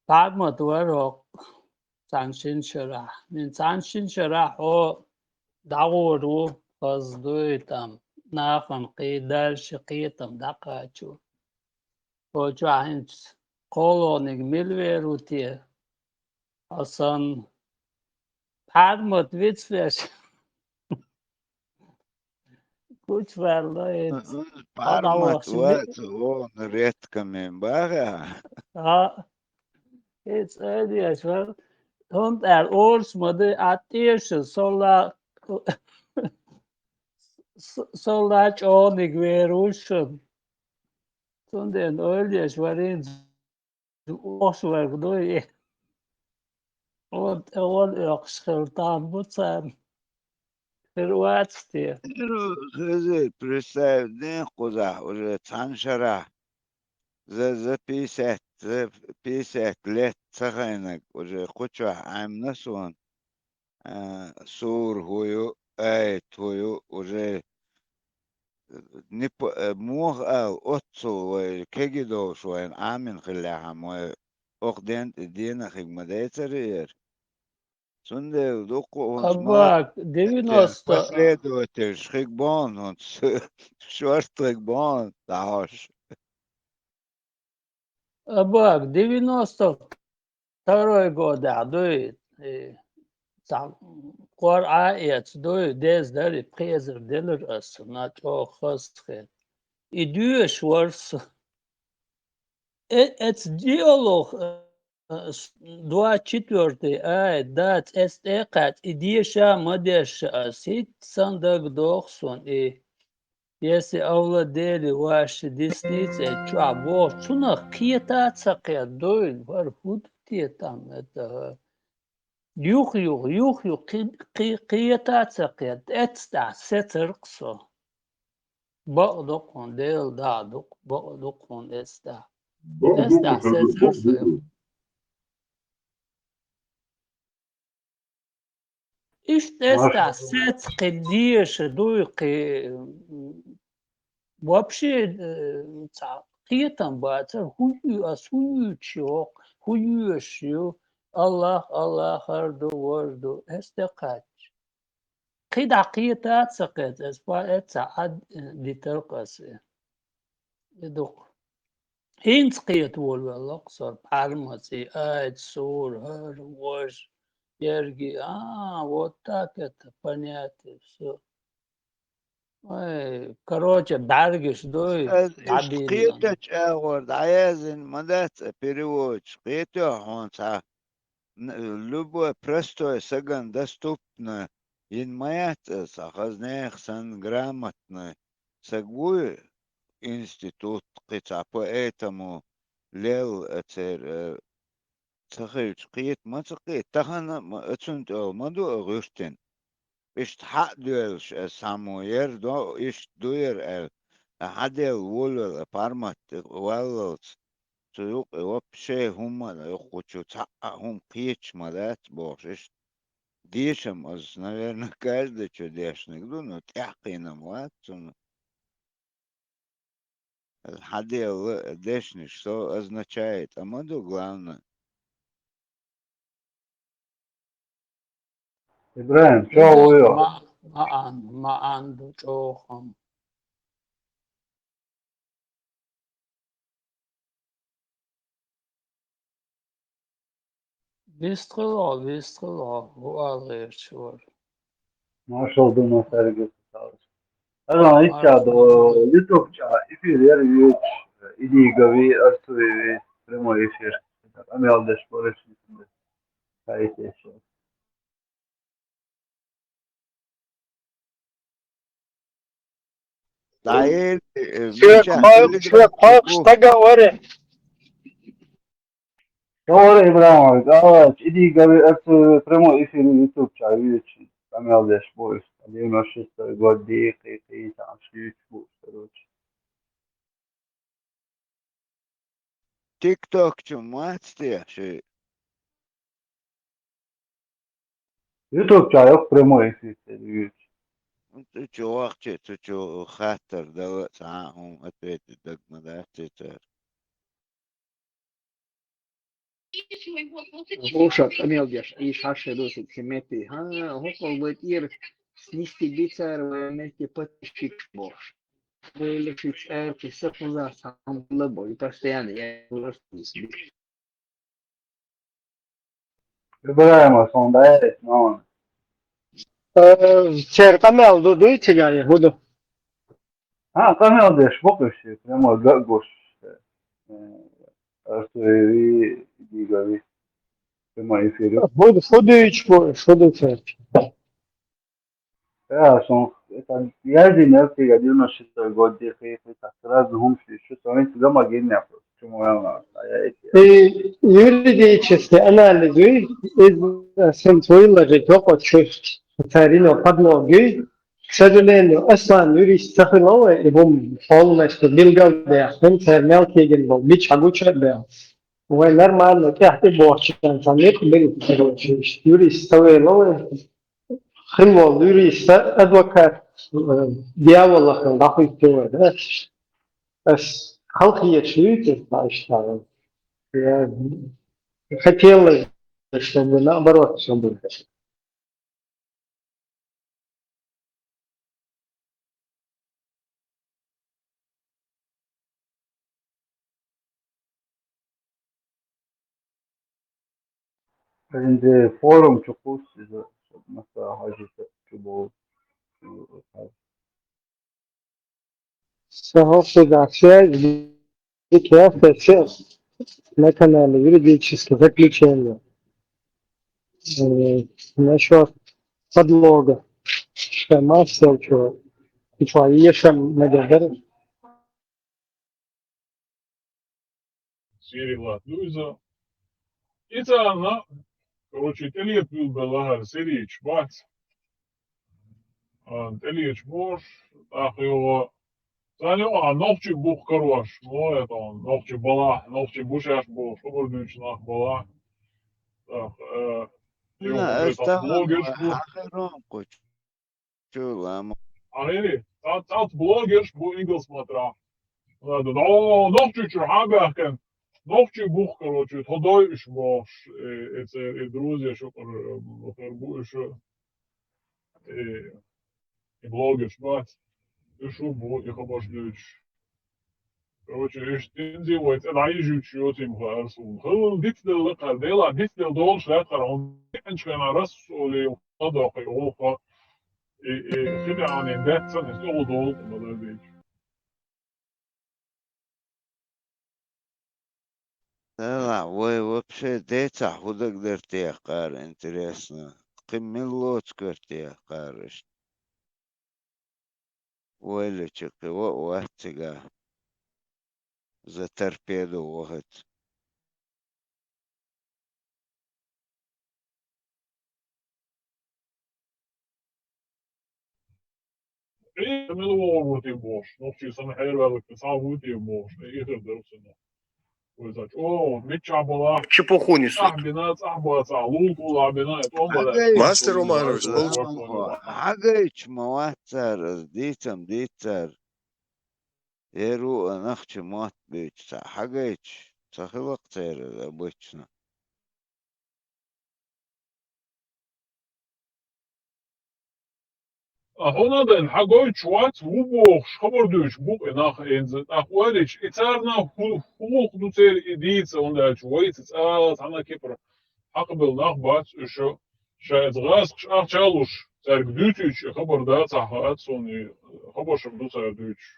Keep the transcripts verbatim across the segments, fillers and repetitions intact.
ПхьарматӀ вара хӀокху цхьана шина шарахь. Мин цхьана шина шарахь хьо дӀагӀур ву, хаза дуй там, нахана кхий, дальше кхетам дӀакхачо. Хьо чохь хӀинца кхолониг мила вер ву те? Хьо санна, ПхьарматӀ вицвеш. Гучуваьлла иза. Хьо ПхьарматӀ дӀавахча вац, вон редками баха. А, иза ойла еш вара. ХӀунда аьлла, орус ма ду, а тӀеша со ла-, с-, со ла чӀогӀаниг вер ву шуна. Цундела ойла еш вара иза. Охьа верг дуй. Вон тӀе вон оькхуш хила там бу царна. Хир вац те? Хир ву, хезий, представь, ден кхузахь уже цхьана шарахь. За, за пятьдесят, за пятьдесят лет ца хайнаг уже кху чохь Ӏаьмна суна. А, сура хӀу ю, айт хӀу ю, уже, э, непо-, э, муха ала, оццул вай кегий долуш вайна Ӏамийна хиллехьама, вай окху ден тӀе дена хиг ма дайцара яра. Цундела дуккха а хӀунца ма Абак, девяносто последовательш хиг бохна хӀунца, шорта хиг бохна дӀахьош. Абак, девяносто второй годехь дуй, и, цхьа кхор Ӏа а эца дуй, деза дара, и пхезар делира аса, на чӀогӀа хаза хета. И доьшуш вара со. Э, эца диалог, э, с-, двадцать четвёртый ай, дац, эца тӀе а кхаьчча, и деша а ма деша аса, хӀинца санна дагадогӀу суна и. Если овладели ваши десницы, чохь боху, цунах кхета а ца кхета, дуй, вара хӀун ду те там, это, юх-юх, юх-юх, кхи-, кхи-, кхета а ца кхета, эццахь сецаркх со. Бакъ ду хьуна, Делан да ду, бакъ ду хьуна эццахь. Эццахь сецар со. Иштта эццахь сецца кхин деша дуй, кхин, м, вообще, э, цхьа кхетам бацара, хӀун ю, ас хӀун юьйцуш ю хӀокху, хӀун йоьшуш ю, Аллах, Аллах, хӀара ду, вара ду, эс де кхаьчча. Кхин дӀа кхета а ца кхета, эс па эццахь Ӏад, э, дитар-кх аса. И ду-кх. ХӀинца кхета волавелла-кх со, пхьармац, и айта, сура, хӀара, важа, ерриг, а, вот так это, понятие, всё. Ой, короче, бӀаьргаш дуй, Ас иштта дӀабийна. Кхетачу агӀор дӀаяздина ма дац а переводчик, кхетий хьуна цхьа, н-, любой простой сагана доступно йина ма яц аса, хаза нехан санна грамотный саг вуй, институт кхин цхьа поэтому лелла а церан, э, ца хилча, кхета ма ца кхета, тахана а ма, оцунна тӀехула ма ду а гӀуьртина. Иштта хьа а доьллуш аса цхьаммо яра до, иштта ду яра аьлла, ткъа хьаделла волавелла, пхьармат тӀе валлалц, цу юкъа вообще хӀумма а, кху чу цхьа а хӀума кхеташ ма дац бохуш, иштта дешам аса, наверное, каждый чу дешнарг ду, но тӀаьхьакхиъна-м вац цунна. Хьаделла дешнаш со означает а ма ду, главное. ИбрахӀим, чо вуйо? Ма-, маьӀна, маьӀна ду чӀогӀа-м. Вистхила, вистхила, хӀун ала гӀерташ вара? Маршалла ду, Масарга. Ага, итт ча до YouTube ча эфир яра юьйцуш, идигави, арцуеви, прямой эфир. Къамел деш бораш. Кайт эшо. ДӀаели, э, Шен мичахь кхойкху, кхуьллигахь шен кхойкху стага вара. Товар Ибрахимович, а, идигави, это прямой эфир YouTube ча юьйцу, къамел деш бу иза. Девяносто шестой год ди, кхин, кхин, там, шуьйцу бу, короче. ТикТок чу ма вац те ши? YouTube ча йоккха прямой эфир ца юьйцу. Цу чу вахча, цу чу хаттар дала, цхьа а хӀума ответить даг ма дац те цара. ХӀуша къамел деш, и шашхе дусик химмети. Ха, хӀокхул вай тӀера снести бицар вай метте подписчикаш бохуш. Вайла ши цӀаьркхи са кхузахь цхьа хӀума хилла бо, и постоянно я. Ибрагьима, сон дӀаэцна хьуна. Э, церан къамел ду, дуй цигахь, хӀун ду? А, къамел деш бу-кх уьш, прямо гуш. Э, Артури Дигави. Прямо эфир. ХӀун ду, хӀун дуьйцуш бу, хӀун ду церан? Я, сон, это, я извиняюсь, я девяносто шестой год, где хи-, хи-, так, разные хӀумаш, ещё сон винт гамма генна, почему я у нас, а я эти. И юридический анализ, и, из, э, сон твои ложить, только чё, царино подлоги. К сожалению, Аслан юрист ца хилла вай, и хӀума полностью билгал бехк, хӀума цара мел кегина болу, мича хьагуча а бехк. Вай нормально тӀаьхьа тӀе бохучарна цхьа некъ бирра, короче, юрист ца вела вай. Хилла волу юрист, адвокат, э, дьяволах дӀахуьтту вай, да? Ас халхеташ юьйцу, баьш, я хотела, чтобы наоборот всё было. Хьуна форум чу кхуссу иза, массо а хьажа чу боху. Сан хӀокхузахь связь дика яц, сейчас на канале юридическое заключение. Э, насчёт подлога. Ша мастер, чё, ты чё, ешам надо, да? Сири лат ду иза. И царна, короче, тӀелетта буьйлабелла хӀара сирийча бац. А, тӀелеташ бохуш, тӀаккха йогӀу. Царна йогӀу, а, нохчий бух карош, мо это он, нохчий балахь, нохчий бу шаьш бохуш, хабар дуьйцу нах балахь. ТӀаккха, э, йогӀу, аса блогерш бу. Чу лама. Ахири, цхьа, цхьацца блогерш бу ингалс матра. Ладно, но, нохчий чуьра хьан баьхкина? Нохчий бух, короче, тхо дой уьш бохуш, э, э, церан, э, друзья шукъар, э, хир бу уьш, э, и блогерш бац. Уьш бу, и хабарш дуьйцуш. Короче, иштта инзи вай цӀе дӀайижуьйтуш йоцийма хаар суна. Хала дицделла кхара, Дела дицделла долуш лаьттара хьуна. Кхинчу хенахь Расуле ладоккхий гӀуллакха, и, и, хи тӀе Ӏанийна даьтта санна, иза тӀехула долу ма дар дийча. Дела, вай вообще децахь хӀун дагадара техкара, интересно? Кхин мила лоцу коьрта техкара иштта? Ойла чу кхин ваъ вац цигахь. За торпеду вахац. Э, мила вогӀур ву те бохуш, нохчий санна хьерваьлларг цхьа ву те бохуш, э, эхар дара цунна. Вай зачу, о, миччахь балахь. Чепуху несут. ЦӀахь бина, цӀахь бацахь, лул-кул а бина, э, тӀом балахь. Мастер Умарович, спокойно. Хьагайча ма вац цара, ас дийцам дийца цара. Эр ву а нахча мотт буьйцу цхьаъ хьагайча, ца хилла-кх церан обычно. А хьуна а дан, хьагойтуш вац, ву бохуш, хабар дуьйцуш бу-кх и нах, инза, тӀаккха ойла йича, и царна хӀу-, хӀун гӀуллакх ду церан и дийца, хӀунда аьлча вайца цӀа цхьана кепара хьакхабелла нах бац уьш, ша иза гӀазкхаша ахча а луш, цаьрга дуьйцуьйтуш, и хабар дан цхьа хаац суна, и хабарш ду цара дуьйцуш.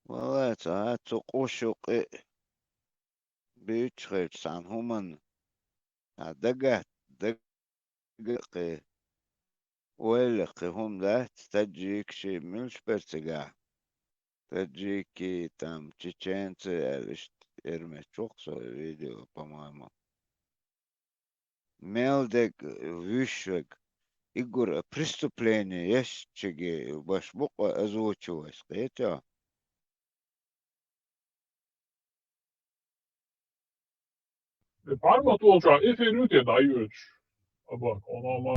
Валлай, ца цу къуш юкъе буьйцуш хилча цхьана хӀуманна, цхьа дагат-, дага кхин ойла кхин хӀума дац, таджикаши муьлш бара цигахь? Таджики, там, чеченцы аьлла иштта эрмечу воккха со видео, по-моему. Мел дерг вуьйш верг, иггур а преступление еш чиги баш бу-кх озвучивать, кхетий хьо? Э, пхьармат волчохь эфир ю те дӀайоьдуш? Абарг хьона ма.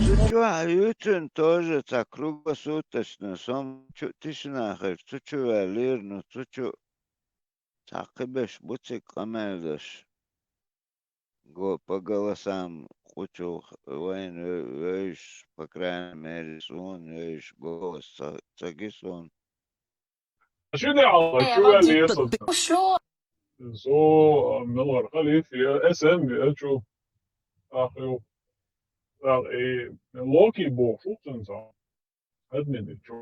Цу чу хьаюьйцина тоже цхьа круглосуточно, сом чу тишина хир, цу чу ваьллера, ну, цу чу цхьа кхиберш бу цига къамел деш. Го-, по голосам кху чу вайна ве-, вевзаш, по крайней мере, суна вевзаш, голос ца, ца ги суна. Ши де Алла, чу ваьллера со. Со, а, мел вара халиф, я, эс эм, я, чу. Ах, ю. Ах, и, Локи бохуш ву цуьнца. Админ чу.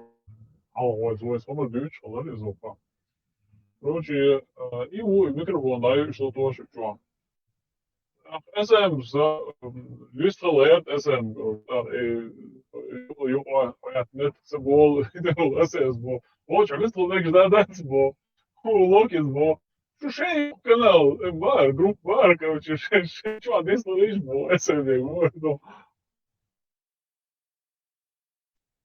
Хьалха вайца, вайца хӀама дуьйцуш хилар иза ваха. Короче, а, и ву, и микрофон дӀаюьйш ла тоша чу. Ах, эс эм, са, м, вистхила лаьрт эс эм, ах, и, и, юкъа, хӀаьта нет, ца бо, эс эм бо. Воча, вистхила дегаш да, дац бо. Ху, Локис бо. Шу шей канал, э, бар, группа бар, короче, шей, шей, чу, дис лиш бо, эс эм бо, ну.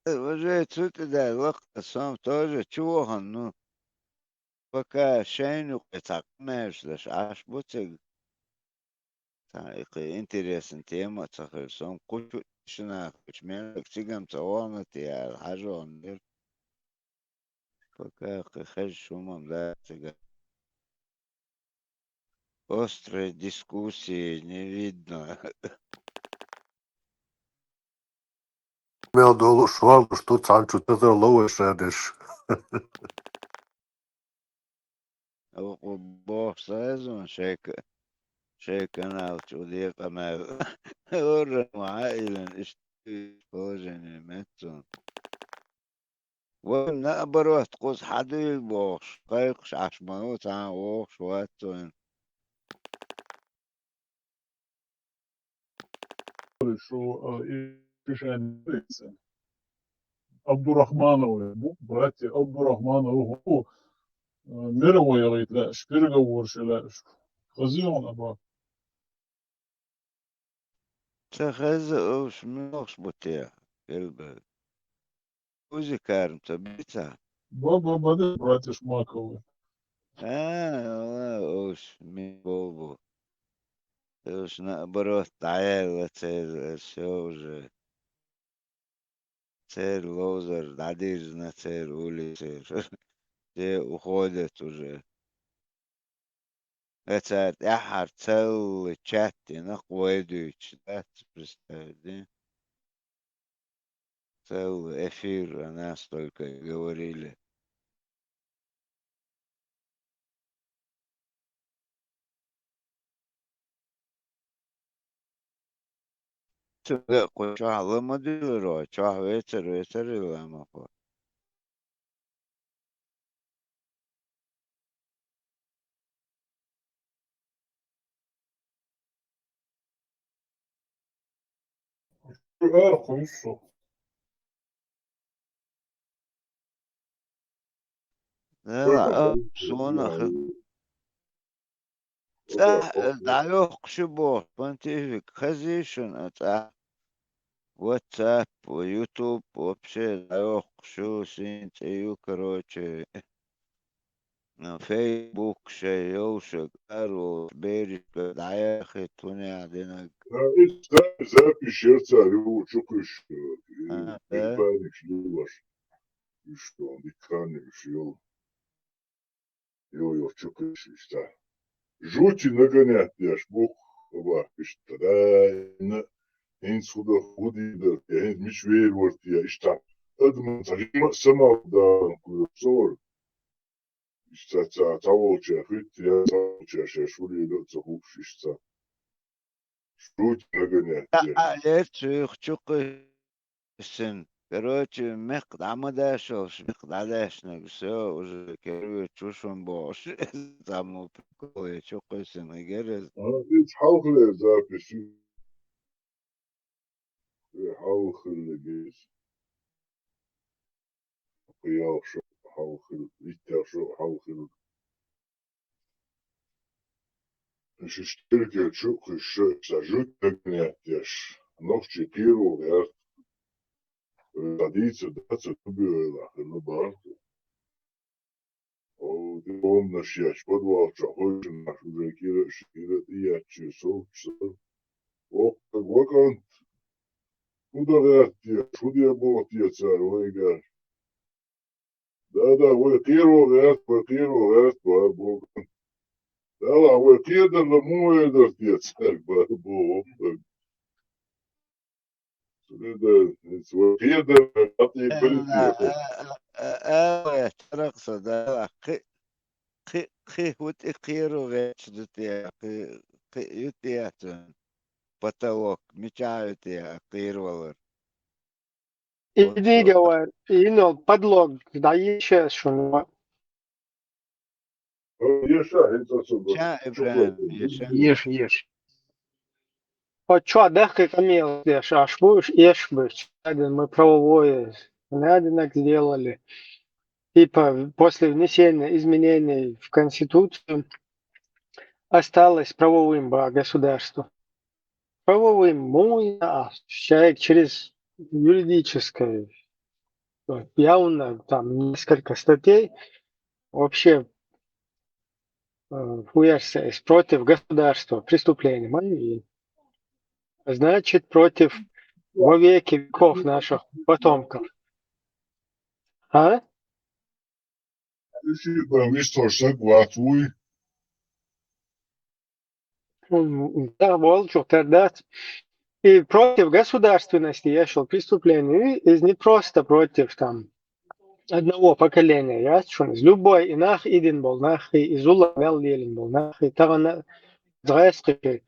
Э, уже цу тӀе даьлла, сам тоже чу вахана, ну, пока шайна юкъе цхьа къамелаш деш Ӏаш бу цига. Цхьа и кхы интересный тема ца хир, сом кху чу тишина хилча, мел цига-м ца вахана те аьлла, хьажа вахана дера. Пока кхы хезаш хӀума-м дац цига. Острой дискуссии не видно. Мел долуш валуш ду цхьана чу тата ловаш а деш. Оха боху сан зун шайка, шайка канал чу декъа мел. Орра ма Ӏа илан иштта положение мет цунна. Вай наоборот, кхуза хьадуьйла бохуш, кхайкхаш Ӏаш ма ву, цхьана вохуш вац цунна. Шу, а, и пишен Абдурахманов, бу-, братья Абдурахманов, ху, а, мировой яхийта лаьаш, переговорщик лаьаш. Хазион аба. Ца хеза уьш муьлхаш бу те, гелбе. Узикарм ца бица? Ба, ба, ба, де братиш Маковы. А, ала, уьш ми болбу. Уьш наоборот дӀаяьлла церан, всё уже. Церан ловзар дӀадирзина, церан улицера. Те уходят уже. Э, цара тӀаьххьара целый чат дина, кху вай дуьйцуш дац, представь, дин. Целый эфир о нас только и говорили. Цуьнга кху чохь ла ма дуьйлура вай, чохь вецар, вецар и ла ма кху. Ара кхуьйсу со. Нела, а, суна хи-, цӀахь, э, дӀайохкуш ю боху, понтифик, хезий шуна, а, цӀахь? WhatsApp, YouTube, вообще дӀайохкуш ю, син цӀе ю, короче. Ну, Facebook шайн йовшаг, ара волчу берашка дӀаяхийта, хӀунех динарг. А, и за-, запись яра цара ю чукхуьйсуш, э, А, э, да? Парникаш лелош. Уьш дон, дика хан уьш йолу. Йо, йо, чукхуьйсуш цара. Жути нагонять деш бу, хабар иштта, да, хӀинца хӀу дан, хӀу дийр дара те, хӀинца мича вер вара те, иштта. Адаман ца хӀимма а самал дан кхуьйсуш ца вара. Иштта ца, ца волча хӀуьтту, я ца волча шаьш хӀу лело а ца хууш, иштта. Жути нагонять деш. А, а, лер цуьйх чукхуьйсу Син, короче, мекх дӀа ма дашалаш, мекх дӀадаьшнарг, всё, уже кервир чу шун бохуш, цхьаммо прикол я чукхуьссина гераз. А, иза хьалхалера запись ю. Э, хьалхаллиг иза. Кху ялх шо хьалхалла, иттех шо хьалхалла. Уьш иштта тергера чу а кхуьссуш, ша жуьгтиг нетдеш, нохчий кхеро гӀерта. Ша дийцар дац, ца тобиойла хилла бахархо. О, де хӀуманаш ечу подвал чохь хӀуьйшинаш уже кӀира а, шира а тӀееттачу совцуш сара. Воккха кӀант, фу дан гӀерт те, фу де боху те цара вайгара? Да, да, вай кхеро гӀерт, вай кхеро гӀерт, ва боху. Дала, вай кхедарла муха вай дар те цаьрга, ва боху. Цуьнан да, вай кхедарла, хьан тӀе политика. Ала, чарах со, Дала, кхи, кхи, кхи хӀу тӀе кхеро гӀерташ ду те, кхи, кхи ю те цуьнан потолок, мичахь ю те кхеравалар? И дийга вара, йина йолу подлог дӀаеша шуна. Еша, хӀинца со Ша, ИбрахӀим, еша. Еша, еша. Оцу чохь дахкий къамелаш деш Ӏаш бу, уьш эшаш бу, чадин мы правовое, надинаг сделали. Типа, после внесения изменений в Конституцию осталось правовым, ба, государство. Правовым муха а, человек через юридическое, вот, явно там несколько статей, вообще, э, фу яра, против государства преступление, ма и, значит, против во веки веков наших потомков. А? Уьш юкъа вистхуьлуш стаг вац вуй. М, да, волчух тера дац. И против государственности еш йолу преступление, иза не просто против там одного поколения яц шуна. Иза любой и нах идина болу нах, и зулам мел лелийна болу нах, и тахана гӀаьскхи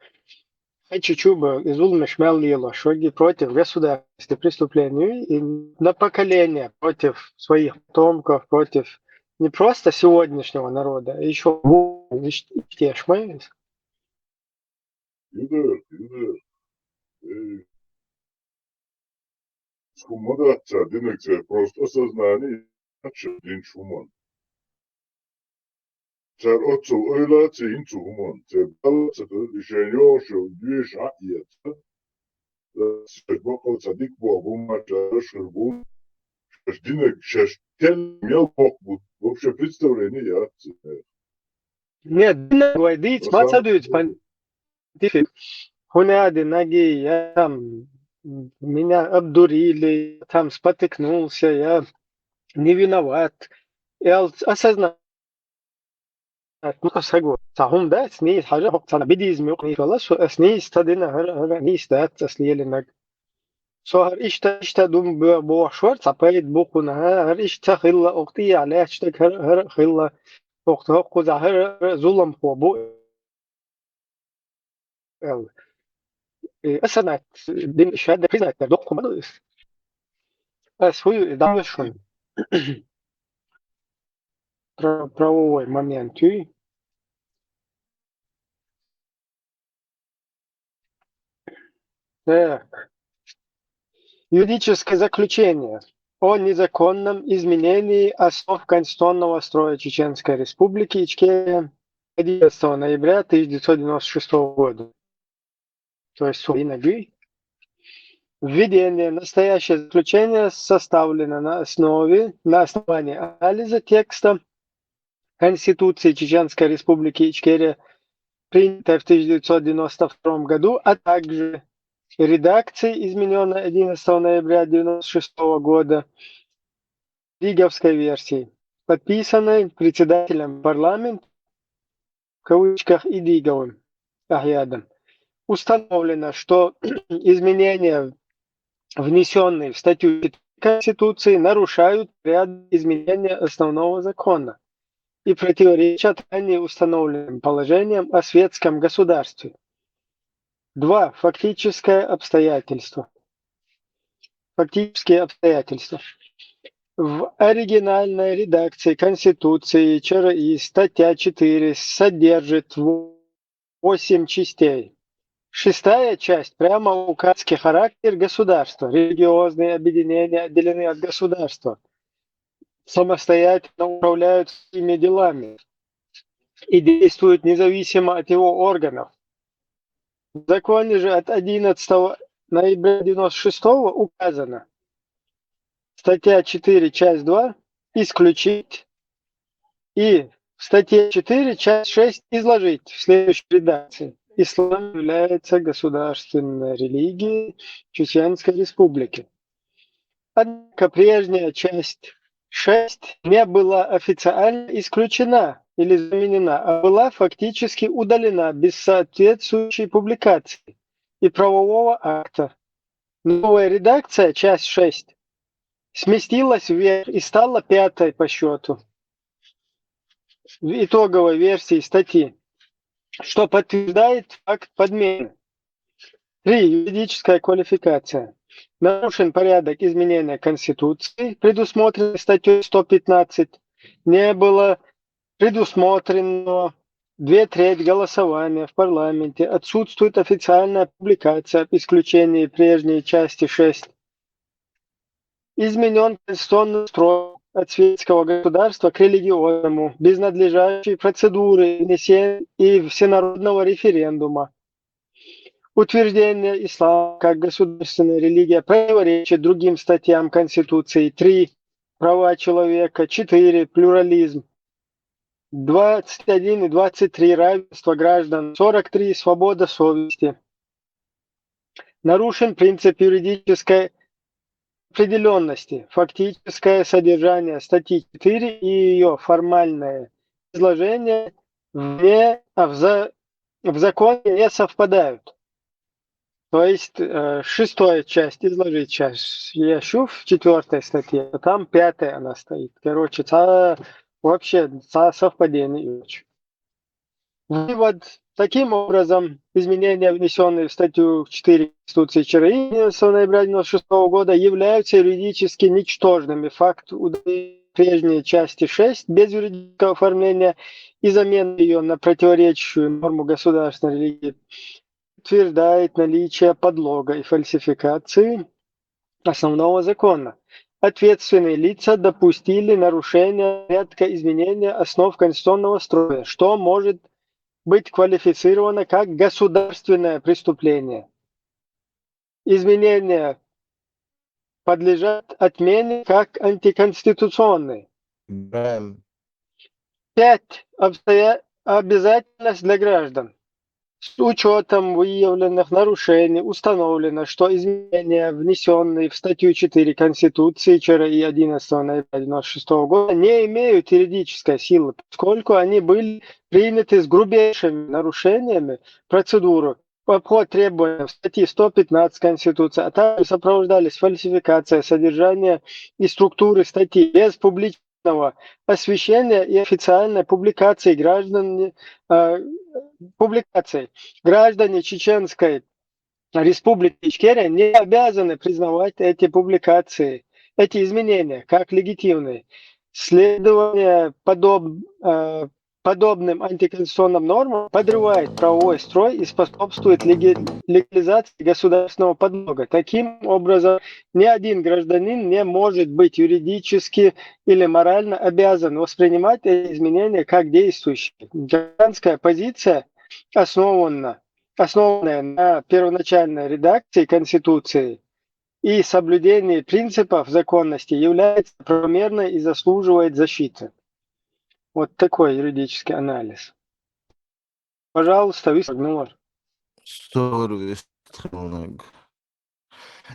Хьечи чу бан и зуламаш мел лелош ваги против государственности преступление и на поколение против своих потомков, против не просто сегодняшнего народа, а ещё ву-, иш-, иштеш ма иза. Юдер, юдер. Эй. Цхьа хӀума дац цара динарг, церан просто осознание яц шаьш динчу хӀуманна. Цара оццул ойла а ца йина цу хӀуманна, церан бала а ца хилла, и шайна йогӀуш йолу доьшуш Ӏа а эца. Шаьш бакъал цхьа дика боху хӀума, шаьш хир бу, шаьш динарг, шаьш тел мел боккха бу, вообще представление яц церан. Нет, динарг вай дийца ма ца дуьйцу, пан-, понтифик. ХӀунда аьлла, я там, меня обдурили, я там спотыкнулся, я не виноват. Я осознаю, ну, аса хӀума дац, нийса хьажа, хӀокху цхьана бидизма юкъа нийса вала, со аса нийса ца дина, хӀара, хӀара нийса дац аса лелинарг. Со хӀара иштта, иштта ду бохуш вара, цхьа пайда бу кхунна, хӀара иштта хилла, оха тӀехьа лаьтташ дерг хӀара, хӀара хилла, оха хӀокхузахь хӀара, хӀара зуламхо бу. Эл. И аса нах дин шаьдда признать дар доккху ма ду иза. Ас хӀу ю, и дӀа шуна. Про-, правовой момент ю. Так. Юридическое заключение о незаконном изменении основ конституционного строя Чеченской Республики Ичкерия одиннадцатого ноября тысяча девятьсот девяносто шестого года. То есть, введение. Настоящее заключение составлено на основе, на основании анализа текста Конституции Чеченской Республики Ичкерия, принятой в тысяча девятьсот девяносто втором году, а также редакции, изменённой одиннадцатого ноября девяносто шестого года, Диговской версии, подписанной председателем парламента, в кавычках, Идиговым Ахьядом. Установлено, что изменения, внесённые в статью четыре Конституции, нарушают порядок изменения основного закона и противоречат ранее установленным положениям о светском государстве. Два. Фактическое обстоятельство. Фактические обстоятельства. В оригинальной редакции Конституции ЧРИ статья четыре содержит восемь частей. Шестая часть прямо указывает характер государства. Религиозные объединения отделены от государства, самостоятельно управляют своими делами и действуют независимо от его органов. В законе же от одиннадцатого ноября девяносто шестого указано: статья четыре, часть два исключить и в статье четыре, часть шесть изложить в следующей редакции. ислам является государственной религией Чеченской Республики. Однако прежняя часть шесть не была официально исключена или заменена, а была фактически удалена без соответствующей публикации и правового акта. Новая редакция, часть шесть, сместилась вверх и стала пятой по счету в итоговой версии статьи, что подтверждает факт подмены. Три. Юридическая квалификация. Нарушен порядок изменения Конституции, предусмотренный статьей сто пятнадцать. Не было предусмотрено две трети голосования в парламенте. Отсутствует официальная публикация об исключении прежней части шесть. Изменен конституционный строй от светского государства к религиозному, без надлежащей процедуры внесен- и всенародного референдума. Утверждение ислама как государственная религия противоречит другим статьям Конституции. Три. Права человека. Четыре. Плюрализм. Двадцать один и двадцать три. Равенство граждан. Сорок три. Свобода совести. Нарушен принцип юридической определенности. Фактическое содержание статьи четыре и ее формальное изложение вне, а в, за- в законе не совпадают. То есть э, шестая часть, изложить часть, я ищу в четвертой статье, а там пятая она стоит. Короче, ца- вообще ца- совпадение. Очень. Вывод. Таким образом, изменения, внесенные в статью четыре Конституции ЧРИ одиннадцатого ноября девяносто шестого года, являются юридически ничтожными. Факт удаления прежней части шесть без юридического оформления и замены ее на противоречащую норму государственной религии подтверждает наличие подлога и фальсификации основного закона. Ответственные лица допустили нарушение порядка изменения основ конституционного строя, что может быть квалифицировано как государственное преступление. Изменения подлежат отмене как антиконституционные. Убираем. Пять. Обстоя- Обязательность для граждан. С учетом выявленных нарушений установлено, что изменения, внесенные в статью четыре Конституции ЧРИ одиннадцатого ноября девяносто шестого года, не имеют юридической силы, поскольку они были приняты с грубейшими нарушениями процедуры в обход требованиям статьи сто пятнадцать Конституции, а также сопровождались фальсификацией содержания и структуры статьи без публичного освещения и официальной публикации граждане, э, публикации. Граждане Чеченской Республики Ичкерия не обязаны признавать эти публикации, эти изменения как легитимные. Следование подоб- э, подобным антиконституционным нормам подрывает правовой строй и способствует леги- легализации государственного подлога. Таким образом, ни один гражданин не может быть юридически или морально обязан воспринимать эти изменения как действующие. Гражданская позиция основана, основанная на первоначальной редакции Конституции и соблюдении принципов законности, является правомерной и заслуживает защиты. Вот такой юридический анализ. Пожалуйста, вистралнур. Сор вистралнур.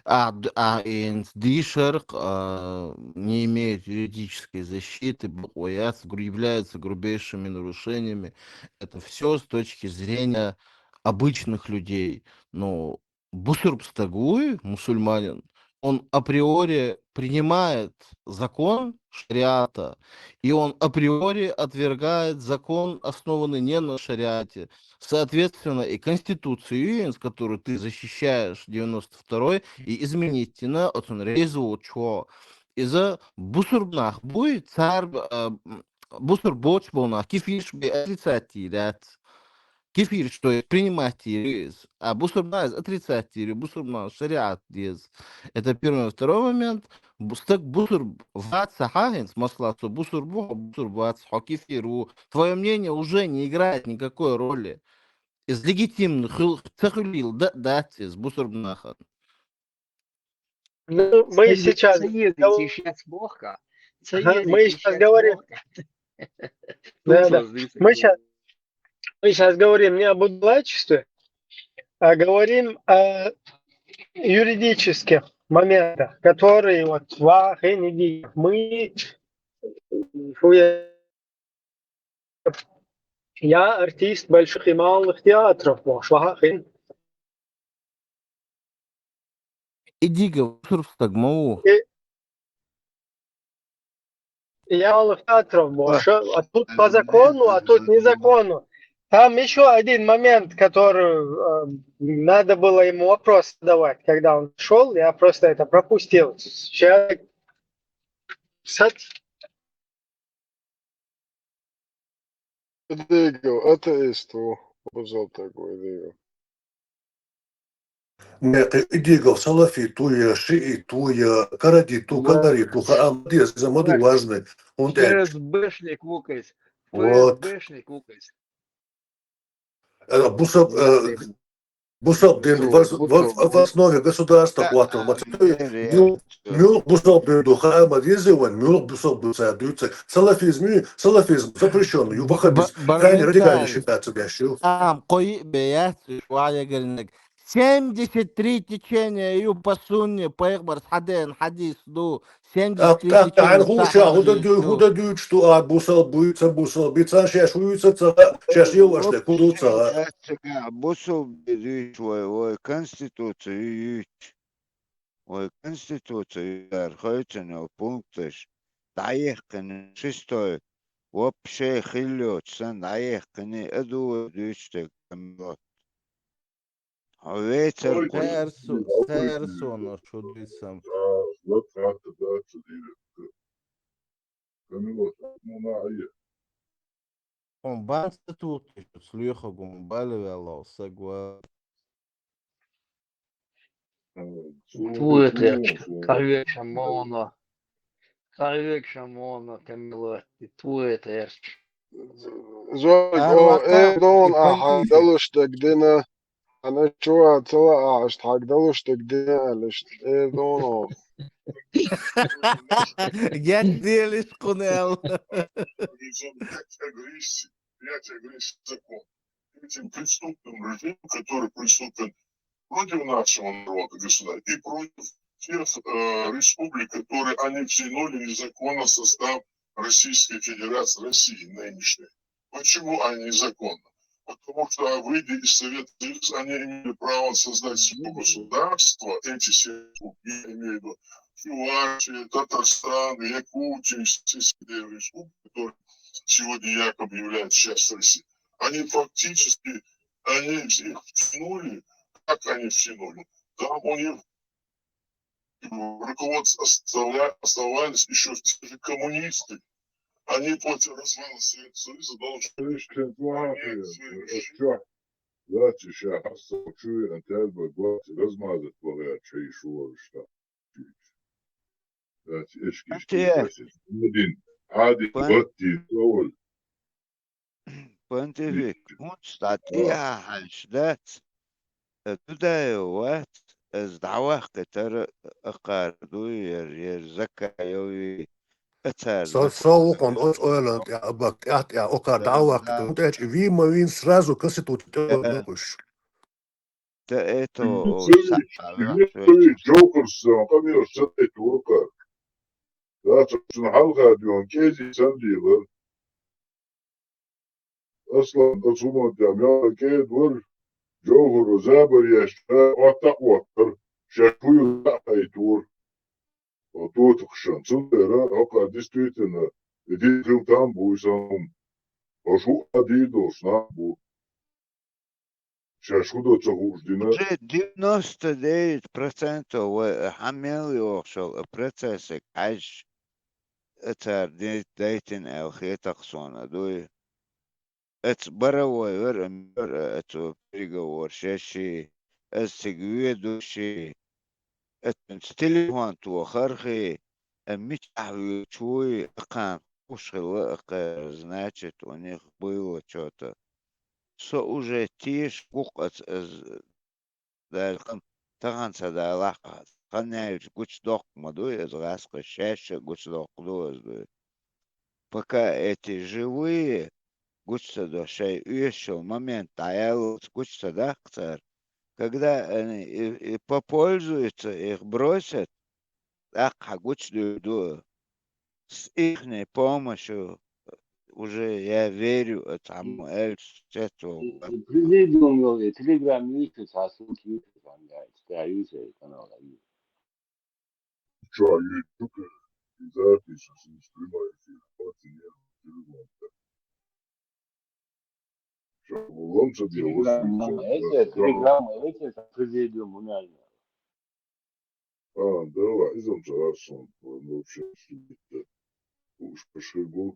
А, д- а и д- шарх, а, не имеет юридической защиты, б- является гру- является грубейшими нарушениями. Это все с точки зрения обычных людей. Но бусурб стаг, мусульманин, он априори принимает закон шариата, и он априори отвергает закон, основанный не на шариате. Соответственно, и Конституцию, с которой ты защищаешь девяносто второй, и изменить на отсун резу чё. Из-за бусурб нах буй цар, э, м, бусурб боч болнах, кефир шуй отрицать тирят. Кефир, что есть принимать тирис, а бусурб нах отрицать тирис, бусурб нах шариат дез. Это первый. Второй момент. Бу- стаг бусурб вац хахинс, масла, что бусурб бу, бусурб вац хо кефиру. Твое мнение уже не играет никакой роли. Из легитимных хыл- цехулил да- дать из бусурб нахан. Ну, мы сейчас, Соединитесь сейчас плохо. Ага, мы сейчас говорим. Да, да. Мы сейчас, мы сейчас говорим не о будулайчестве, А говорим о юридических моментах, которые вот вахин и мы, я артист больших и малых театров, бохуш, вахин. И дика сурстаг ма ву. Я малых театров, бохуш, а тут по закону, а тут незаконно. Там еще один момент, который э, надо было ему вопрос задавать, когда он шел, я просто это пропустил. Человек с Идигов, атеист ву, бузалтаг ву Идигов. Мекъи Идигов салафит ву я, шиит ву я, карадит ву, кадарит ву, хаам деза ма ду важный. ФСБшник ву кайс. Вот. ФСБшник ву кайс. Э, бусал, э, бусал дин в, в, в основе государства хватал. Мюлк бусал дин ду, хаама деза вайн, мюлк бусал ду ца дуйца. Салафизм, салафизм запрещенный, ю ваххабизм. Крайне радикально считается, бящу. Ам, кой беяс, швая гернек. Семьдесят три течения ю по сунне, пайгъбар хаден хадис ду. Семьдесят три течения. Худа дуй, худа дуйч ду, а бусал буйца, бусал бица, шеш уйца ца, шеш ю вашда, куду ца. Бусал дуйч вай, вай конституция юйч. Вай конституция юйар, хойцен пункташ. Даехкин шестой. Вообще хиллёч, сан даехкин, аду дуйч тек. Хьо вецар кху. Саярсона шу дисам. Хьо банца тутиш, слухагун балавелла саг ва. Твуэтерч, карвек шамона. Карвек шамона, Камилоти, твуэтерч. Зой, о, э, дон, аха, далуш дагдина. Ана чуа цала аш, так далуш дагдина, алиш, э, дон, о. Гет делиш кунел. Принять агрессии закон. Этим преступным режимом, который преступен против нашего народа, государства, и против тех э, республик, которые они втянули незаконно в состав Российской Федерации, России нынешней. Почему они незаконно? Потому что, выйдя из Совета Союза, они имели право создать свое государство, эти все республики, я имею в виду Чувашия, Татарстан, Якутия, все северные республики, которые сегодня якобы являются частью России. Они фактически, они их втянули, как они втянули? Там у них руководство оставля, оставались еще те же коммунисты. Они после развала Совета Союза должны... Ишкен туахи, чё? Лачи ша хасса чуи, а тяжба гуати размазать вагая чай шуарышта. Лачи эшки эшки. Один, один, вот ты, Понтифик, хӀунц дӀатӀехьа хьаьжча дац, э, Дудаев вац, из дӀаваккхийтар акхар дуй, ер, ер Закаеви, ацар Со, Закаеви. Со вукхун оц ойлан тӀехь, абак тӀехь, тӀехь, окхар Да, дӀаваккхийтар. Да. ХӀунда аьлча вий ма вийна сразу Конституци тӀе Да. Нукуш. Да это Мгм. Савич, Мгм. Савич, Джокер, Савич, Камил, Савич, Турка. Да, цун хьалха дуьйхьун кӀези сандилар. Аслан, ацу хӀуманна тӀехь мел кӀеда вара, Джовхаро забар еш, ша Ӏоттакъоттар, шаьш хӀу ю дӀа а хайтора. О, тотакхашан. Цундела, хӀокхар действительно, и дин хила там бу, и сан хӀума. Ош хӀу а дийр долуш нах бу. Шаьш хӀу до ца хууш дина. Уже девяносто девять процентов вай хьан мел йохуш йолу процессиг хьаьжча, цара дайтина аьлла хетахь суна дуй. Эца бара вай вара, вара эцу переговорш ешший, эца цига воьдушший, эцуьнца телефон тохархий, э, мичахь воьдуш вуй, акхана хууш хилла, акхара, значит, у них было чё-то. Со уже теша гу-кх эца, эз, даже хан-, тахана ца далахь, хан яьлча гучудоккху ма дуй, эз гӀаскхи шаьш а гучудоккху ду эз дуй. Пока эти живые, гучу ца до, шайн оьшуш йолу момент дӀаяьллалц гучу ца даккха цара, Когда они и, и попользуются, их бросят, так хьагучдуьйду. С ихней помощью уже я верю, это самое, это вот. Президиум йолу, Telegram юьйцу, цхьа ссылка юьйцу, там, да, цхьа юьйцу, канал, да, юьйцу. Чё, а YouTube и запись, если не стримаю эфир, вот и нет, телефон. Чё, ломца делал? Telegram, эти, Telegram, эти, президиум, реально. А, да, ладно, изом царапсан, ладно, вообще, слушайте, уж пошли бы.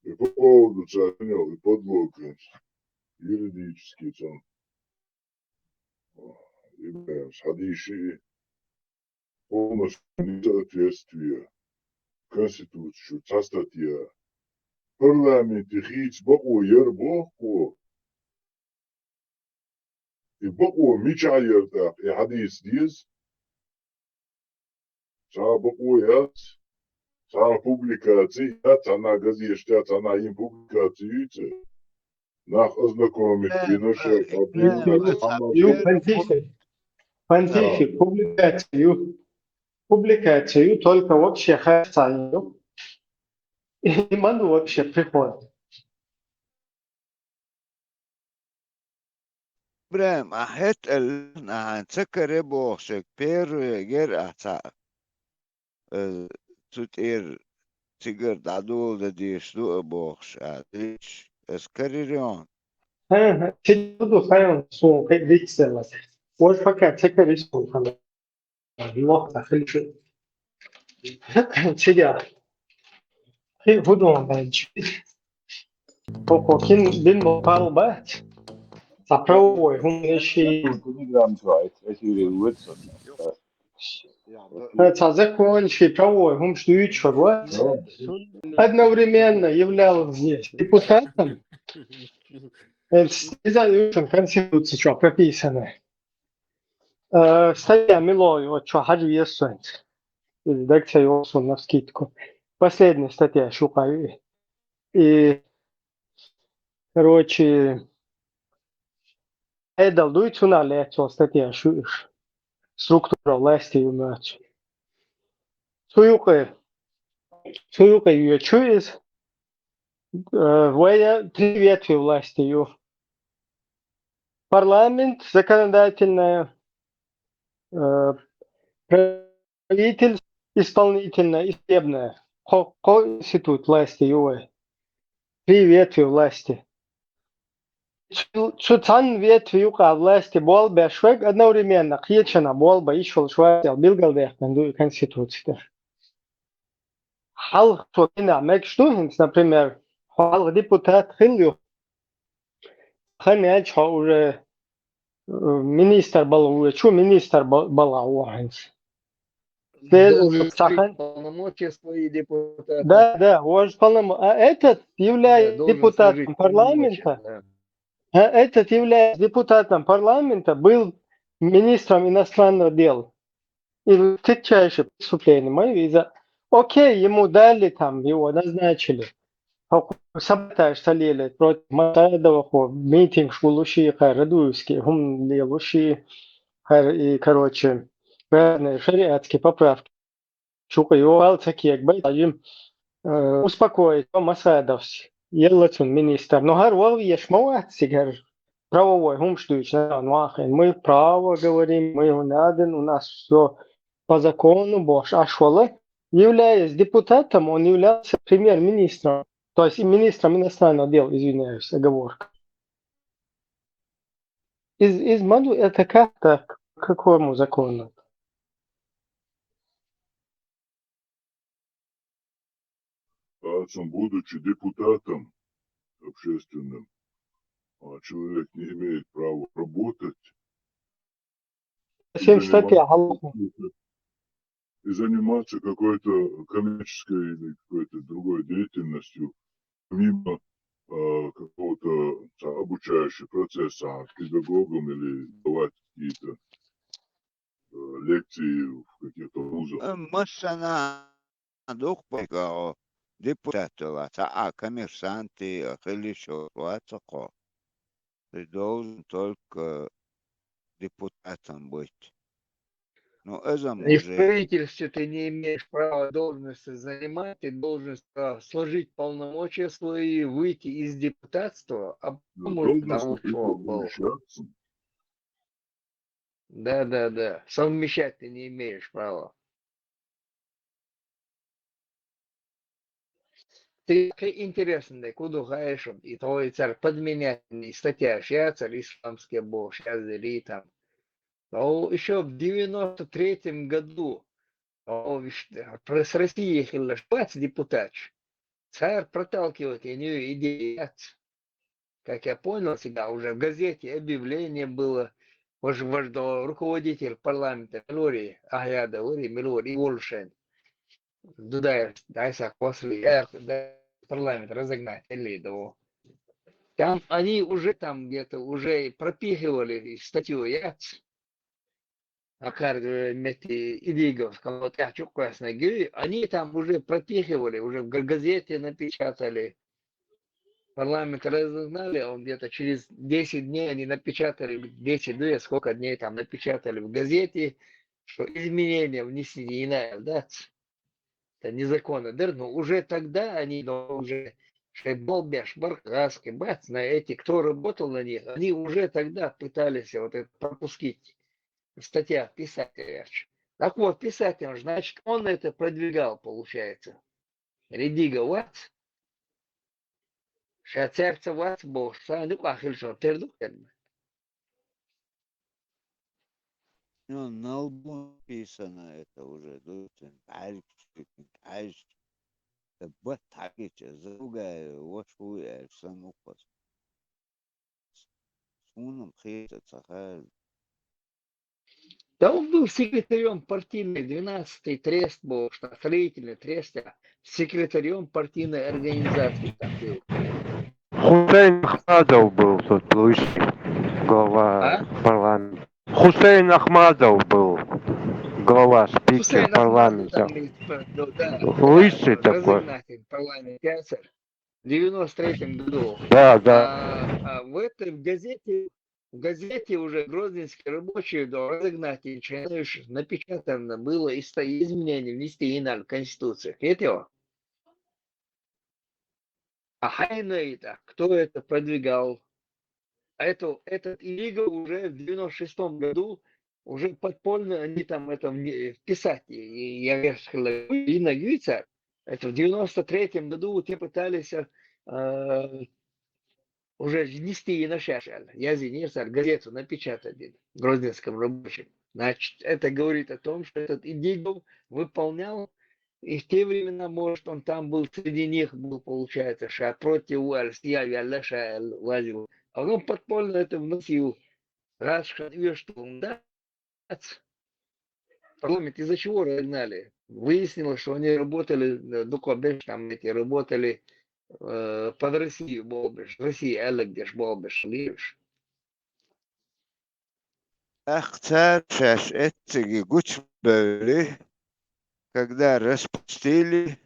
И по поводу царапнёв и подлога, юридически там. И, блин, сходишь и полностью несоответствие Конституции, цхьа статья. Парламенте хийца бакъо яр боху. И бакъо мичахь яр тӀаккха, и хьадийца деза? Цхьа бакъо яц, цхьа публикаци яц, цхьана газеташ тӀехь, цхьана йина публикаци юьйцу. Нах ознакомить бина, шайх Ю, понтифик. Понтифик, публикаци ю. Публикаци ю, только вообще харц ю. И ма ду вообще приход. Ибрахим, ахь хӀетта аьлла, ахьа ца каре бохуш, первый гер а ца, э, цу тӀера цигара дӀадоладан дезаш ду а бохуш, а дийш, аса карийра хьуна. ХӀан-хӀа, цига ду хьайна суна кхин дицделла. Вож пока ца карий суна хьан. Лохта хилчу. Цига. Хи худон баьлчи. Хо-хо кин бин бо пал бац. Цхьа правовой хӀума ши. Telegram чу айс, эсире вуьтса. Цхьа закон ши правовой хӀумаш дуьйцуш вац. Одновременно являлся здесь депутатом. Это не знаю, Конституция что прописано. Э, статья милой, вот что, хьажа весует. Редакция его на скидку. Последняя статья, шукаю. И, короче, Эдал дуй цунах лаьцна статья шу иш. Структура власти ю моьтту. Цу юкъе, цу юкъе йоьчу иза. Э, вай три ветви власти ю. Парламент, законодательная, э, правительство, исполнительная и судебная. Кхо, кхо институт власти ю вай. Три ветви власти. Цу, цу цхьана ветви юкъа власти болх беш верг одновременно кхечанхьа болх бан йиш йолуш вац аьлла билгалдаьккхина ду и Конституци тӀехь. Хьалха цо динехь мегаш ду хӀинца, например, хьо хьалха депутат хилла ю. Хан яьлча хьо уже, э, министр бала ву, чу министр ба-, бала ву хӀинца. Деза Должен ца скрыть хан. Полномочия свои депутата. Да, да, вож полномо-, а этот, являясь депутатом парламента, а этот, являясь депутатом парламента, был министром иностранных дел. И тягчайшее преступление, ма ю иза. Окей, ему дали там, его назначили. ХӀокху саботаж ца лелийта против Масадова, хӀо митингаш гулуш и, хӀара Радуевский хӀума лелуш и, хӀара и, короче, разные шариатские поправки. Чукъа йогӀал ца кегабай, э, успокоить Масадовс, елла цунна министр. Но хӀара ваха веш ма вац цига хӀара правовой хӀумаш дуьйцу, нахана. Мы право говорим, мы надо, у нас всё по закону, бохуш Ӏаш вала, являясь депутатом, он являлся премьер-министром, то есть и министром иностранных дел, извиняюсь, оговорка. Из, из ма ду, это как так? По какому закону? А он, будучи депутатом общественным, а, человек не имеет права работать и Семь статья, заниматься алло. какой-то, и заниматься какой-то коммерческой или какой-то другой деятельностью, помимо, а, какого-то, а, обучающего процесса, а, педагогом или давать какие-то, э, лекции в каких-то вузах. Э, машана дукха бага депутат вац, а коммерсанти хилиш вац кхо. Ты должен только депутатом быть. Ну, это... И в уже правительстве ты не имеешь права должности занимать, ты должен сразу сложить полномочия свои, выйти из депутатства, а потом уже там ушёл был. Да, да, да. Совмещать ты не имеешь права. Ты интересный, куда гаешь, и то и царь подменять, и статья, я царь исламский был, сейчас или там. Но ещё в девяносто третьем году, о, виш-, про-, с Россией хилла шпац депутатш. Царь проталкивает и нее идея. Как я понял, всегда уже в газете объявление было, вож-, вождо руководитель парламента Милори, Ахьяда Лори, Милори Волшен. Дудаев, да, если после, я, да, парламент разогнать, или до. Там они уже там где-то уже пропихивали статью, я, а как, э, мети Идигов, кого-то я чё классно говорю, они там уже пропихивали, уже в га-, газете напечатали. Парламент разогнали, он где-то через десять дней они напечатали, десять, ну, сколько дней там напечатали в газете, что изменения внесены, и на, да, это незаконно. Да, но уже тогда они, но уже шайболбеш, баргаски, бац, на эти, кто работал на них, они уже тогда пытались вот это пропустить. Статья писателя. Так вот, писатель, значит, он это продвигал, получается. Редига вац. Ша царь ца вац бо, ша нук ахил шо, тер дук тер. Ну, на лбу написано это уже, да, там, тайш, тайш. Да, вот так и чё, за другая, вот что я, что, ну, вот. Суна пхица цахал. Да он был секретарём партийной, двенадцатый трест был, что строительный трест, а секретарём партийной организации там был. Хусейн Ахмадов был тот лучший глава, а? Парламента. Хусейн Ахмадов был глава, спикер, Хусейн Ахмадов парламента. Там, да, да, лучший такой. Разогнать парламент, я царь. В девяносто третьем году. Да, да. А, а в этой, в газете, в газете уже «Грозненский рабочий», да, разогнать и начинаешь, напечатано было и сто-, изменения внести и на Конституцию. Видите его? А хайна это, кто это продвигал? А это, этот Идигов уже в девяносто шестом году уже подпольно они там это вне-, вписать, и, и я говорю, и на Гюйца, это в девяносто третьем году вот те пытались, э, уже внести и на шашаль. Я извиняюсь, газету напечатали в «Грозненском рабочем». Значит, это говорит о том, что этот Идигов выполнял, и в те времена, может, он там был, среди них был, получается, ша против уаль, сиявь, я ша вазил. А он подпольно это вносил. Раз ша, и что, да? Парламент из-за чего разогнали? Выяснилось, что они работали, э, Дукобеш, там эти работали, э, под Россию, болбеш, Россия, Элегдеш, болбеш, лирш. Ахцар шаш эццеги гучбели, когда распустили,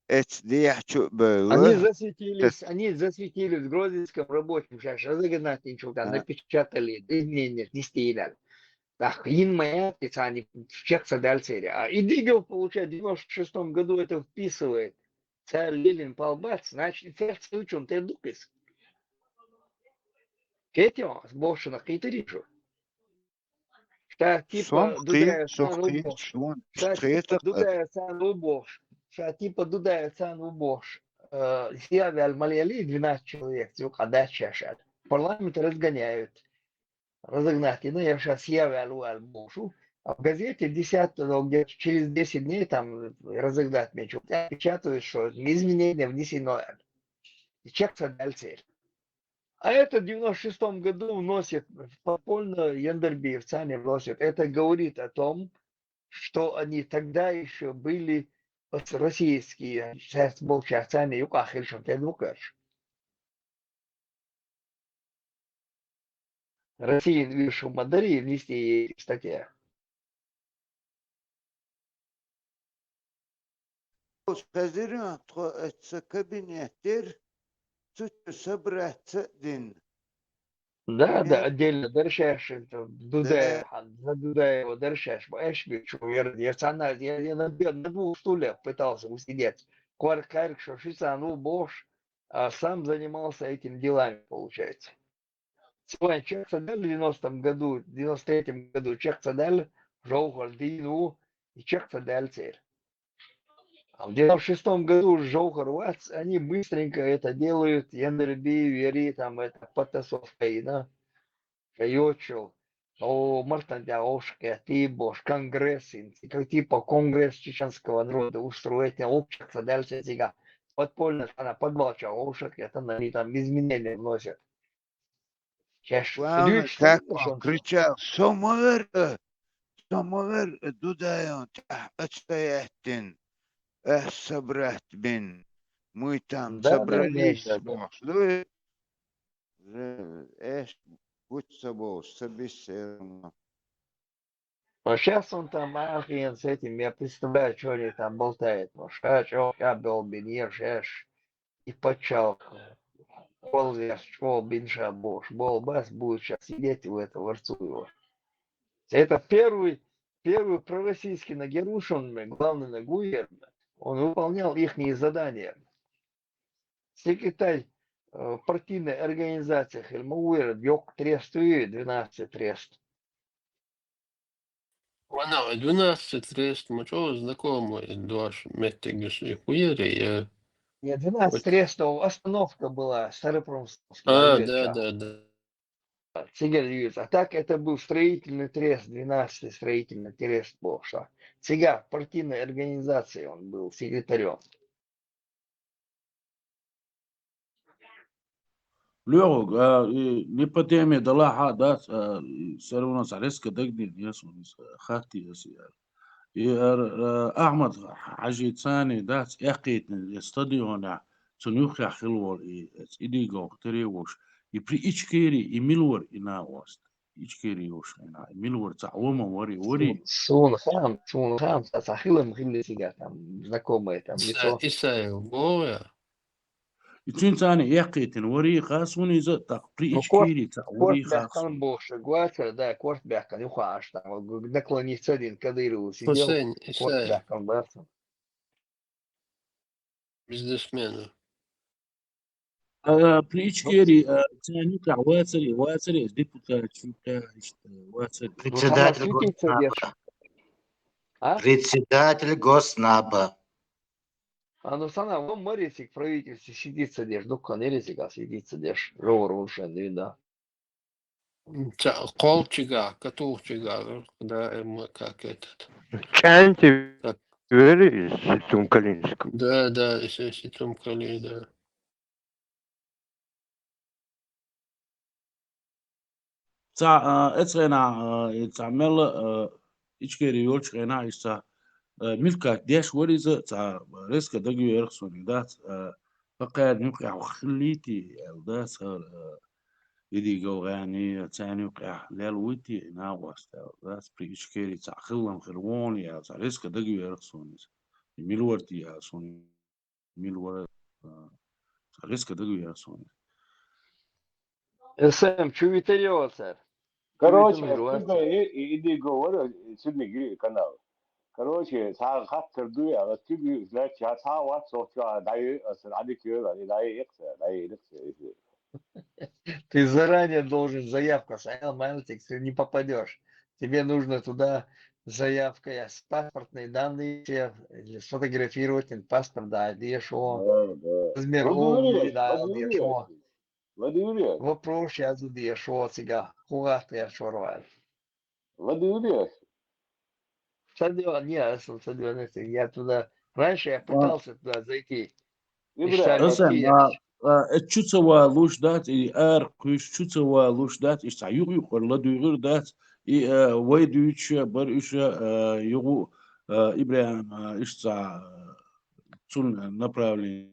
эц дияхчу бели. Они засветились, они засветились в Грозненском рабочем, шаш разогнать ничего, да, напечатали, изменения внести и далее. Так, ин моя, и они чек садальцери. А Идигов, получается, в девяносто шестом году это вписывает. Царь Ленин палбац, значит, и царь случай, он ты дукис. Кетио, с Бошина, Китаричу. Ша типа Дудая сан убош. Ша типа Дудая сан убош. Ша типа Дудая сан убош. Э, сиявь аль мальяли двенадцать человек, цю кадача шат. Парламент разгоняют. Разогнать, и, ну, я щас сиявь аль уаль бошу. А в газете десятого, где-то через десять дней там разогнать мечу. Я печатаю, что изменения внесено. И чек садальцери. А это в девяносто шестом году вносит подпольно яндербиевцами вносит. Это говорит о том, что они тогда ещё были с-, российские, сейчас был сейчас сами юкахельшем, ты двукаш. Россия вышел модели внести статья. Хазирин тхо эцэ кабинетер цуцу собраться дин. Да, да, отдельно дара шаьш, это Дудаев, Да. хан, за Дудаева дара шаьш, ма эш бе чу вера, я цана, я, я на, две- на двух стульях пытался усидеть. Кор-, кор-, что ши цана ву бохуш, а сам занимался этим делами, получается. Сегодня чекх ца даьлла в девяностом году, в девяносто третьем году чекх ца даьлла, Жовхар дийна ву, и чекх ца даьлла церан. А в девяносто шестом году уже Жовхар вац, они быстренько это делают, Янарби, Вери, там это подтасовка и на, ша йоцучул. О, мартан тӀехь вовшах кхетий бохуш, конгресс, как типа конгресс чеченского народа устроить, общество дальше цига. Подпольно, она подвал ча вовшах кхетан, они там изменения вносят. Сейчас Главное, как он кричал: «Со мара! Со мара, Дудаев, тӀехь отстоять дин, э, собрать бин, мы там Да, да, да, собрались», да, да. бохуш ду. Уже эш бу ца бовлуш, ца бисса. А щас он там ахиен с этим, я представляю, что они там болтают. Ну, ша чӀогӀа кӀаббел бин еш, еш. И паччахь, э, ползеш, чӀогӀа бин ша бохуш, болу бас будет щас сидеть у этого Арцуева. Это первый, первый пророссийский нагерушенный, главный нагуер, он выполнял ихние задания. Секретарь, э, партийной организации хила ма вуйра, йоккха трест вуй, двенадцать трест. Ванна, двенадцать трест, ма чӀогӀа знакомый дош меттигаш и хуьйре, я. Не, двенадцать Вот. трестов, остановка была, Старопромысловская, А, да, да, да. Цигара юьйцу. А так это был строительный трест, двенадцатый строительный трест бохуш. Цига партийной организации он был секретарем. Лоьху, а, и Никодеме далахьа а дац, а, и всё равно цхьа резко дагадина еза, хаттий аса яра. И, а, а, Ахьмад Хьажи цани дац, эккхийтина стадионехь, цунна юххехь хилла волу и, и дийгал тере волуш, и при Ичкери, и мила вара и накъост. Ичкери йолуш хенахь, и мила вара, цхьа вама вара, и вари. Суна хаам, суна хаам, цхьа, цхьа хилам хилла цигахь, там, знакомая, там, Иса-, лицо. Исаев боху я? И цуьнан царна эккхийтина вари, хаа суна иза, тӀаккха при Ну, корт-, Ичкери цхьа вари, корт хаа баьккхина суна. Бохуш вацара, да, корт баьккхина юххехь аш там, вот, наклониться один Кадырову сидел, Хусейн корт Исаев. Баьккхина бацара. Бизнесмена. А, при Ичкери, а, царна юкъахь вацаре, вацаре, депутат, чуьнкахь, иштта, вацаре. Ну, Председатель хьан светиться Госнаба. Деш? А? Председатель Госнаба. А, ну, сана, вон марисик правительстве светиться деш, дуккха нерисик а светиться деш, жовхӀар ву шен, да. Ца-, кхолчигахь, катулхчигахь, да, эм, как этот. ЧӀаьнти Так. Вери из Ситум Калинском. Да, да, из Ситум Кали, да. Цхьа, а, эцхьана, а, и цхьа мелла, а, Ичкери йолчу хенахь иштта, а, милкат деш вара иза, цхьа резко дагавеарх суна, дац, а, хӀокхарна юкъахь хиллийти аьлла, дац, хӀара, а, Идигов гӀани, царна юкъахь лел вуйти, накъост аьлла, дац, при Ичкери цхьа хиллам хир вон аьлла, цхьа резко дагавеарх суна иза. И мила вара те аьлла суна. Мила вара, а, резко дагавеара суна. Э, Сэм, чу витар йоцар? Короче, Чу витар вац? Цигай и, и, иди говорю, Сидниги канал. Короче, цхьа хаттар ду я, ас куьг ю, значит, я цхьа вац, сох чу а даю, ас радик ю, и даю икса, даю икса, и Ты заранее должен заявку оставить, мальчик, ты не попадёшь. Тебе нужно туда заявка, я с-, паспортные данные все, или сфотографировать, и паспорт, да, и шо. Да, да. Размер обуви, да, и шо. Владимир, Вопрос я задаю, шо цигахь, хугахь я шо рвал. Владимир. Стадион, не, ас стадион, я туда, раньше я пытался туда зайти. Ибрахим. Аса, а, а, э, чу ца валуш дац, и ара кхуьйсуш чу ца валуш дац, иштта цхьа юкъ-юкъара ладуьйгӀур дац, и, а, вай дуьйцуш бара уьш, а, югӀу, а, Ибрахим, а, иштта цхьа, а, цунна направление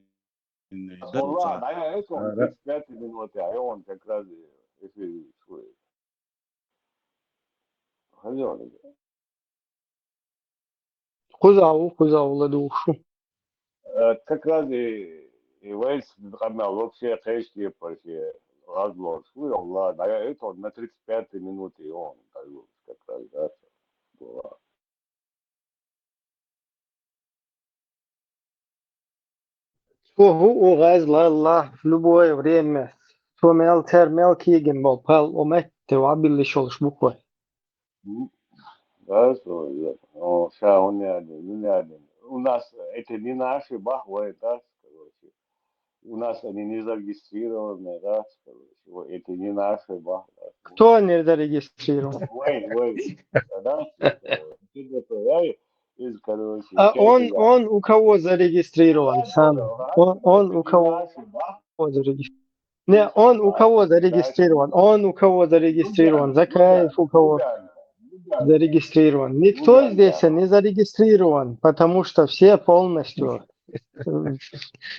дац. Валлахь, дӀаяхьа, а, ра- тридцать пять минут, а, и он как раз и эфир. Хазон. Кхузахь ву, кхузахь ву ладугӀуш ву. Э, как раз и, и вайца къамел вообще кхечу кепара шен Возможно, ладно, а я это на тридцать пятой минуте, и он, как раз, да, была. Цо хӀу оагӀув ла, любое время. Цо мел тер, мел кегийна бола пхьал, о метте вӀабилла йиш йолуш бу-кх вай. М, да, что, я, о, ща он не один, ну, не один. У нас эти не наши, бах, вай, да, короче. У нас они не зарегистрированные, да, короче. Вот эти не наши, бах, да. Кто не зарегистрирован? Вай, вай, да, что, короче, из, короче, А он, он у кого зарегистрирован сам? Он, он у кого зарегистрирован? Не, он у кого зарегистрирован? Он у кого зарегистрирован? Закаев у кого зарегистрирован? Никто здесь не зарегистрирован, потому что все полностью, э,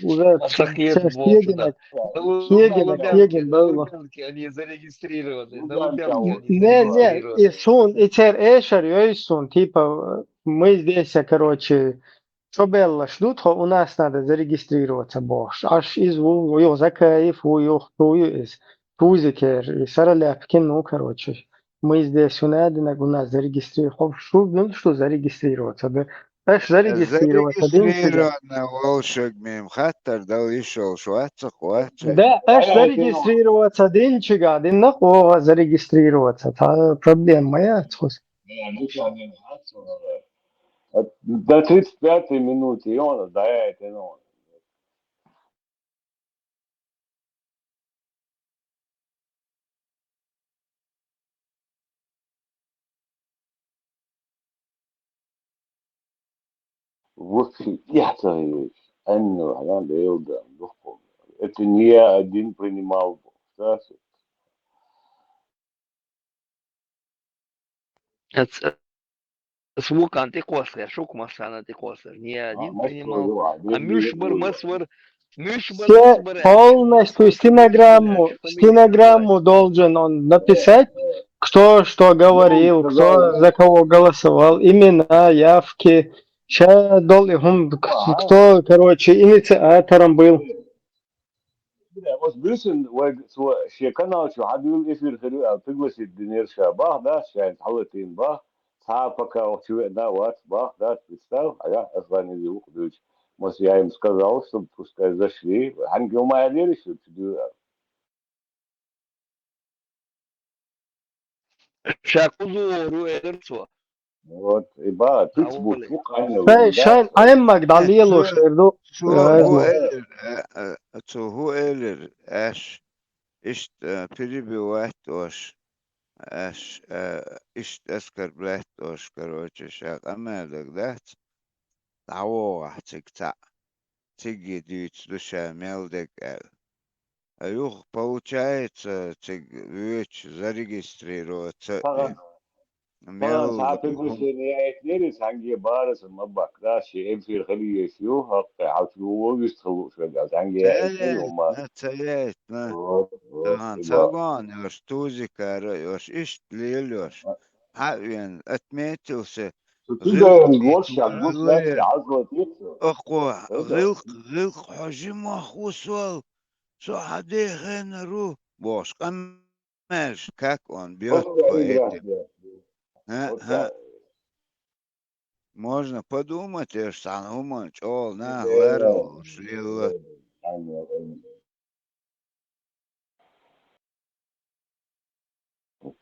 уже Аса кхета все боху, да. Кегина, кегина, кегина, да. Они зарегистрированы, на Лубянке они зарегистрированы. Не, не, и сун, и цер эшар йой сун, типа, мы здесь, короче, чо беллаш ду тхо, у нас надо зарегистрироваться бохуш. Аш иза ву, юха Закаев ву, юха хӀу ю иза. Пузикер, и Сараляпкин, ну, короче. Мы здесь, у Надинаг, у нас зарегистри-, хӀо шу мила шу зарегистрироваться, да? Аш зарегистрироваться динчига. Зарегистрированный волшеб мем хаттар дала йиш йолуш вац-кх, вац-кх. Да, аш зарегистрироваться динчига, динна оха зарегистрироваться. Та проблема ма яц хус. До тридцать пятой минуты, и он, да, это, ну. Вообще, я, Анна, она долго, это не я один принимал, да, Ас, ас вукхана тӀекхоссар, шух массарна тӀекхоссар. Не я один принимал. А муьш бара, мас вара, муьш бара, мас вара. Полностью стенограмму, стенограмму должен он написать, кто что говорил, кто за кого голосовал, имена, явки. Ща долу и хӀума, кто, короче, инициатором был. Бля, вот Брюсин, вай, цо шен канал чу хьадуьйла эфир хир ю аьлла, пригласить динера ша бах, да, шайна хьалатийна бах, цхьа а пока охьа чу веана вац бах, да, представь, а я Аслан Изилух дуьйцу, мас я им сказал, чтобы пускай зашли, хьанга ма аьллера, что чу дуьйла. Ша кхуза вогӀур ву, элира цо. Вот, и ба, пиц бу, Ай, шайн Ӏеммаг дӀалело шер ду. Цо хӀу элира, э, э, цо хӀу элира, аш, иштта, э, перебивать ош, аш, э, иштта оскорблять ош, короче, ша къамел даг дац, дӀавогӀахь цига цхьаъ, цига дуьйцу ду ша мел дерг аьлла. А юха, получается, цига воьдуш зарегистрироваться а вина. Мел цхьа приглашение яйтинера, цхьаьнгге бара сан ма баккха, да, шен эфир хила езаш ю, хӀокху хьалчу вуо вистхила лууш верг, цхьаьнгге яйтинера, ма. Ца яйтина. Вот, вот, тахана ца гоьна йош, тузикара йош, иштта лела йош. Хьа а вена, отметился. Цу тидоьнга вошшах гуш лаьцна хьажо тӀе ца. Окхо гӀилкх, гӀилкх хьо жимах ву сол. Со хьан дехенар ву, бохуш, къамелаш как он бьёт по этим. ХӀа, хӀа. Можно подумать, аш цхьана хӀуманна чӀогӀа нах ларалуш лелла.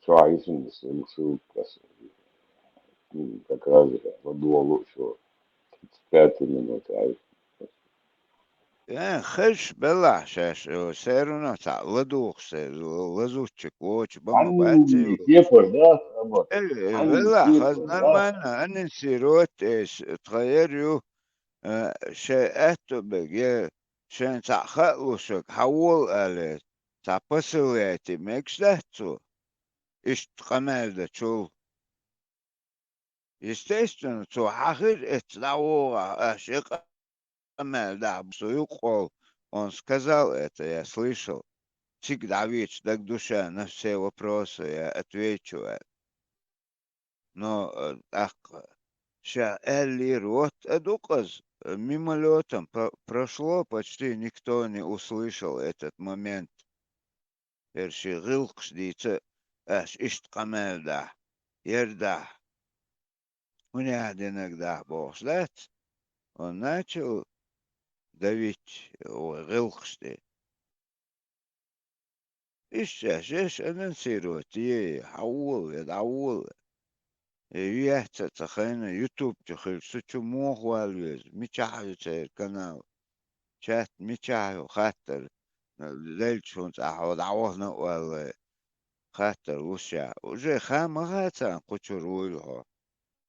Цо хьийсина сан шуьга, м, как раз ладогӀа лууш ву, тридцать пятая минута, ай. Э, хезаш белахь шаьш, э, все равно цхьаъ ладугӀуш, э, лазуччик вочу бан ма бац, э, кепар, да, Саба? Э, э, белахь, хаза нормально, анонсировать эш, тхан яр ю, э, шайн аьтто берг, я шайн цхьаъ хаалуш верг, хьан волу аьлла, цхьа посылайти мегаш дац цо? Иштта къамел дачул. Естественно, цо хьан хир эцна дӀавогӀахь, аш и къамел дахьа, со юккъехула, он сказал это, я слышал. Цига дӀавеча дага ду ша на все вопросы, я отвечу аьлла. Но, э, тӀаккха ша аьллера, вот а ду-кх иза, э, мимолётом по-, прошло, почти никто не услышал этот момент. ер ший гӀиллакхаш дийца, аш иштта къамаьл дахь, ер дахь, хӀунех динарг дахь бохуш дац, он начал давить вай гӀиллакхаш тӀе. Иштта шаьш анонсировать е, хьавола, я дӀавола. Э, яц ца хайна YouTube чу хилча, цу чу муха вала веза, мичахь ю церан канал, чат мичахь ю, хаттар, делча хӀунца ахьа дӀавахана а валлай, хаттар луш я. Уже ха ма хаьа царна, кху чуьра вуйла хьо.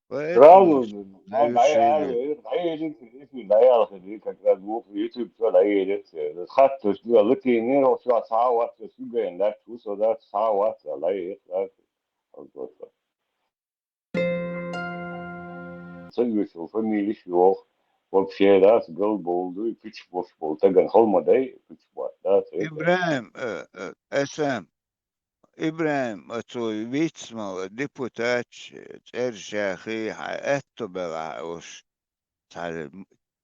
Поэтому Сразу же, ну, да, да, я, дальше я, я, я, я, я, я, я, я, я, я, как раз вот YouTube всё, да, я, я, я, я, хаттар, что я, латинный, вот всё, а схьа вац, всё, гэн, да, чувство, да, схьа вац, да, я, я, я, я, вот, вот, вот. Ца вуьйцу фамилиш йоху. Вообще, да, ца гал болу дуй, пуьчаш болуш болу. Тагана хала ма дай, пуьчаш бац, да, ца. ИбрахӀим, э, э, Эсам, ИбрахӀим, оцо вицмала депутаташ, э, цӀераш яхий, хьан аьтто белахь уьш. Цхьа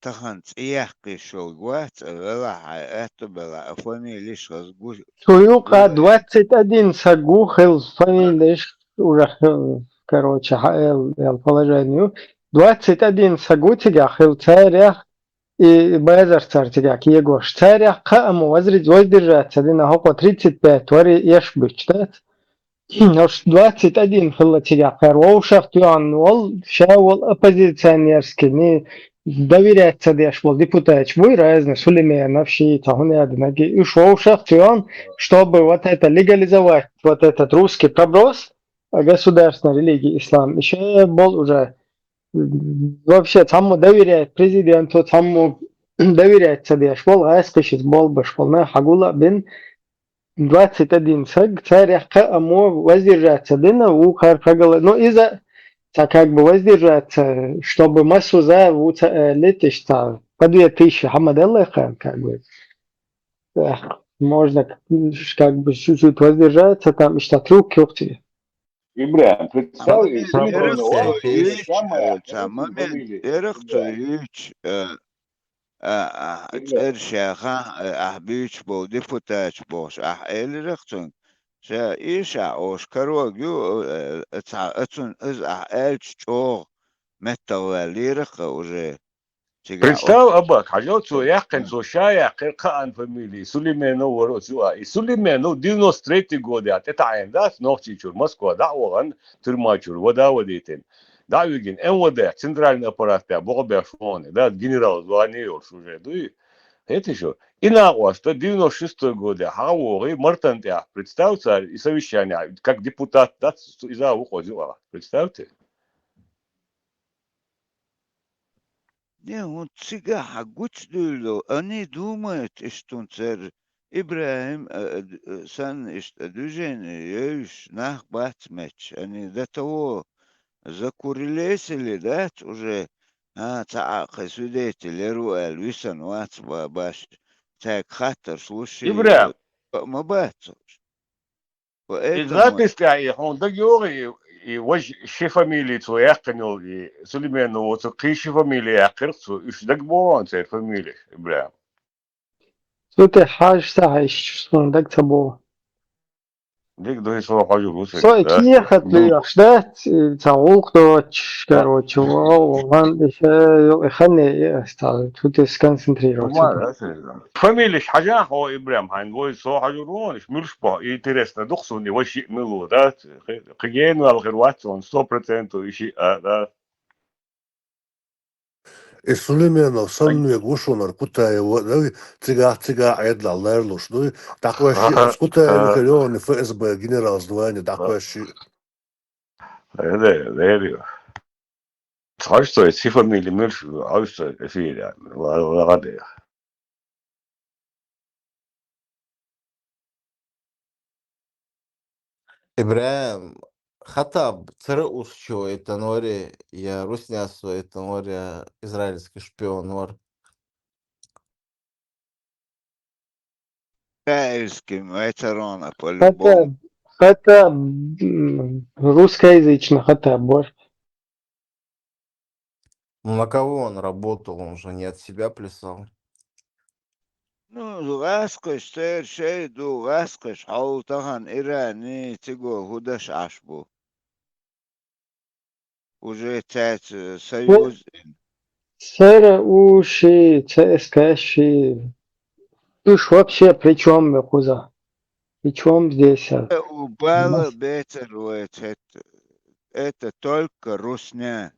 тахана цӀе яккхийш йолу вац, а велахь, хьан аьтто белахь, а фамилиш хаза гу-, Цу юкъа гу-, двадцать один саг ву хилла фамилиш, уже, короче, хьаэл, эл положение ю. Двадцать один саг ву цигахь хилла, царех и базар цар цигахь кегош. Царех кхаъ ма возри-, воздержаться дина, хӀокхо тридцать пять вари еш буьтуш дац. Уьш двадцать один хилла цигахь кхара. Вовшах тоьхна волу, ша волу оппозиционерский, ни доверять ца деш волу депутаташ буй разный, Сулейменов, ши цхьа хӀун яда наги. Уьш вовшах тоьхна, чтобы вот это легализовать, вот этот русский проброс, а, государственная религия ислам. И ша болу уже, м, вообще цхьаммо доверять президенту, цхьаммо доверять ца деш волу, гӀаьскхишица болбаш болу нах хьагула а бин. Двадцать один саг, царех кхаъ мо воздержаться дина, вукхар кхагала. Ну, иза ца как бы воздержаться, чтобы массо за ву ца, э, летиш ца, по две тысячи хьама делла хан, как бы. Эх, можно к-, как бы чуть-чуть воздержаться, там иштта трюк юхти. ИбрахӀим, представь, Ца, ца, Сулейменов, ца, вот, ца, самое, ца, вот, момент, фамилия. Эрах цу ИбрахӀим. Юьйч, э, а, а, Ира. ЦӀераш яхахь, а, ахь буьйцуш болу депутаташ бохуш, ахь элира-кх цуьнга, ша ийша ош карог ю, а, а, цхьа, а, цунна иза ахь аьлча чӀогӀа меттахваьллера-кх уже. Цигахь Представь, оццул Абак, хьажал, цо яьккхина, цо ша яьккхира кхаанна фамилия, Сулейменов вара оцу юкъа. И Сулейменов девяносто третий годехь тӀетаӀийна дац, Нохчийчуьра Москва дӀа а вахана, тюрьма чуьра вада а вадийтина. ДӀа а вигина, МВД, центральный аппарат тӀехь боху беш вон, да, генерал звание йолуш уже дуй. Хетий шу? И накъост девяносто шестой годехь хьан а вогӀий, Мартан тӀехь, представь цара, и совещание, как депутат дац, иза а ву кхуза юкъахь. Представьте. Не, хӀунда цигахь хьан гучудуьйлу, они думают, иштта хӀунда церан ИбрахӀим, а, а, д-, а, санна иштта движение йевзаш нах бац метташ, они до того закуролесили дац уже, а, цхьа а кхин свидетель яр ву аьлла, висина вац ба-, баш, цаьрга хаттарш луш и, ИбрахӀим. а, ма бац уьш. И Поэтому запись тӀехь и хьуна дага йогӀу и, и важа ши фамилия цо яьккхина йолу, и Сулейменов воцург кхин ши фамилия яьккхира цо, уьш дага богӀу хьуна церан фамилияш, ИбрахӀим? Цу тӀе хьажа ца хьаьжча, суна дага ца богӀу. Дика ду, и со хьожур ву цига, Со и да? кехат лоьхуш дац, и цхьа гӀуллакх доцуш, короче, вау, ван, и ша, и хан, и ас цхьа цу тӀе сконцентрироваться. Нормально, да, цига? Фамилияш хьажахь хьо, ИбрахӀим, хьайна вай со хьожур ву, иш муьлш боху, интересно ду-кх суна, и вай шиъ мила ву, да? Кхи-, кхин гена ваьлла хир вац суна, сто процентов и шиъ а, да? И Сулейменов санна вега ву шуна, Кутаева, да, цигахь, цигахь Ӏедалахь ларлуш ду. ДӀакхоьссича, оцу Кутаеван хир йогӀу ФСБ генерал звание дӀакхоьссича. Э, да, лерина. Хьажа цо, и цхьа фамилия муьлш, хьажа цо эфире, ла-, ла-, ладе. ИбрахӀим, Хаттаб цара усчо это норе, я русняство это норе, израильский шпион вар. Израильский вай царона, Хаттаб, по-любому. Хаттаб, м, русскоязычный Хаттаб вар. Ну, на кого он работал? Он же не от себя плясал. Ну, гӀаскхаш церан шай ду, гӀаскхаш хьол тахана Иране, цигахь хӀун деш Ӏаш бу? Уже цаьрца союз. Сера у ши, ЦСКА ши. Уж вообще при чём, кхуза? При чём здесь? Э, у бала бецар вай цхьаьта. Это только русня.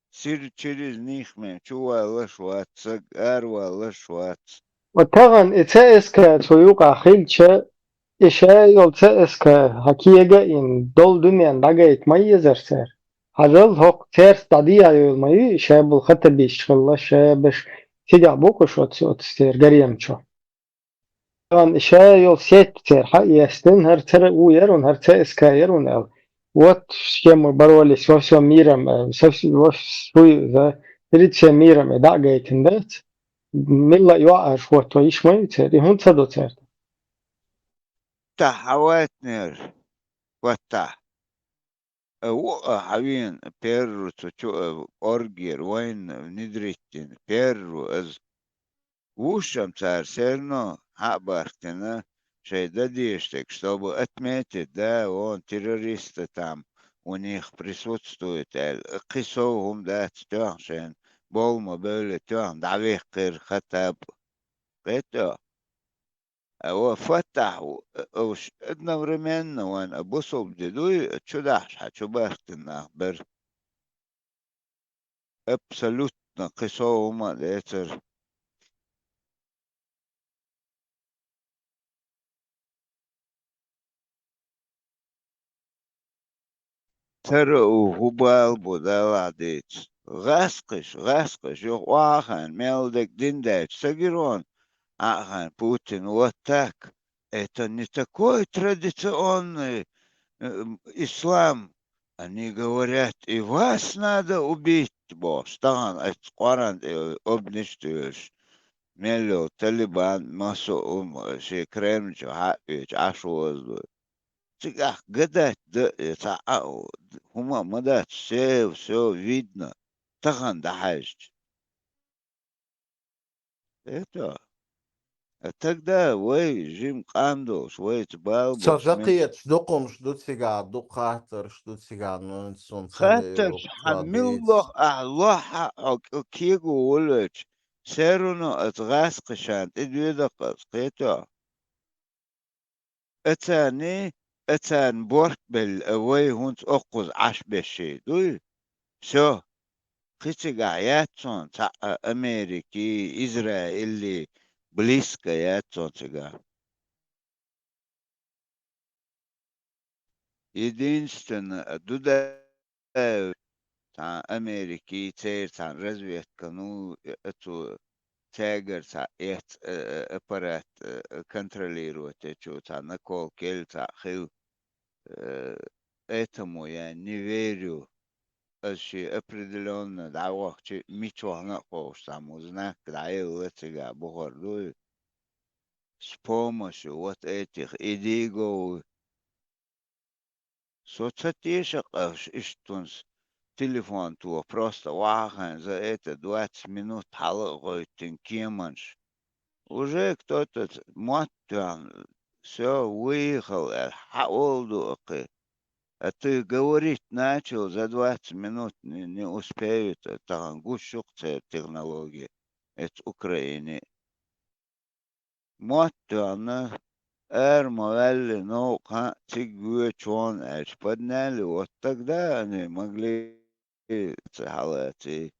Сир через них ме чу валлаш вац, саг ара валлаш вац. Вот тахана и ЦСКА цу юкъахь хилча, и ша йолу ЦСКА хьан кега а йина, долу дуьненна дӀагайта ма езара цара. Хьажал, хӀокху цаьрца дӀадийхьа йолу ма ю, и ша болу хаттабисташ хилла, ша беш цигахь бу кху шо оцу, оцу церан гаремчо. Тахана ша йолу сетта церан хьа а естина, хӀара цара а ву яра, хӀара ЦСКА яра аьлла. Вот с чем мы боролись во всём миром, э, со вс-, во вс-, за перед всем миром и дӀа а гайтина дац. Милла а йоӀ аша хӀотто йиш ма ю церан, и хӀунда ца до цаьрга? Тахьа вайтнера, вот тахьа. Э, ву, а, хьан вен, Перу цу чу, э, оргер вайна внедрить дина, Перу, аз вуш-м цара все равно хьа а бархкина, шайн дан дезаш дерг, чтобы отметить, да, вон террористы там у них присутствуют аьлла, кхин сов хӀума дац тоьхна шайна, болу ма бевлла тоьхна, дӀавеккхира Хаттаб. Кхетий хьо? А вон Фаттахь ву, а, уьш одновременно вайн а бусалба де дуй, а чу дахьаш хьан чу бархкина нах бара. Абсолютно кхин сов хӀума а дацара. Цара у хӀун бала бу, Дала дийца. ГӀаскхаш, гӀаскхаш, юха охьахаьхна, мел дерг дина даьлча, ца гира вон Ӏахаьхна Путин, вот так. Это не такой традиционный, э, м, ислам. Они говорят, и вас надо убить, бохуш, тахана оцу Къуръан тӀе обниш а туьйсуш, мел йолу Талибан, массо а хӀума шен Кремль чу хьа а оьцуш, Ӏаш ву оза дуй. Цигахь гадать дан а, цхьа а хӀума а ма дац, все, всё видно, тахана дӀахьаьжча. Это, а тогда вай жима къам долуш, вайца бала болуш, ца дакхеташ дукхумаш ду цигахь, дукха хаттарш ду цигахь, ну, суна ца хаттарш, хьан милла лох, ахь лохьа, хьо кӀ-, кего волавелча, все равно аса гӀаскхашна тӀе доьдакх аса, кхетий хьо? Ацарний, ацарна борт белла, а вай хӀунца оккхуза Ӏаш беш дуй? Всё. Кхин цигахь яц цунна цхьа а Америки, Израили, близко яц цунна цигахь. Единственное, а, ду да, цхьа Америки, церан цхьа разведка, ну, э, цу цаьргара цхьа эц, э, э, аппарат, э, контролировать, э, чу цхьа наколка елла цхьа хилла, э, этому я не верю. Аса шен определённо дӀавахча, мича вахана а кховш цхьаммо знак дӀаелла цигахь бухур дуй. С помощью вот этих идигов. Со ца теша къаьвш иштта хӀунца телефон тоха, просто вахахайна за это двадцать минут хьала а гӀоьттина кеманаш. Уже кто-то ц-, мотт тоьхна, всё, выехал аьлла, хьа а волу ду а кхин. А ты говорить начал, за двадцать минут не, не успеют, а тахана гуш ю-кх церан технология, эца Украине. Мотт тоьхна, ара ма ваьлли, новкъа цига воьдуш ву аьлча, подняли, вот тогда они могли ца хьалаций.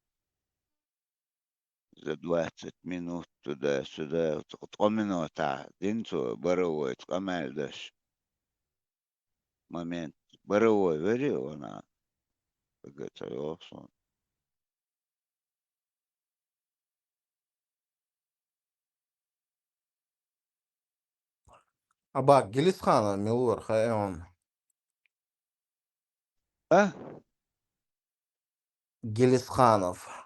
За двадцать минут туда-сюда, ткъа минотахь дина цо боровойца къамел деш. Момент. Боровой вари вана? Ага, ца йоху суна. Абак Гелисханов мила вара хаьий хьуна? А? Гелисханов.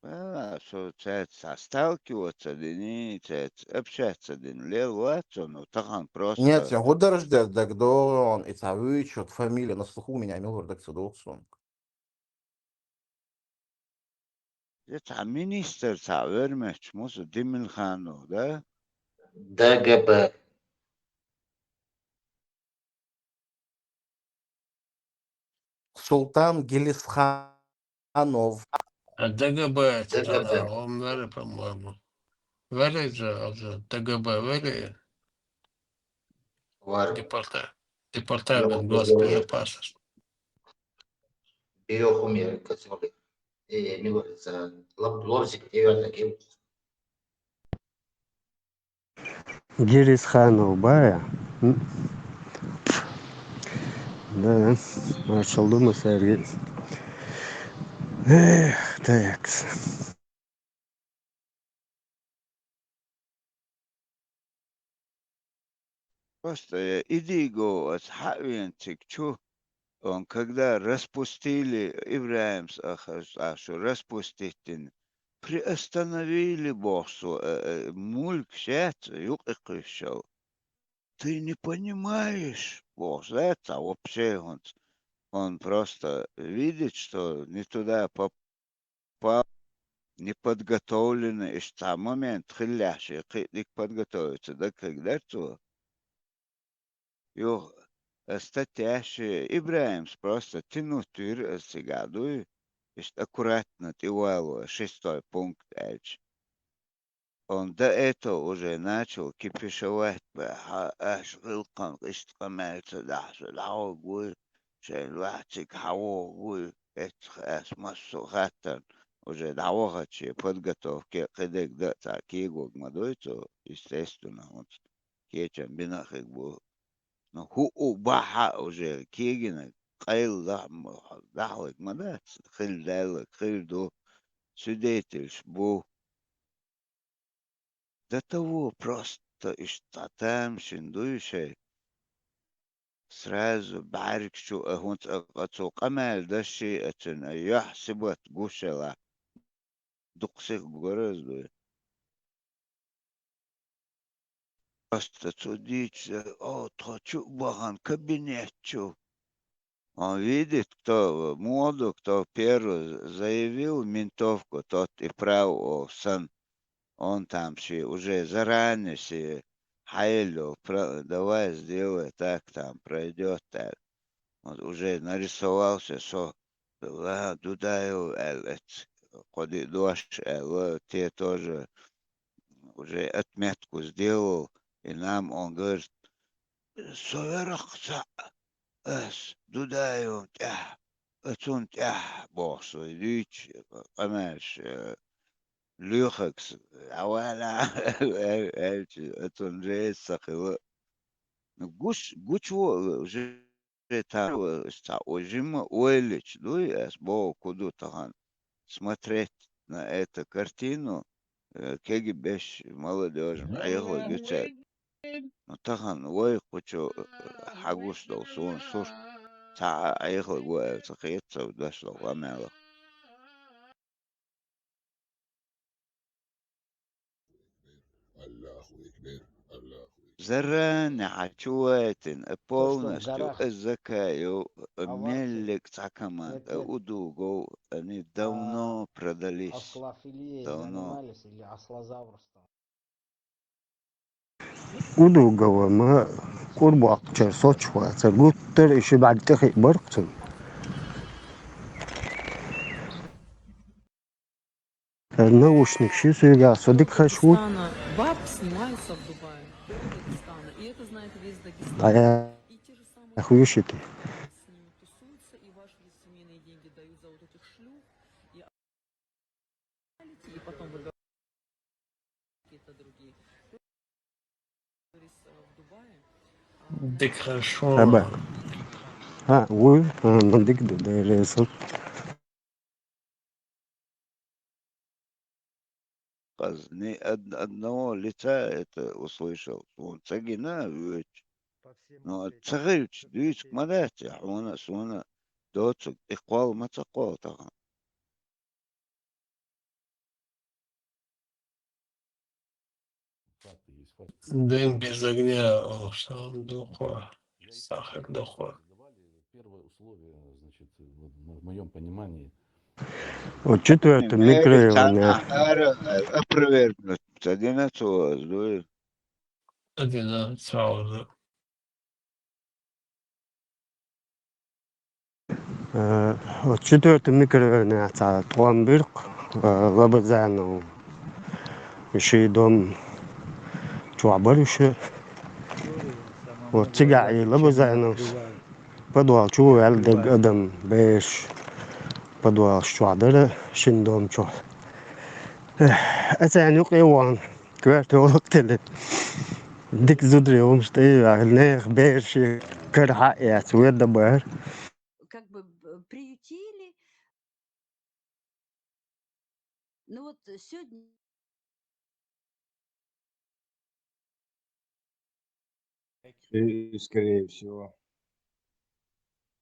А, со цаьрца сталкиваться дина, цаьрца общаться дина. Лела вац со, ну, тахана просто. Нет, я хӀун дарж дер дагдогӀун, и цхьа вуьйчу, вот фамилия на слуху у меня, мила вара даг ца догӀу суна. Е цхьа министр цхьа вер метташ, муса Димилханов, да? ДГБ. Султан Гелисханов. А ДГБ это ДГБ. А, он вер, по-моему. Вер же, а же ДГБ вер, Вар. департа-, департамент ДГБ. Госбезопасности. Биохумер, который. Э, не говорится, лоб-, лобзик, наверное, кем. Гелисханов, ба? М? Да, маршалла масарги. Эх, так. Просто, э, идиго ас хьавен цик чу, он когда распустили Ибрагимс ахаш, ашу распустить дин, приостановили бохсу, э, э, мульк шец, юкъи кхишал. Ты не понимаешь, бохс, да, ца вообще хунц. Он просто видит, что не туда попал, не подготовленный, иш ца момент хиллеш, и кхи-, дик подготовиться, да, как дерцу. Ё, э, статьяш Ибрагимс просто тянуть вир, э, сигадуй, иш аккуратно тивало, шестой пункт, эльч. Он до этого уже начал кипишевать, бля, ха, аш гылкан, иш ткамельца, да, сюда, огуй, шен лацик, хавогуй, эцхас массу хаттан, уже давахачи подготовке, кидек да, ца кигуг мадуйцу, естественно, он кечен бинахик бу. Ну, ху у баха уже кигина, къайл дахлык мадац, хил дайлык, хил ду, свидетельш бу. До того просто иш ца тамшин дуй шей. Сразу бӀаргчу а хӀунца а цу къамаьл дашши а цуьнан а юьхь сибат гушала. Дукха сиха гораздуй. Просто цу дийча, о, тхо чу а бахана кабинет чу. Он видит, кто, муха ду, кто первый заявил ментовку, тот и прав, о, сан. Он там ши уже заранее ши хьаелло, про-, давай сделай так, там пройдёт, аьлла. Вот уже нарисовался, со, ла, Дудаев, аьлла, эц, кхо-диъ дош, аьлла, те тоже уже отметку сделал, и нам он говорит, со верах цхьаъ, ас Дудаевн тӀехь, а цунна тӀехь, боху со, дуьйцу къамелаш, э, лоьхаргас, хьавала, аьлча, а цунна жест ца хилла. Гуш, гучу уже та, цхьа жимма ойлича дуй, ас боху, ку ду тахана. Смотреть на эту картину, э, кегий беш молодёжь Мгм. Ӏехалург ю цаьрга. Ну, тахана вай кхучу, э, хьагуш долу суна сурт, цхьа а Ӏехалург ву аьлла ца хета ца дош долу къамелах. Заррани хьан чу вайтина, э, полностью, э, Закаев, э, меллиг цхьа команда, э, удугов, они давно продались. Давно. Удугова ма кӀур боккхучара соцуш вацара, гуттар а и ши бӀаьрг тӀехиъ баркху цунна. Наушник ши суьйга со дика хаш ву. Дагестана. Баб снимается в Дубае. Дагестана. И это знает весь Дагестан. А я И те же самые хуюшити. С ними тусуются, и ваши же семейные деньги дают за вот этих шлюх, и, и потом вы говорите какие-то другие. Говорится, в Дубае, а, Дик хорошо. Аба. А, ву, а, мандик да, да, да, Аз ни од-, одного лица это услышал. Суна ца гина вуьйцу. Но ца хилча дуьйцург ма дац, хьуна, суна доцург, и кхолла ма ца кхолла тахана. Дым без огня, о, сам духо, сахар духо. Первое условие, значит, в, в моем понимании, Вот четвертый микрорайон. Опровергнуть. Один отсюда. Один отсюда. Э, вот четвертый микрорайон яцахь тхьовра биркх, э, Лабазанов ший дом чохь бара уьш. Вот цигахь и Лабазанов подвал чу ваьлла дерг адам, бераш подвалаш чохь дара шин дом чохь. Эх, аса юкъе вахана. Коьрта йолу тӀе. Дика зударий хӀумаш тӀе а, нехан бераш кара хьа а эцна, ведда бара. Как бы б- приютили. Ну вот сегодня И, скорее всего,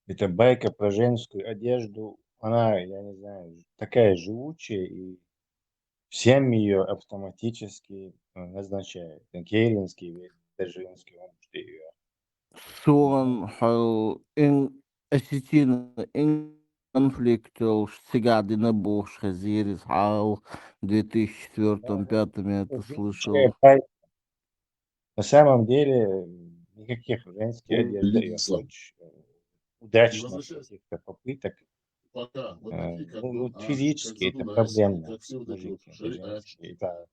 это байка про женскую одежду. Она, я не знаю, такая живучая, и всем ее автоматически э, назначают. Кейринский ведь, даже женский, он что ее. Суна хьо ин осетин ин конфликт йолуш цигахь дина бохуш хезира иза хьалха две тысячи четвёртом, пятом я это слышал. На самом деле, никаких женских одежд, если хочешь, э, удачных каких-то попыток. Э, ну, вот физически это проблемно. Мужики, женщины, это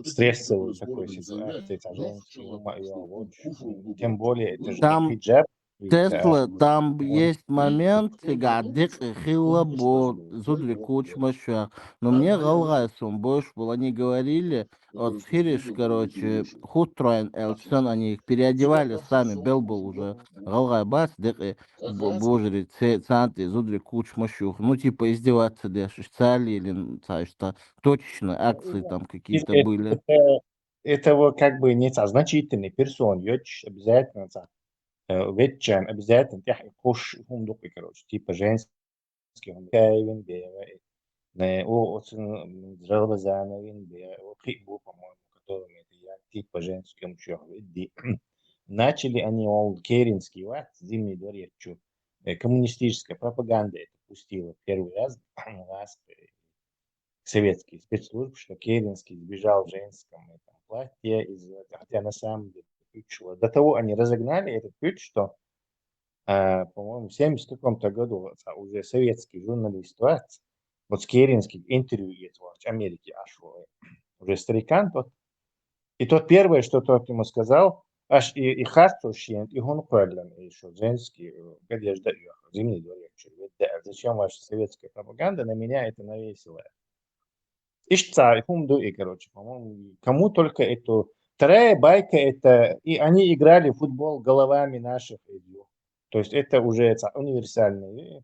стрессовый такой ситуации, это женский, ну, моё, вот, тем более, это же Там хиджаб. Тесла, там есть момент, цигахь декъий хилла боху зударий кхочуш ма шоьху. Но мне гӀалгӀай суна бохуш болу, они говорили, оцу хириш, короче, хӀуттаройн аьлча санна, они их переодевали сами, белбал уже. ГӀалгӀай бац декъий бо- божарий, це- царна тӀе зударий кхочуш ма шоьху. Ну, типа, издеваться деш, уьш цара лелийна, цхьа иштта точечные акции там какие-то были. Это, это вот как бы не цхьа значительный персон, йоцуш обязательно цхьа, э, веччан обязательно тӀехь и кхуш хӀума ду-кх и, короче, типа женский хӀума. Каевин бега, э, о, оцу, м, Жалбазановин бега, о, кхин бу, по-моему, которым это я, типа женский хӀума шоьху ведь ди. Начали они, мол, Керенский вац, Зимний дворец чу, э, коммунистическая пропаганда это пустила первый раз, у нас, э, советские спецслужбы, что Керенский сбежал в женском этом платье, из, хотя на самом деле пуч ва. До того они разогнали этот пуч, что, а, по-моему, в семьдесят каком-то году вот, а, уже советский журналист вац, вот с Керенским интервью есть, вот, в Америке аш ву, уже старикан тот. И тот первое, что тот ему сказал, аш и, и харцо шен, и хун кхоьллина, и что женский, э, одежда, и Зимний дворец чу ведь, да, зачем ваша советская пропаганда на меня это навесила? Иштта хӀума ду и, короче, по-моему, кому только эту... Вторая байка это, и они играли в футбол головами наших этих. То есть это уже ца- универсальные,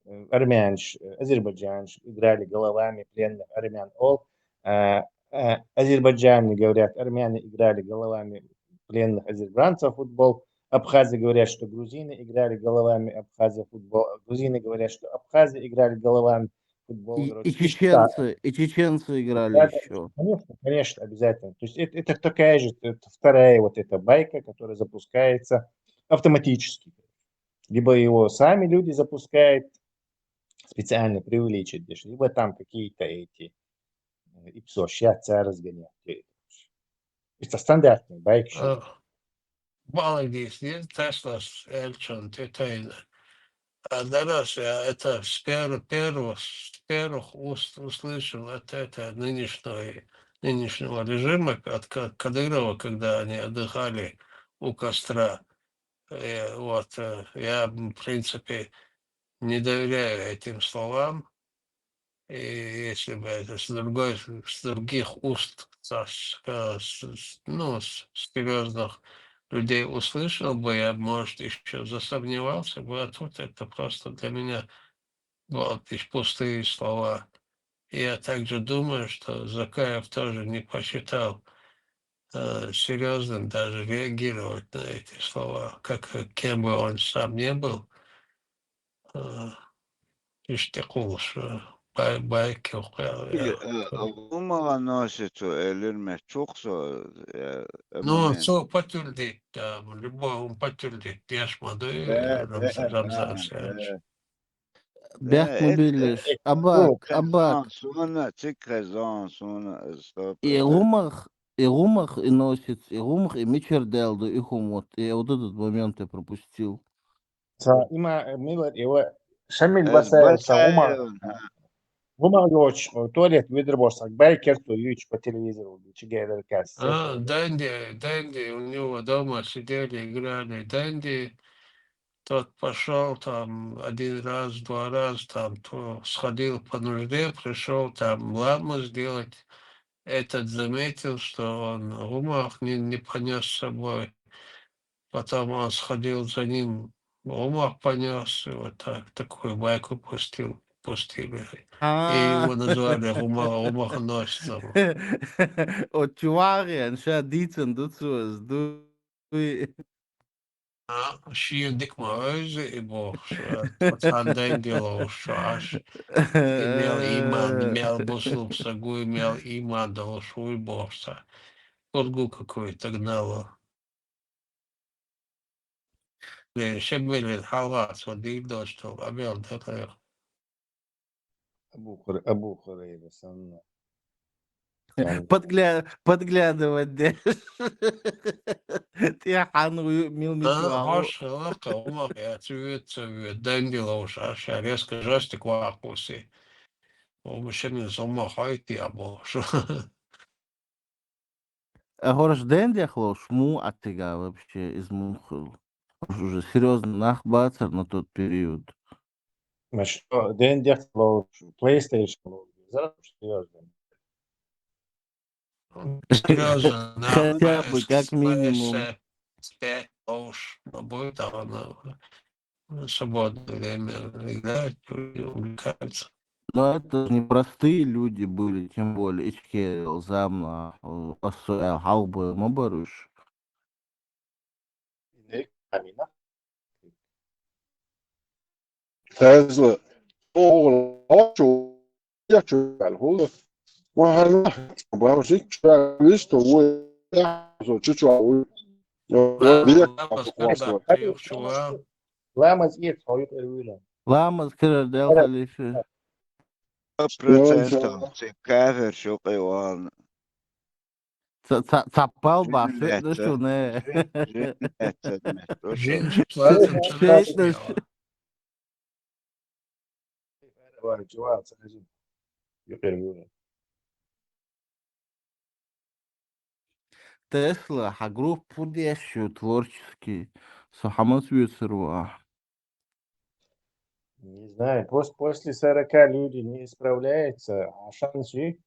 э, армянш, э, азербайджанш играли головами пленных армян. Ол, э, э, азербайджане говорят, армяне играли головами пленных азербайджанцев в футбол. Абхазы говорят, что грузины играли головами абхазов в футбол. Грузины говорят, что абхазы играли головами в футбол. И, Короче, и чеченцы, и чеченцы играли Да, да, еще. Конечно, конечно, обязательно. То есть это, это такая же, это вторая вот эта байка, которая запускается автоматически. Либо его сами люди запускают, специально преувеличивают, либо там какие-то эти э, и всё, ща царь разгоняет. Это стандартный байк. Э, Молодец, не Тесла с Эльчон, ты тайна. А Дарас, я это с пер- первого, с первых уст услышал от это нынешнего, нынешнего режима, от Ка- Кадырова, когда они отдыхали у костра. Э, вот, э, я, в принципе, не доверяю этим словам. И если бы это с другой, с других уст, со- с- с- ну, с серьезных людей услышал бы, я, может, еще засомневался бы, а тут это просто для меня вот лишь пустые слова. И я также думаю, что Закаев тоже не посчитал э, серьезным даже реагировать на эти слова, как э, кем бы он сам не был. Э, Иштта кхуллуш, э, бай- байки Э, э, гӀумагӀа носицу элира меттух со, э, э, Ну, момент. Со патюльдит, да, любой он патюльдит, деш ма дуй, Да, Рамзан, да, Рамзан да, Саевич. Да. Бехк ма биллалаш. Абак, абак. Суна, цик хезон, суна, стоп. И гӀумах, и гӀумах, и носец, и гӀумах, и мичара даьлла да и хӀума, вот, я вот этот момент я пропустил. Ца има, э, милар, и ва, Шамиль Басаев, ца гӀумах. ГӀумах йоч, э, туалет ведра бошсаг, бай керто юч по телевизору, чи гейдер касс. А, Дэнди, Дэнди, у него дома сидели, играли. Дэнди, тот пошёл там один раз, два раз, там, то сходил по нужде, пришёл там ламу сделать. Этот заметил, что он гумах не, не понёс с собой. Потом он сходил за ним, гумах понёс, и вот так, такую байку пустил, пустили. И его назвали гумах, гумахоносцем. От чувагъен, ша дийцан дуцу аз, дуй. А, шиев дика ма вевза и бохуш, а, цхьана дайн диловш шу Ӏаш. И мел ийман, мел бусулба саг вуй, мел ийман долуш вуй бохуш цхьа. Кургу какой-то гнало. Э, Шембелин хьалгӀа цо дийр доцу тхо, къамел дара. Абу Хур-, Абу Хурайра санна. Подгля-, подглядывать деш. ТӀехьа хьанна ву-, мил мича А, вагӀу. Хьош хила, кхин хӀума яц, вуьйцу, ца вуьйцу, дайн диловш, а, ша резко жестик ваккхуси. ХӀума шимил сомма хойтти а бохуш. А хӀорш дендех ловш муха Ӏаттига вообще из муха хуьлу? ХӀорш уже серьёзно нах бацара на тот период. Ма что, дендех ловш, PlayStation ловш, зара серьёзно. Серьёзно, нах Хотя бы, как минимум. Ловш, будет, а он, э, свободное время играет, увлекается. Но это же не простые люди были, тем более Ичкерил, Замна, э, Осоя, Халбы, Мабаруш. Тезла, ола, чу, я чу, хул. Ва хьарна, баба, шик, чу, висто, ву, я, со, чу, чу, ву. Ва, ва, ва, ва, ва, ва, ва, ва. Ламаз эца хьо юкъера вуьйлан. Ламаз кирар дел халифа. Сто процентов цу кафир шу къеван. Ца-, ца-, цаппал бахьа Жин суьтна лаьцна. Шуна. Жин, жин лаьцна, меттуш. Жин чу плацам ца Шейтна лаьцна шу-, яла. Юкъера вуьйлан. Тесла, хьан группа фу деш ю творческий? Со хьамаца вуьйцур ву ахь. Не знаю, пос-, после сорока люди не исправляются, а шанс есть?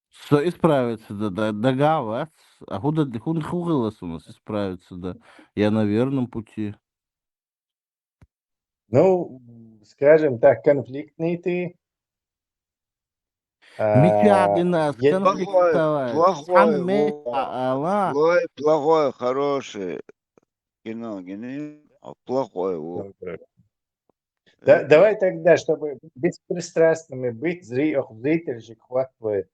Со исправиться да, да, дага вац. А хӀун да, хӀун, хӀун хилла суна исправиться да? Я на верном пути. Ну, скажем так, конфликтный ты. Мича дина конфликтовать? Плохой, плохой, плохой, хороший. Кино, кино, а плохой, во. Добре. Да, давай тогда, чтобы беспристрастными быть, зри-, ох, зрительщик хватывает.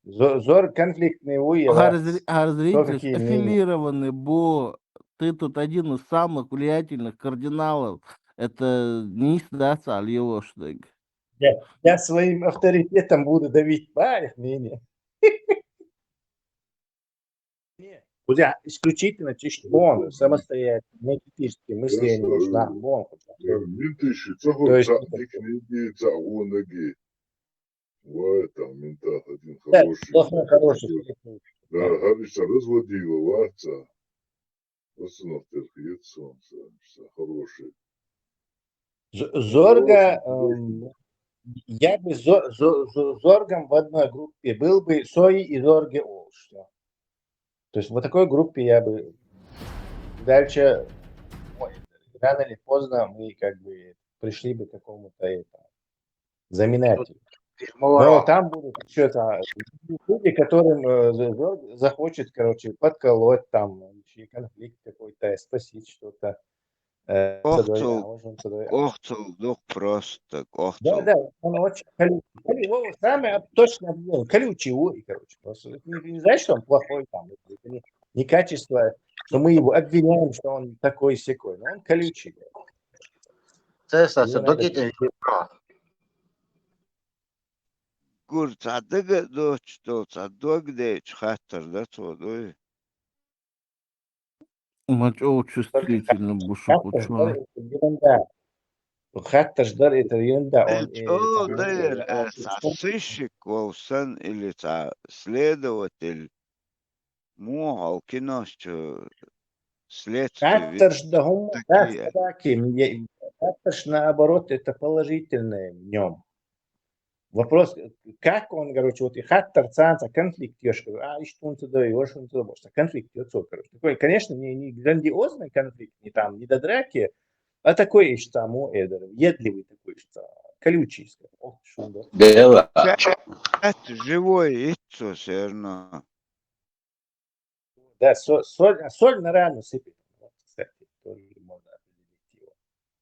Зо-, зор конфликтный вуй, я. ХӀара зри-, хӀара зритель аффилированный бу, ты тут один из самых влиятельных кардиналов. Это не сдаться, а левошник. Я, я своим авторитетом буду давить по их мнению. Нет, у тебя исключительно чисто бон, самостоятельно, не критическое мышление нужно, бон. То есть, это Ва, там ментат один хороший. Да, плохой, хороший. Да, хороший, разводила, ваца. Пацанов терпеть солнце, хороший. З-, Зорга, хороший, эм, я бы Зо-, Зо-, Зо-, Зоргом в одной группе был бы, Сои и Зорге олуш. То есть в такой группе я бы дальше, ой, рано или поздно мы как бы пришли бы к какому-то этому. Заминать. Но там будут ещё это, люди, которым, э, за-, за-, захочет, короче, подколоть, там, ещё и конфликт какой-то, спасить что-то. Э, кӀохцул, кӀохцул ду-кх просто, кӀохцул. Да, да, он очень колючий. Колю-, о, самое об-, точное определение. Колючий, ой, короче. Просто это не, не значит, что он плохой, там, это не, не качество, что мы его обвиняем, что он такой-сякой, но он колючий. Цецаш, догитин шура. Гур цхьа дага а доцуш долу, цхьа дог дайчу хаттар дан цо, дуй? Ма чӀогӀа чувствительно бу шу хаттарш дар хучуна. Это ерунда. Хаттарш дар это ерунда, он, э, чӀогӀа дар, э, сыщик волу сан или цхьа следователь. Муха хьо киношчу следствие ведь? Хаттарш дан хӀумма дац, такие. Даки, м, е-, хаттарш, наоборот, это положительное в нём. Вопрос, как он, короче, вот и хаттар цхьаьна цхьа конфликт йо, аш, а, иштта хӀунца дай, ваша хӀунца дай, бохуш, цхьа конфликт йо цо, короче. Такой, конечно, не, не грандиозный конфликт, не там, не до драки, а такой иштта, му, эдер, въедливый такой иштта, колючий, скажем. Ох, шун дар. Дела. Чат, чат живой, и цо всё равно. Да, со-, соль, соль на рану сыпет. Вот, кстати, тоже можно определить его.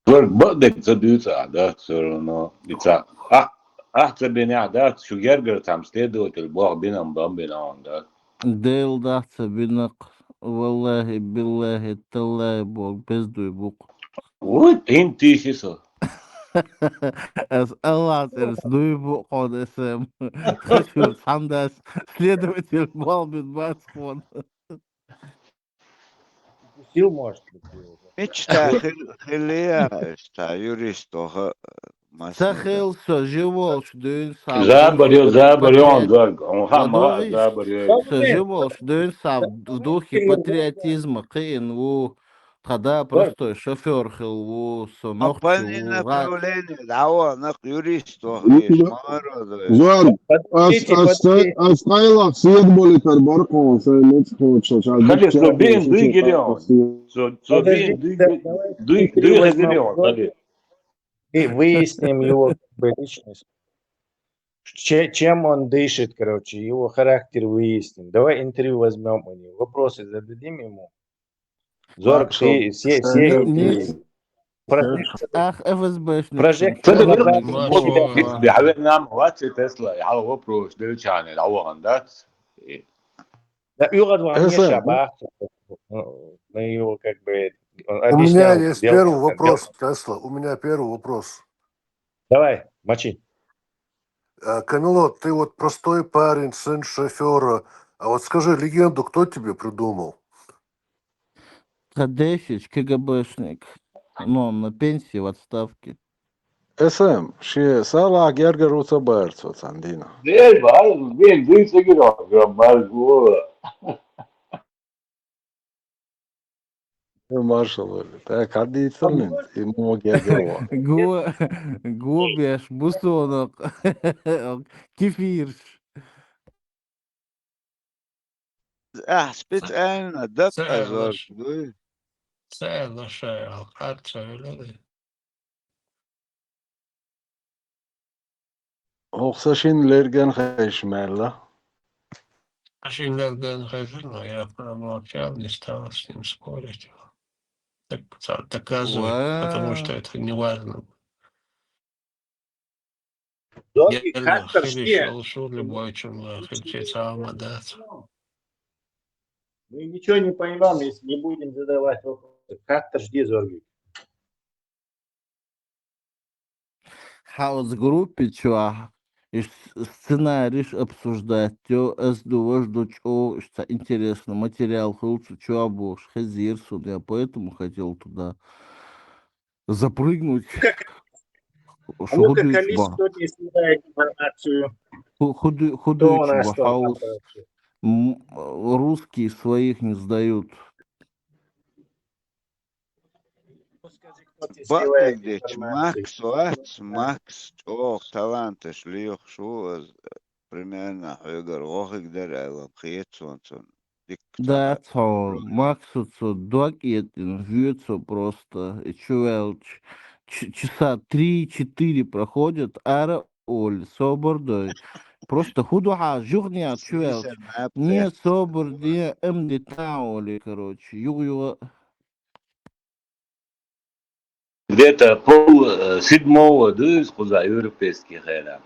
Вар бакъдерг ца дуьйцу ахь, да, всё равно. Ица, а, ахь ца бина, да, шу гергара цхьамма следователь боху бинам бан бина он, да. Дела дахь ца бина-кх. Валлахи, биллахи, таллахи, боху, беза дуй бу-кх. Вот, хӀинца тийши со. Ас Аллахь цӀерца дуй бу-кх хьуна, эсэм. Тхан шуьра цхьамма дац, следователь болх бина бац хьуна. Сил, может быть, его. Мича та хил-, хилла а, та юрист ваха, ца масса хилла со, жи волчу дуьйна схьа. Забар ю, забар ю, он дог, он хама, забар ю. Со жи волчу дуьйна схьа в духе патриотизма кхиъна ву. Тхан да простой шофёр хилла ву, со нохчи ву, направление дӀавахана юрист ваха веш, ма вара. Зорг, ас, ас, ас къайлах седа болитар бара кхуна, сайн муцӀа кхочуш. Хали, со бен дуй гирион. Со, со бен дуй, дуй, дуй хезирион, хали. И выясним его, как бы, личность. Че-, чем он дышит, короче, его характер выясним. Давай интервью возьмём у него. Вопросы зададим ему. Зорг, ты все, все эти прожекторы. Ах, ФСБшник. Прожектор. Хьавер нам ваци Тесла, яла вопрос делчани, дӀавахана дац. Да, Югад ван Тесла, не шабах. Мы его как бы, он объяснял, у меня есть первый вопрос, Тесла. У меня первый вопрос. Давай, мочи. Э, Камелот, ты вот простой парень, сын шофёра. А вот скажи, легенду кто тебе придумал? Тхадешич, КГБшник. Ну, он на пенсии, в отставке. СМ, ши сала гергар уца барцо цандина. Дел, бай, бен, дин сигиро, граммар гула. Маршал, так, хаддийцаллин, и мо гергар ва. Го, го беш, бусонок, кефирш. Ахь специально дакъазорг дуй? Ца аьлла шай, ал къарча велари. Оха са шин лерган хайш мелла. Са шин лерган хайш, но я промолчал, не стал с ним спорить. Так, ца-, доказывать, потому что это не важно. Зорги, хаттар ши. Мы ничего не поймём, если не будем задавать вопросы. Хаттар ши, Зорги. Хьа оцу группе чохь и с-, сценариш обсуждать йо, ас ду, ваш ду чӀогӀа, иштта интересно материал хуьлу цу чохь бохуш хезира суна, я поэтому хотел туда запрыгнуть. Шу хӀу дуьйцу боху? Ху-, хӀу ду-, хӀу дуьйцу боху хьовса? М, русские своих не сдают. Бакъдерг дечу, Макс вац, Макс чӀогӀа таланташ лоьхуш ву, ас примерно хьоьгара вохиг дара аьлла хета суна цунна. Дикка ца хаьа. Дац хьо, Максу цо дог этӀина, жоьцу просто, и чу ваьлча, ч-, часа три-четыре проходят, ара олий, собар дой. Просто хӀу ду хьан жухнех чу ваьлча? Не, собар де, ам де тан олий, короче, юха-юха. Где-то пол, э, седьмого дуьйцу кхуза европейский хенахь.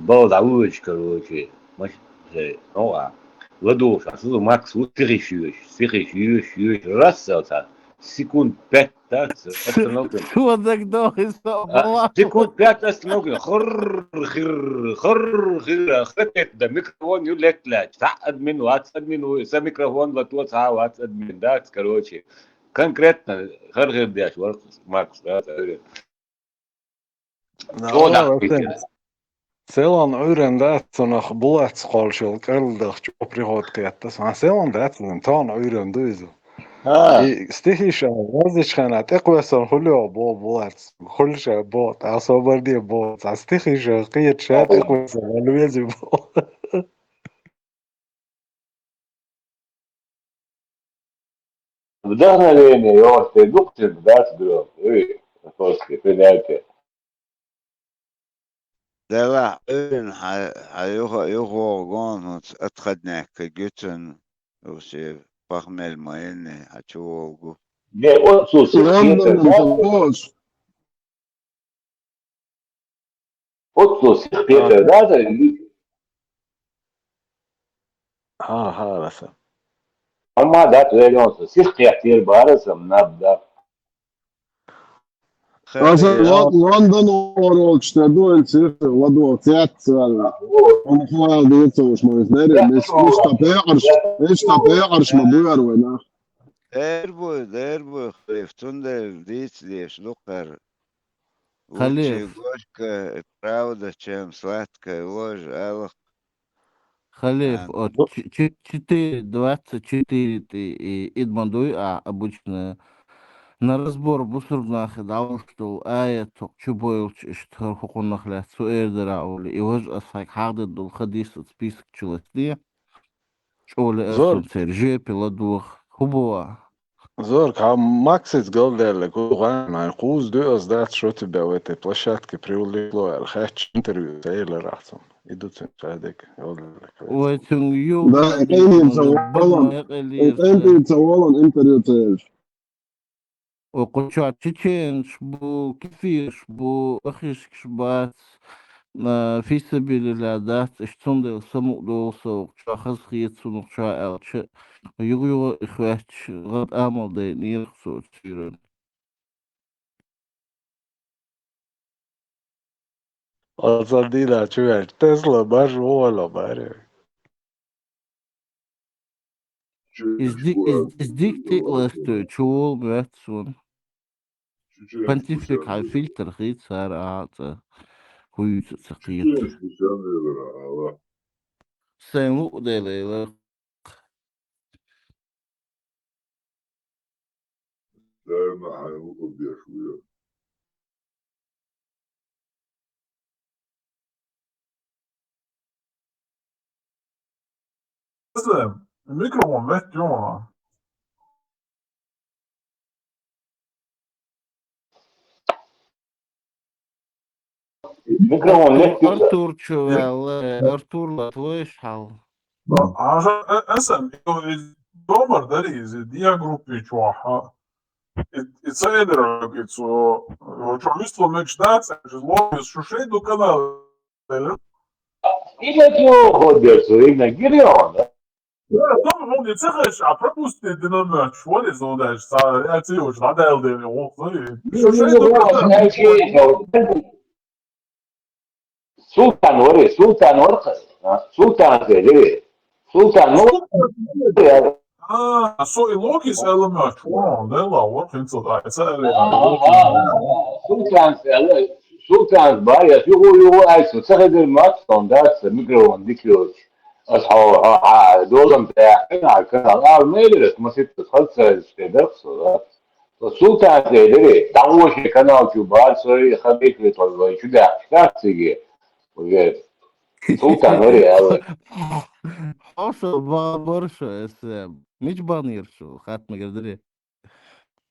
Балла дӀавоьдуш, короче, маш-, хе, ну, а, ладугӀуш, а, сузу Макс ву сихиш йоьш, сихиш йоьш, йоьш, раз, а, секунд пять Дац, остановка. Цо дагадоагӀа со А, бала. Секунд пять остановка. Хр, хр, хр, хр. Хатет да микрофон ю летлач. Та админ, вац админ, са микрофон ла тоца, вац админ. Дац, короче. Конкретно хр, хр деш, вар, Макс, да, да. Цо даккха питер. Селан Ӏуьйран дац цунах булац кхоллашал кӀарладахча приходка еттас. Селан дац, тон Ӏуьйран ду иза. И стихиш а вазичхана тӀекхоьсан хулио бо булац. Хулиша бо, тӀа собарде бо. Ца стихиш а кхетша тӀекхоьсан ван вези бо. Вдохновение, йо, ты духтин, да, тебе, эй, просто, ты дайте. Дела, эн, хьа, хьа юха, юха гон, хӀунц отходняк гуьцун, усе похмель ма енни, хьа чу волгу. Не, отсутствие. Лондон, да? Отсутствие, да, да? Ха, ха, раса. Амма да, то я сих кхетир барасам, наб да. Аса Лон-, Лондон оролчу тӀе дуьйна цирса ладо цец, хӀума хьоьл дийца уж ма вис дерриг, мис-, мис та пекъарш, мис та пекъарш ма буьйр вай нах. Дер буй, дер буй, халиф, цундела дийца деш ду кхара. Халиф. Лучшая гошка, правда, чем сладкая ложь, алах. Халиф, а, о, ду- ч-, ч-, четыре двадцать четыре тӀе, и, идма дуй, а, обычно на разбор бусурнахи дӀавуш долу аят, чу бойлучу иштта хӀара хӀокхунах лаьцна цу эр дара а олу, и важа аса хьайга хьагӀдина долу хадис оцу список чу лацде. ЧӀогӀа лаьа Зор. Сан церан жепе ладогӀа. ХӀун бу а? Зорг, хьан Максица галдаьллиг хӀун гӀан, хьайн кхуза дуьйцуш дац, что тебя в этой площадке привлекло аьлла, хаьттича интервью ца елира ахь цунна. И ду цуьнан цхьа дерг, галдаьллиг. Вай цуьнга юха Да, и къайнийца волан, и къайнийца волан интервью ца елча. О, кху чохь чеченаш бу, кефираш бу, ахишкаш бац, а, фи сабилилла дац, иштта цундела самукъадолу со, чохь хазахета цунах чохь аьлча, юха-юха и хӀоьттича, гӀад амал дайнера цо цуьран. Оцу дийнахь чу ваьлча, Тесла марш вогӀур вара. Иза ди-, иза, иза дика тӀе а ластуй, чу волу моьтту суна. Понтифик хьайн фильтр хийца цара, ахьа цӀа хуьйцу ца кхета. Сайн луъу делайла. Даима хьайн луъу деш ву. Микрофон летта ю хьуна. Микрофон летта ю. Артур чу ваьлла, Артур латвоеш хьал. Аша, э, эсэм, и, и, домар дари иза, диа группи чохь. И, и ца эдара, и цо, чохь вистхула мегаш дац, лоис шу шей ду канал. Именно ходят, именно Гирион, да? Да, там, ну, не цехаешь, а пропустит динамик, что ли, зодаешь, са реакция уж надо, да, вот, ну, и Ну, шу шей ну, ду вот, канал. Знаете, Султан вари, Султан вар, а, Султан вари. Султан, ну, я А, со и логис эламач, вон, дела, вот, хинцо, да, это, А, а, а, а, Султан, а, Султан, ба, я фигу, фигу, ай, со, ца хадир мац, он, да, ца микрофон, дикиоч. Ас, а, а, а, долан, да, а, канал, а, мейлер, масит, хадса, что, да, со, да. Со Султан, да, да, там, вообще, канал, чу, ба, со, и хадик, то, чу, да, как, циги. Уже Султан, говори, а вот. Хьо шу бан бара шу, эс, э, мича бан йира шу, хатта мегар даре.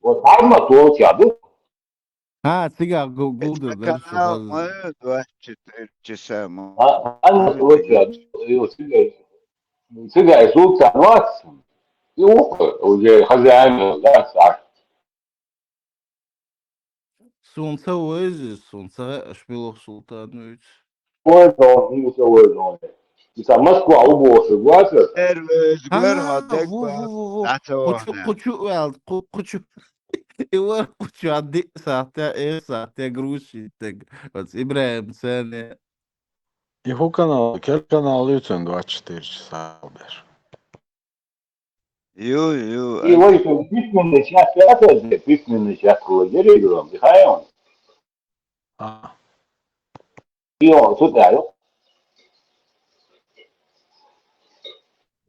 Вот, хьарма толча, ду? А, цигахь гу-, гулдур дара шу, канал хаза. Ма ю, двадцать четыре часа ма. А, хьарма толча, ду, цига, цига Султан вац. И ухо, уже хозяин, да, саш. Суна ца вайза, суна ца хаьа, аш мила Султан вуьйцу. Ой, да, ну, ца вайза. И ца Москва убоша, гуаша. Сервис, гар, А, хьо дек ву, ба, ву, ву, ву. Дац Кху чу, вахна. Кху чу ваьлла, кху, кху чу. И вар кху чу диъ сахьте, эх сахьте грузчийтаг. Оц ИбрахӀим цӀена. И хӀу канал, кел канал ю цун двадцать четыре часа бер. Ю, ю. И вот он письменный час, я тоже письменный час кулы деревьям, дыхаем. А. И он сюда, ё.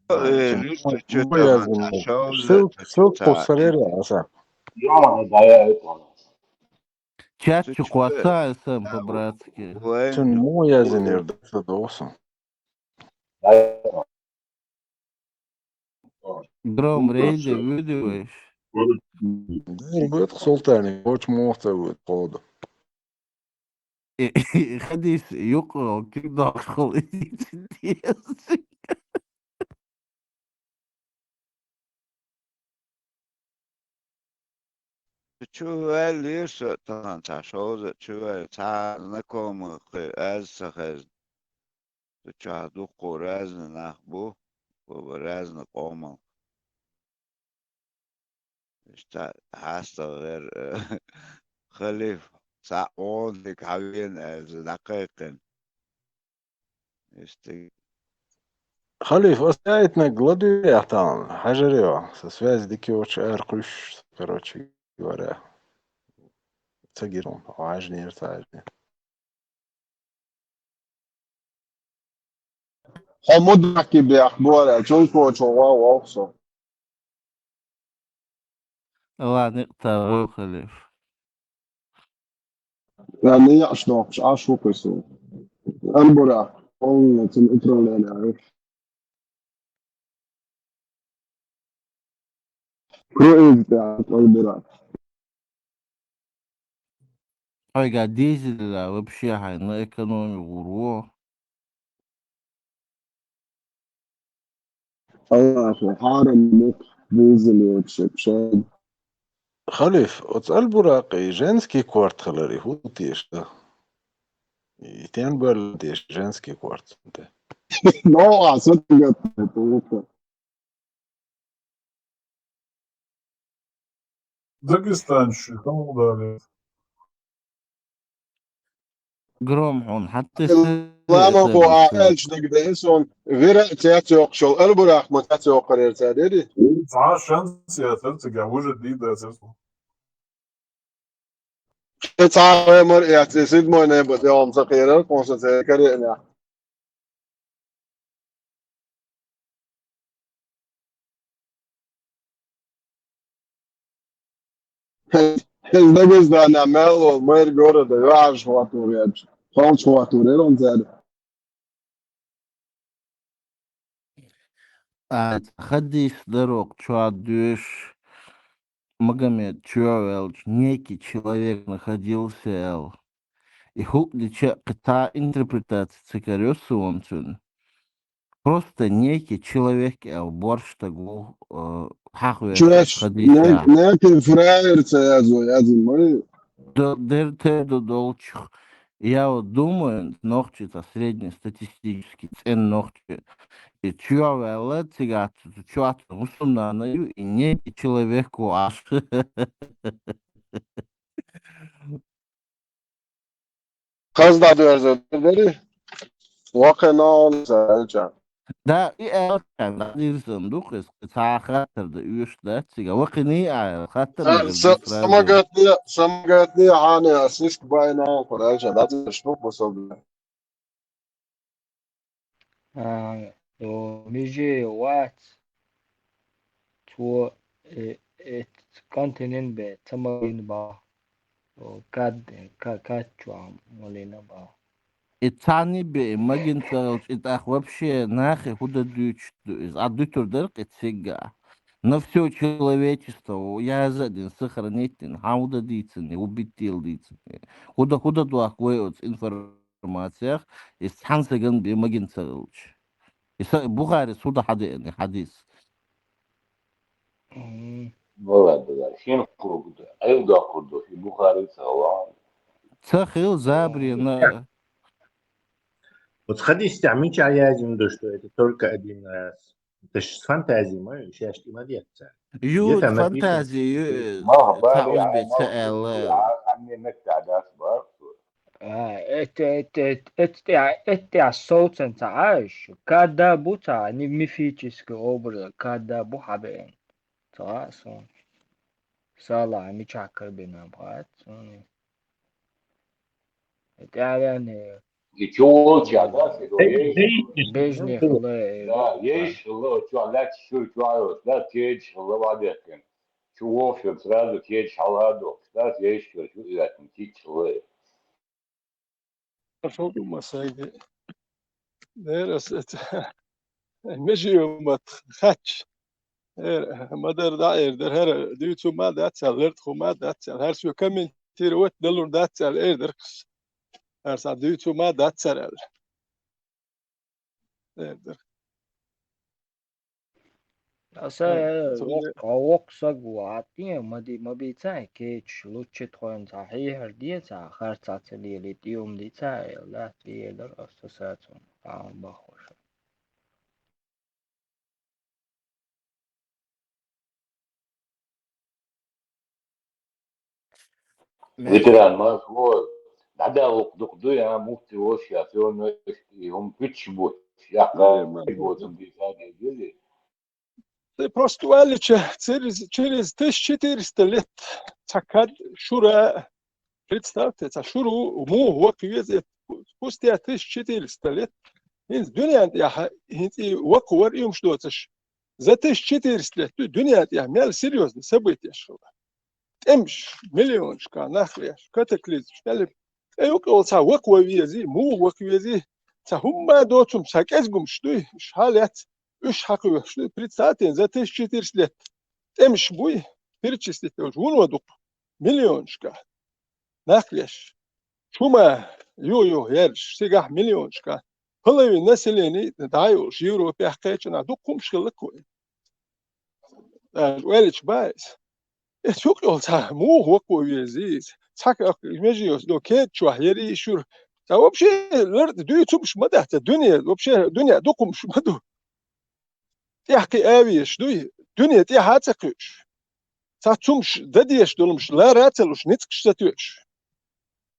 Э, Цун русский му чё му там, язын. а шо Сыл за- сыл та- кусарери аса. И он, да, я это. Чат Ты чу чё? кхоссай сам Да, по-братски. Вайн. Цун му язын ер да досан. Да, это. Гром рейде видео иш. Дэр бэт султани, коч мохта бэт кода. Хадис юкъо кирдах хол. Чувал лирса тан та шоза чувал та знакомых аз сахаз. Ча духу разный нах бу, бу разный къомал. Ишта хьастагъер халиф са он дик хьавен аз дакъайкъин. Ишта Халиф, ас яйтна гладуя тан, хьажарева. Со связь дикиоч ар куш, короче говоря. Цагирон, важнее, важнее. Хьо мудаки бех бора, чун кочо ва вовсо. Ладно, та халиф. Я не я что, аш вупесу. Альбура, он цен управление. Кроиз да Альбура. Айга дизель вообще хай на экономику гуру. Аллах, харам мук дизель вообще пшед. Халиф, оц Альбуракъи женский кварт халари хутиш да. И тен берлдиш женский кварт. Но, а сотгат это. Дагестан ши, кому дали? Гром хьун, хьатта Ламо ко а элч дагде сон вира цяцёк шол Альбурах ма цяцёк карьер ця деди. Ца шанс я церцига уже дида церцу. Ца мар я ци седьмой небо де он за карьер, кон са ця карьер. Из Дагестана мел вол мэр города, юаш хватур яч. Холч хватур, он зад. А хадис дарок чуа душ Магомед чуа велч, некий человек находился эл. И хукни чекъи та интерпретация цикарёс он цун. Просто некий человек эл борщ тагу, э, хахвер Чуаш, хадиса. Некий фраер ца язу, язу мой. Д-, дер те до долчих. Я вот думаю, нохчи та среднестатистический цен нохчи. И чуа вела цигат, чуа мусульмана ю, и некий человек у аш. Хазда дверзе дери. Вакана он за элча. Да, и элчан, да, дирзам дух, из ца хатар да уш да, цига вакини а хатар Са- да са- сразу. Самагатни, самагатни хани асиск байна он куралча, да, что пособно. А, то миже вац, то, э, э, континент бе, тамагин ба, то кад, ка-, качуа малина ба. И цани бе, и магин царалч, и тах вообще нахи худа дучду, из а дутур дер, и цига. На всё человечество, я за один сохранить, ин, хауда дицин, убить дил дицин. Худа, худа дуах гой оц информациях, и цан саган бе магин царалч. И са-, Бухари суда хадеяни хадис. М, Ну ладно, да. Шин кургуда. Ай да курду. И Бухари сала. Ца хил забри на. Вот хадис тя мича язим, да, что это только один раз. Это ж с фантазией, мой, сейчас ты молодец. Ю, фантази, ю, ца узбе ца аьлла. А, эт, эт, эт, эт, эт, эт, эт, совцан ца Ӏаш, када бу ца, ни мифический образ, када бу хьабеэн. Ца сон. Сала мича карбина бхат, сон. ТӀаьхьарни И чу волча, да, се до, ей? Бежни хила, э, да, ей шила, чу лач, шу, чу аю, да, кеч шила вадехкен. Чу вовшем сразу кеч шала дох, да, ей шу, чу ятн, кич шила. Пошёл думать, сайди. Дерас это. Межи умат хач. Э, мадар да эрдер, хӀара дуьйцу ма дац аьлла, лертху ма дац аьлла, хӀара соьга комментировать далур дац аьлла, эрдер. ХӀара схьа дуьйцу ма дац аьлла. Эрдер. Аса, э, вок-, а воккха саг ву, а тӀе ма ди-, ма бийцай, кечаш луччи тхойн цхьа хьехар децай, харцахьа ца лелий, тӀеюм дийцай, ла тӀе дар аса сацун, къам бахуша. Ветеран, ма хо, дада вок дук ду я, мухти вош я, всё равно и он пич бу, я ка, и вот он диза, диза. Ты просто валича через, через тысяча четыреста лет цхьа кад шура, представьте, цхьа шуру му вок везет, спустя тысяча четыреста лет. ХӀинца дуьнен тӀехь, хӀинца и вок вар и юмш доцаш. За тысяча четыреста лет ду дуьнен тӀехь мел серьёзный событияш хилла. ТӀемаш, миллионашка нах веш, катаклизмаш, мел. Э, юкъа йолу цхьа вакхо вези, муха вакхо вези, цхьа хӀумма доцург, цхьа кӀезгумаш дуй, уьш хьалаьцна, уьш хьакхоьхуш дуй. Представьте, за тысяча четыреста лет тӀемаш буй, перечислить долуш вуно дукха, миллионашка нах веш. Чума ю-ю ерш, цигахь миллионашка. Половина населения дӀайолуш, Европехь кхечанахь дукха хӀумаш хилла-кх вай. Аша веллачу баьс. Эца юкъа йолу цхьа муха вакхо веза иза? Цхьа кхин меже йоцу до кеда чохь яра и шура. Цхьа вообще лар дуьйцурш ма дац, цхьа дуьне, вообще дуьне дукха хӀумаш ма ду. ТӀехь кхин а везаш дуй, дуьне тӀаьхьа а ца кхуьуш. Цхьа цумаш дан дезаш долумаш лара а ца луш, ницкъаш ца тоьуш.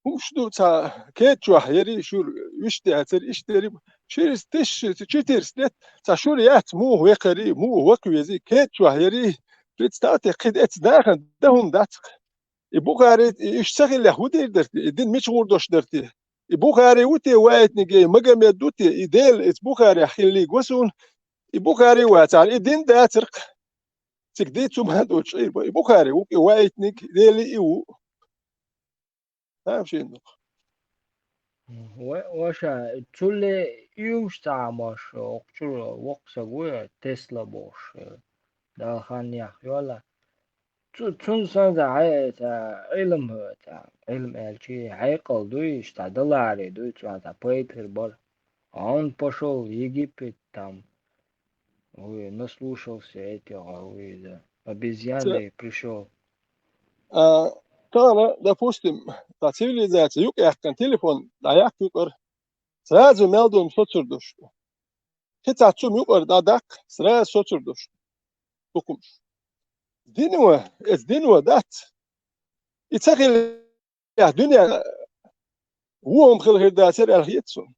ХӀумаш ду цхьа кеда чохь яра и шура, вуьшта яцара, иштта яра. Через тысяча четыреста лет цхьа шура яц муха векхари, муха вакхо вези, кеда чохь яри. Представьте, кхин эца дахана дан хӀума дац-кх. И Бухари, и уьш ца хиллехь хӀун дийр дара те, и дин мича гӀур долуш дара те? И Бухари ву те ваийтиниг, и Магомед ву те, и Дела эца Бухарехь хиллийга ва суна, и Бухари вацахьара, и дин дацара-кх. Цига дийцу ма доцуш, и Бухари ву-кх и ваийтиниг, Дела и ву. Тамашийна ду-кх. Ва-, ваша, цулле уьш цхьа а мош, окху чуьра воккха саг ву, Тесла бохуш, Дала хан яхйола. Цу-, цунна санна хьайца Ӏилма хӀоьца, Ӏилма аьлчи хьекъал дуй, иштта даларе дуй, цунна пайда хир бара. А он пошёл в Египет, там, ой, наслушался этих, ой, да, обезьян, да и пришёл. А, тахана, допустим, цхьа цивилизация юкъа яьккхина, телефон дӀаяккха юкъара, сразу мел долу соцур ду шу. Кхин цхьа цум юкъара дӀадаккха, сразу соцур ду шу. Дукхумаш. Дино, эца дино дац. И ца хилла Ахь дуьненна вон хӀума хила хир дацара аьлла хета суна.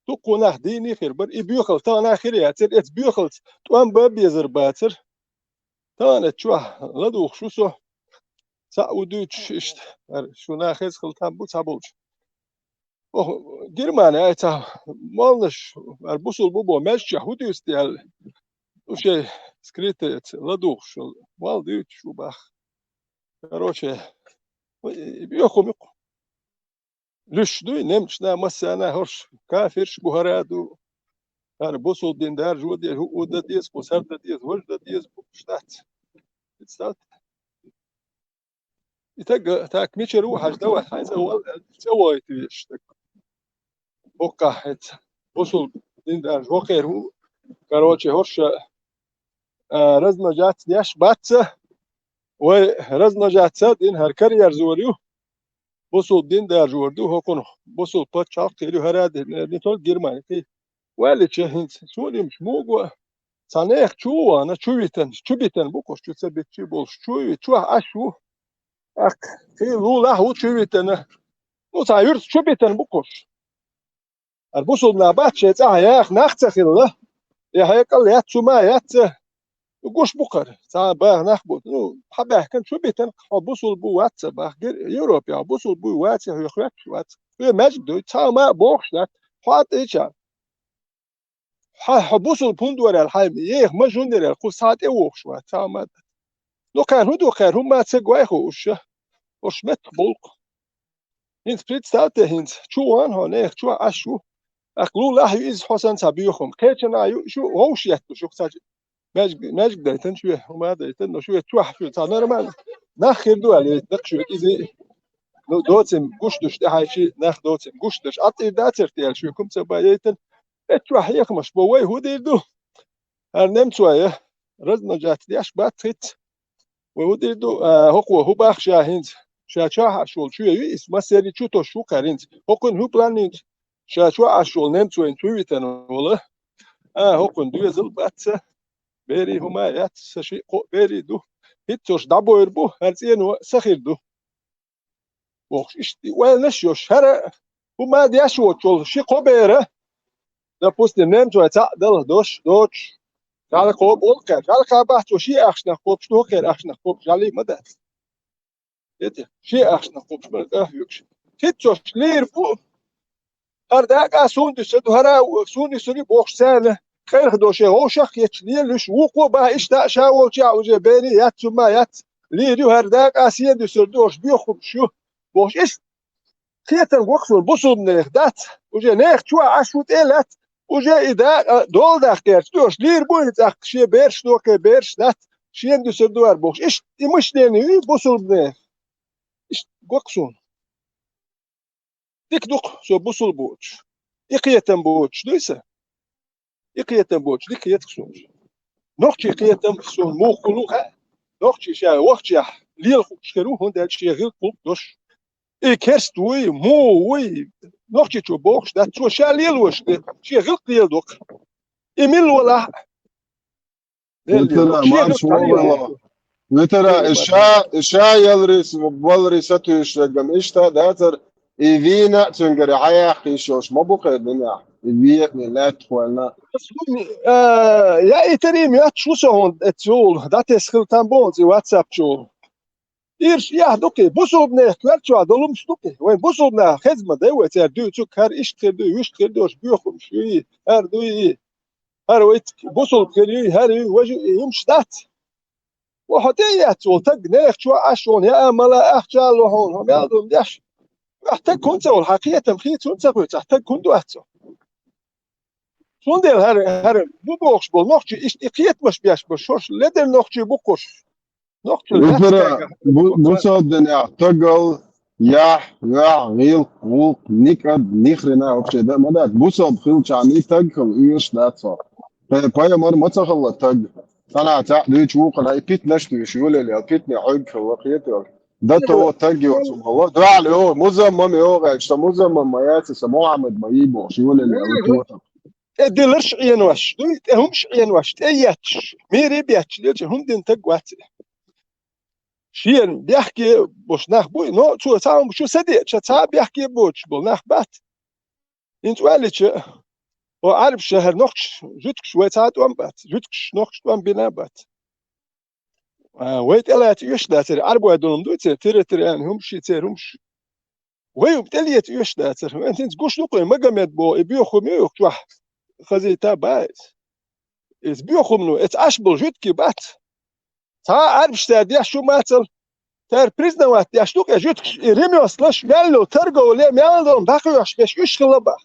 Дуккха нах дийна хир бара, и боьхалла тахана хир яцара, эца боьхаллица тӀом бан безар бацара. Тахана чохь ладугӀуш ву со, цхьаъ ву дуьйцуш иштта, хӀара шуна хеза хила там бу цхьаболчу. Оха Германи ай цхьа молланаш, хӀара бусулба бу боху маьждигехь хӀун дуьйцу те аьлла, ду шайн скрытая ладугӀуш, молла дуьйцуш ву боху. Короче, и боьхалла ю-кх. Луьш дуй, немцаш а, массарна а хӀорш кафирш бу, хӀара а ду. ХӀара бусулба дин даржо деза, хӀуъу дан деза, кху сар дан деза, важа дан деза, бу уьш дац. Представьте. И таг, так, мичара ву хьажа, давай, хьайн цӀа вал, цӀа вахийта везаш стаг. ХӀоккхахь хӀинца бусулба дин даржа вакхера ву. Короче, хӀорш, а, размножаться деш бац, вай размножаться дина хӀара карьер зор ю. Бусулба дин даржор ду хӀокхунах, бусулба пачхьалкх хир ю хӀара а дина, не только Германия, кхин. Валлача хӀинца, суна йимаш муха го, Цхьа нехан чу а вахана, чу витана, чу битана бу кхуш, чу ца битчи болуш, чу ви-, чохь Ӏаш ву. ТӀаккха кхин лулахь ву чу витана. Ну, цхьа юьрта чу битана бу кхуш. Ара бусулба нах бац шайн цӀахь яха нах ца хилла. Я хьекъал яц, цу ма яц. Ну, гуш бу кхара. Цхьа баха нах бу. Ну, хьан баьхкан чу битана, хьо бусулба ву вац ца бах. Гер-, Европе хьо бусулба ву вац, хьо хьоьттуш вац. Хьо маьжиг дуй, цхьа ма бохуш дац. Хьо тӀе ча. Хьа, хьо бусулба хӀунда вара аьлла, хьайна еха ма жун дера аьлла, кху схьа тӀе вохуш вац, цхьа ма дац. Ну, кхаьрна хӀун ду, кхаьрна хӀумма ца гой хууш ша, уьш меттах болу-кх. ХӀинца представьте, хӀинца чу ван хьо, нехан чохь Ӏаш ву. ТӀаккха лулахь ю иза хьо санна цхьа боьхам. Кхечанхьа ю, шу вовш етташ, шу цхьа маьжг-, маьжг дайтан, шу хӀума дайтан, но шу чохь шу цхьа нормально. Нах хир ду аьлла, дакха шу иза. Ну, доцим гуш душ тӀаьхьайчи, нах доцим гуш душ. Ӏаттир дацар те аьлла, шу кум ца ба яйтан. Эццу хьехамаш бо вай хӀун дийр ду? ХӀара немцойн размножаться деш бац хӀинца. Вай хӀун дийр ду? А, хӀокхо хӀун бах ша хӀинца? Ша чохь Ӏаш волчу ве ю иза, массерий чу тосуш ву кхара хӀинца. ХӀокхуьнан хӀун план хӀинца? Ша чохь Ӏаш волу немцойн чу витана волу. А, хӀокхуьнан доьзал бац ца. Берий хӀума яц, сан шиъ-кхоъ берий ду. ХӀинца уьш дӀабойр бу, хӀара цӀено а са хир ду. Бохуш, иштта и ойланаш йолуш, хӀара хӀума деш воцчул ши-кхо бер, допустим, немцой цхьаъ дала дош доцуш, гӀалакхо а болу кхаьр, гӀалакха бац цо шен ахчанах кхобуш, доху кхеран ахчанах кхобуш, гӀалий ма дац. Эти, шен ахчанах кхобуш бара тӀе а хьоьгуш. ХӀинца цо лийр бу, хӀара дакъа суна дуьсур ду, хӀара суна дуьсур ю бохуш царна, кхайрах долу шайн вовшах а кхетча, лелуьйш, вукхо а баха иштта а ша волчохь уже бери яц, цу ма яц, лийр ю хӀара дакъа сена дуьсур ду, аша боьха хӀумаш ю, бохуш, иштта кхетам гу-кх суна, бусулба нехан дац, уже нехан чохь Ӏаш ву тӀе а лаьцна, уже и дакъа дола даккха герча ду, аша лийр бу и цӀаккха, шен бераш дохке бераш дац, шена дуьсур ду хӀара бохуш, иштта и мышление ю бусулба нехан. Иштта гу-кх суна. Дика ду-кх, со бусулба воцуш. И кхетам боцуш дуй сан? И кхетам боцуш дика хета-кх суна. Нохчийн кхетам суна муха хуьлу хаьа. Нохчий ша вахчехь лела хууш хир ву, хӀунда аьлча шен гӀиллакх-гӀуллакх долуш. И керста вуй, муха вуй, нохчичо бохуш дац, цо ша лелош де, шен гӀиллакх леладо-кх. И мила валахь а, Витара, марша вогӀийла. Витара, и ша, и ша яларий, валарий сатуьйсуш дерг-м иштта дацара, и вийна а цуьнгара хьаяккха йиш йолуш ма бу кхеран динехь, и веана, лаьттахойна. А, я и тарим йоцуш ву со хьуна, эццул, дӀатесна хила там боху, и WhatsApp чу. Ирш яхь ду-кх и, бусулба нехан коьртачохь долу хӀумаш ду-кх и. Вайн бусулба наха хеза ма дай вай, цара дуьйцу-кх, хӀара иштта хир ду, вуьшта хир ду, аша боьха хӀумаш ю и, хӀара ду и. ХӀара вай бусулба хир ю, хӀара ю, важа ю, и хӀумаш дац. Ва хьо тӀе а эцна волу таг, нехан чохь Ӏаш волу, яа мала ахча а ло хьуна, хьо мел ду деш. Ахь таг хӀунда ца волу, хьан кхетам хийца хӀунда ца хуьйцу, ахь таг хӀунда вац цо? Цундела хӀара, хӀара бу бохуш болу нохчий иштта и кхетамаш беш бу, шуьш ледара нохчий бу-кх уьш. Нохчий Витара, лаьцна бу-, бусалба динехь тагал, яхь, ваьхь, гӀиллакх, гӀуллакх, никад, ни хрена вообще да, ма дац. Бусалба хилчахьана и таг хила оьшуш дац хьо. Пай-, пайхамар ма ца хилла таг. Цхьанхьа цхьаъ дуьйцу вукхана, и питнаш дуьйцу, йолале, питне хьоьга хилла, кхетавелла. Дато таг йоцу хилла. ДоӀа йо, музаммам йо, гӀайча, сан музаммам ма яц, сан Мухьаммад ма йий бохуш, йолале, тӀе диларш Ӏенош дуй, тӀе хӀумаш Ӏенош, тӀе етташ, мери бетташ, лелча хӀума дина таг вац и. Шена бехке болуш нах буй, но цо цхьа хӀума шу са деача, цхьа а бехке боцуш болу нах бац. ХӀинца аьллача, о Ӏарбаша хӀара нохчаш, жуьгташ вай цхьа а тӀом бац, жуьгташ нохчаш тӀом бина а бац. А, вай тӀелаца оьшуш дацара, Ӏарбой долу дуй церан, тира-тира аьлла хӀумаш, церан хӀумаш. Вай тӀелаца оьшуш дацара. Вайн хӀинца гуш ду-кх и Магомед боху, и боьха хӀума ю юха чохь хазийта а бац. Иза боьха хӀума ю, эца Ӏаш болу жуьгтий бац. Цхьа а Ӏарбаша цара деш шу мацал, цара признавать деш ду-кх и жуьгташ, и ремёслаш, мел йолу торговля, мел долу дӀакхоьхьуш берш уьш хилла бах.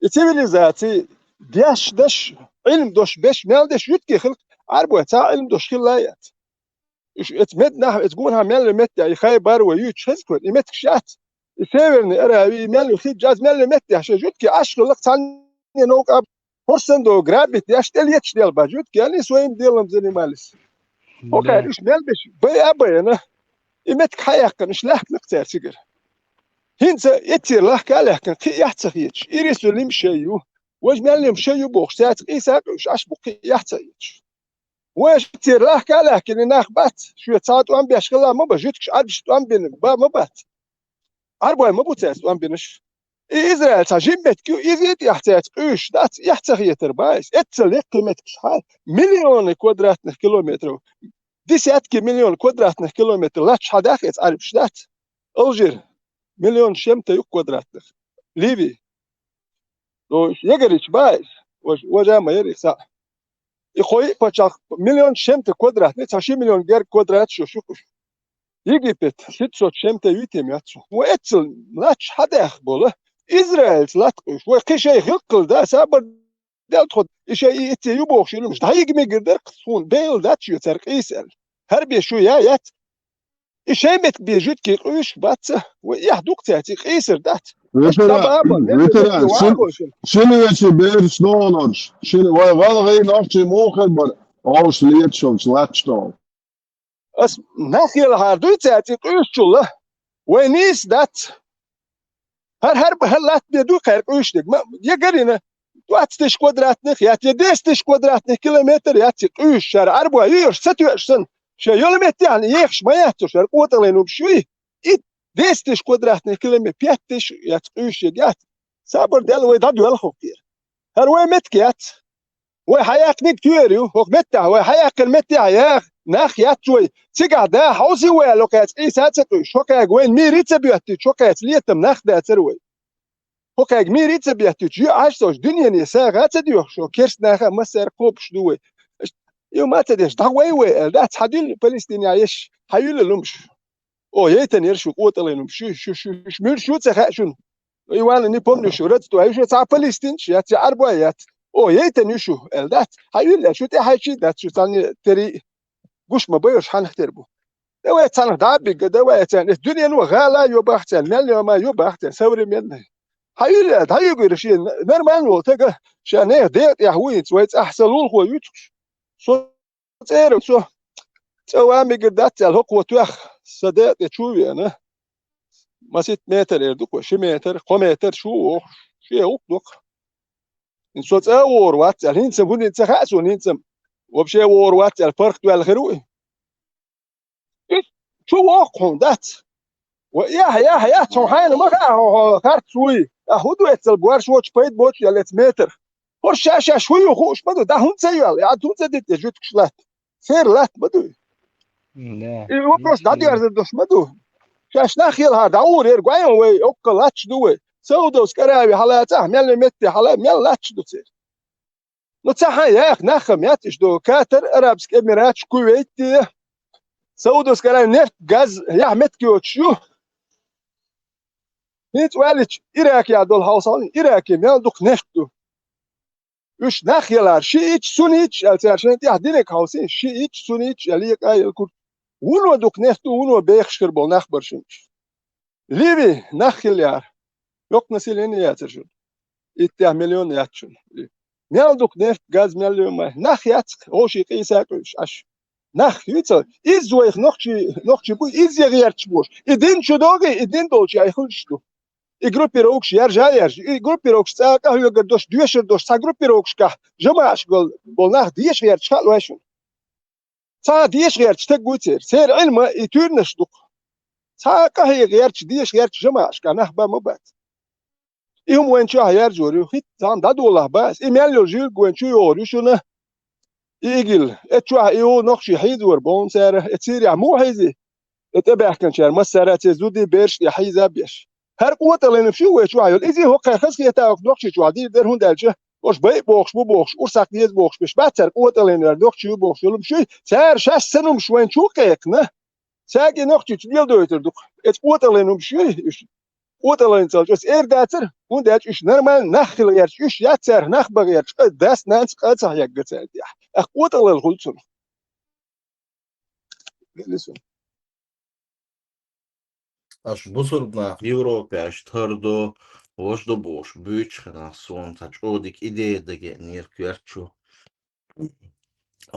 И цивилизаци деш даш, Ӏилма дош берш, мел деш жуьгтий хилла, Ӏарбой цхьа а Ӏилма дош хилла а яц. Уьш эца мед нах, эца гонахьа мел йолу меттехь, и Хайбар вай юьйцуш хеза кхуьнан, и меттигаш яц. И Северный Аравия, мел йолу хи-, джаз мел йолу меттехь, шайн жуьгтий Ӏаш хилла-кх цхьанне новкъа а, хӀорш санна догу грабить деш, тӀелеташ дел бац, жуьгтий аьлла, своим делом занимались. ХӀокхара уьш мел берш бай а байина, и меттиг хьаяьккхина, уьш лаьхкина-кх цара цигара. ХӀинца эццера лахка а лаьхкина, кхин а яц ца хеташ, Иерусалим шайн ю. Важа мел йолу шайн ю бохуш, цаьрца къийса а къуьйсуш, Ӏаш бу кхин яхь ца йоьдуш. Вай шуьца лахка а лаьхкина нах бац, шуьца цхьа тӀом беш хилла ма бац, жуьгташа Ӏаьржа тӀом бина ба ма бац. Ӏарбой ма бу цаьрца тӀом бинарш. И Израиль цхьа жима меттиг ю, иза а тӀехь цаьрца къуьйсуш дац, эхь ца хетар бац. Эццал лекха меттигаш хьа, миллионы квадратных километров, десятки миллион квадратных километр латташ хьа даха эца Ӏарбаш дац. Алжир, миллион шемта ю квадратных. Ливи. Ну, ягарич бац, важ-, важа ма яри схьа. И хой пачах миллион шемта квадратный, цхьа ши миллион герга квадрат шу шу куш. Египет, шитсот шемта витим яц. Ва эццал латташ хьа даха бола. Израильца латта къуьйсуш. Вай кхин шайн хилкхал да, сабар дел тхо, и шайн и эцце ю бохуш йилумаш, дӀайига мегар дара суна, бейла дац шуьца цара къийса аьлла. ХӀара бен шу я яц. И шайн меттиг бен жуьгтий къуьйсуш бац, вай эхь дукха цаьрца, и къийсар дац. Ветеран, Аша таба а бан, ветеран, меттиг шин, вагӀа шин. Шина вечи бераш нонорш, шина вай гӀалгӀай нохчий муха бара, Ӏовш леташ волчу латташ долу. Ас нах елахьара дуй цаьрца и къуьйсучул а, вай нийса дац. ХӀара, хӀара, хӀара латта бен ду кхаьра къуьйсуш дерг. Ма, я гарина, двадцать тысяч квадратных яц, я десять тысяч квадратных километр яц и къуьйсуш, шара Ӏарбой юьйш, ца тоьаш санна, шайн йолу меттехь ехаш ма яц цо, шара къотӀалайн хӀумаш юй. И десять тысяч квадратных километр, пять тысяч яц къуьйсуш ерг яц. Сабар дел вай дӀадоьлху хӀокхера. ХӀара вай меттиг яц. Вай хьаяккхиниг тоьар ю, хӀокху меттехь, вай хьаяккхина меттехь яха нах яц вай. Цигахь да хьовсий вай аьлла, хӀокхаьца къийса а ца къуьйсуш, хӀокхаьга вайна мийрий ца боьттуьйтуш, хӀокхаьца летам нах дацара вай. ХӀокхаьга мийрий ца беттуьйтуш, ю Ӏаш цо, дуьнене сагӀа а ца доьхуш, хӀокху керста наха а массаьрга кхобуш ду вай. Аш-, ю ма ца деш, дӀагӀой вай аьлла, дац, хьан дуьллу Палестинехь еш, хьан юьллу лумаш? О, яйтанера шу къотӀалайн хӀумаш, шу, шу, шу, шу, муьлш ю ца хаьа шуна? И ван не помню, шу рацту, ай шу цхьа палестинчу, яц, я Ӏарбой яц. О, яйтан ю шу, аьлла дац. Хьан юьллу шу тӀехьайчий дац, шу цхьаьна тери гуш ма байош хьанах тера бу. Давай цхьанах дӀа а бигга, давай царна. Эс дуьнено гӀала а йо бахьа царна, мел йо ма йо бахьа царна, современный. Хьан юьллу, дӀа юьгура шен, нормально волу тага, ша нехан декъа тӀехь ву хӀинца, вай цӀахь сан лулахо юьцуш. Со цӀера, со цӀа ван мегар дац аьлла, хӀокхо тоьхна, сан декъа тӀе чу а веана. Маситта метр эр ду-кх вай, ши метр, кхо метр чу а вохуш, шен гӀуллакх доккху. ХӀинца со цӀа а вогӀур вац аьлла, хӀинца хӀун ца хаьа суна, хӀинца вообще вогӀур вац аьлла, паргӀатваьлла хир ву и. Иза чу воккху хьуна дац. Ва яхь, яхь, яхь, цхьа хьайна ма хаьа хьо, хьо харц вуй. Ахьа хӀун ду эццал борш воцуш пайда боцуш ял эца метр? ХӀорш ша-шаьш хӀун ю хууш ма ду, дӀа хӀунда ца йоьлла, я хӀунда ца дитта жуьгташ латта? Церан латта ма ду. Да. И вопрос дӀадоьрзур долуш ма ду. Шаьш нах елахьара дӀагӀур яра, гой вай, оккха латташ ду вай. Саудовская Аравия хьалаца, мел метте хьала, мел латташ ду церан. Ну, ца хьан яха нах-м яц иштта ду, Катар, Арабский Эмираташ, Кувейт, Саудовская Аравия, нефть, газ, яхь меттиг йоцуш ю. ХӀинца ваьллачу Иракехь долу хьовсал, Ираке мел дукха нефть ду. Уьш нах елара, шииташ, сунниташ аьлла, цара шайна тӀехь динарг хьовсий, шииташ, сунниташ аьлла, екъа а елла курт. Вуно дукха нефть ду, вуно бехаш хир болу нах бара шуьнца. Ливи нах хилла яра. Йоккха население яцара шуна. Иттех миллион яц шуна. Мел дукха нефть, газ мел ю ма. Нах яц, гӀоший къийса а къуьйсуш Ӏаш. Нах юьйцал, изза вайх нохчий, нохчий бу, изза гӀерташ бош. И дин чу догӀий, и дин долчу айхуьлуш ду. И группировкаш яржа а яржа, и группировкаш цкъа а къахьоьгур дош, доьшур дош, цхьа группировкашкахь жамаӀаш гол-, болу нах деша гӀерташ хаалой шуна. Цхьа деша гӀерташ стаг вуй церан. Церан Ӏилма и туьйранаш ду-кх. Цхьа къахьега гӀерташ, деша гӀерташ жамаӀашкахь нах бан ма бац. И хӀума вайн чохь яржор ю. ХӀитта цхьаъ дӀадолахь бац. И мел йолу жуьрг вайн чу йогӀур ю шуна. И игил. Эцу чохь и ву нохчий хьийзор боху цара. Эцу Сирехь муха хьийзи? И тӀебаьхкинчара массара а церан зуди бераш тӀе хьийза а беш. ХӀара къотӀалайнаш ю вай чохь йолу. Иза хӀокхара хазахета оха нохчий чохь дийр дара, хӀунда аьлча, ош байа бохуш бу бохуш, урсах деза бохуш беш бац цара, къотӀалайнера нохчий ю бохуш йолу ма шуй, цара шаьш сан хӀумаш вайн чу а кхайкхина, цаьрга и нохчийчу леладойтур ду-кх. Эцу къотӀалайн хӀумаш юй уьш. КъотӀалайнцалча аса эр дацара, хӀунда аьлча уьш нормально нах хила гӀерташ, уьш яц царах нах бан гӀерташ, къа дас-нанас къа ца хьегна цаьрга тӀехь. Ах къотӀалал хуьлу цунах. Аша бусурба нах Европе аша тардо, важа до бохуш буьйцу хенахь, суна цхьа чӀогӀа дика идея дагеънера коьртачу.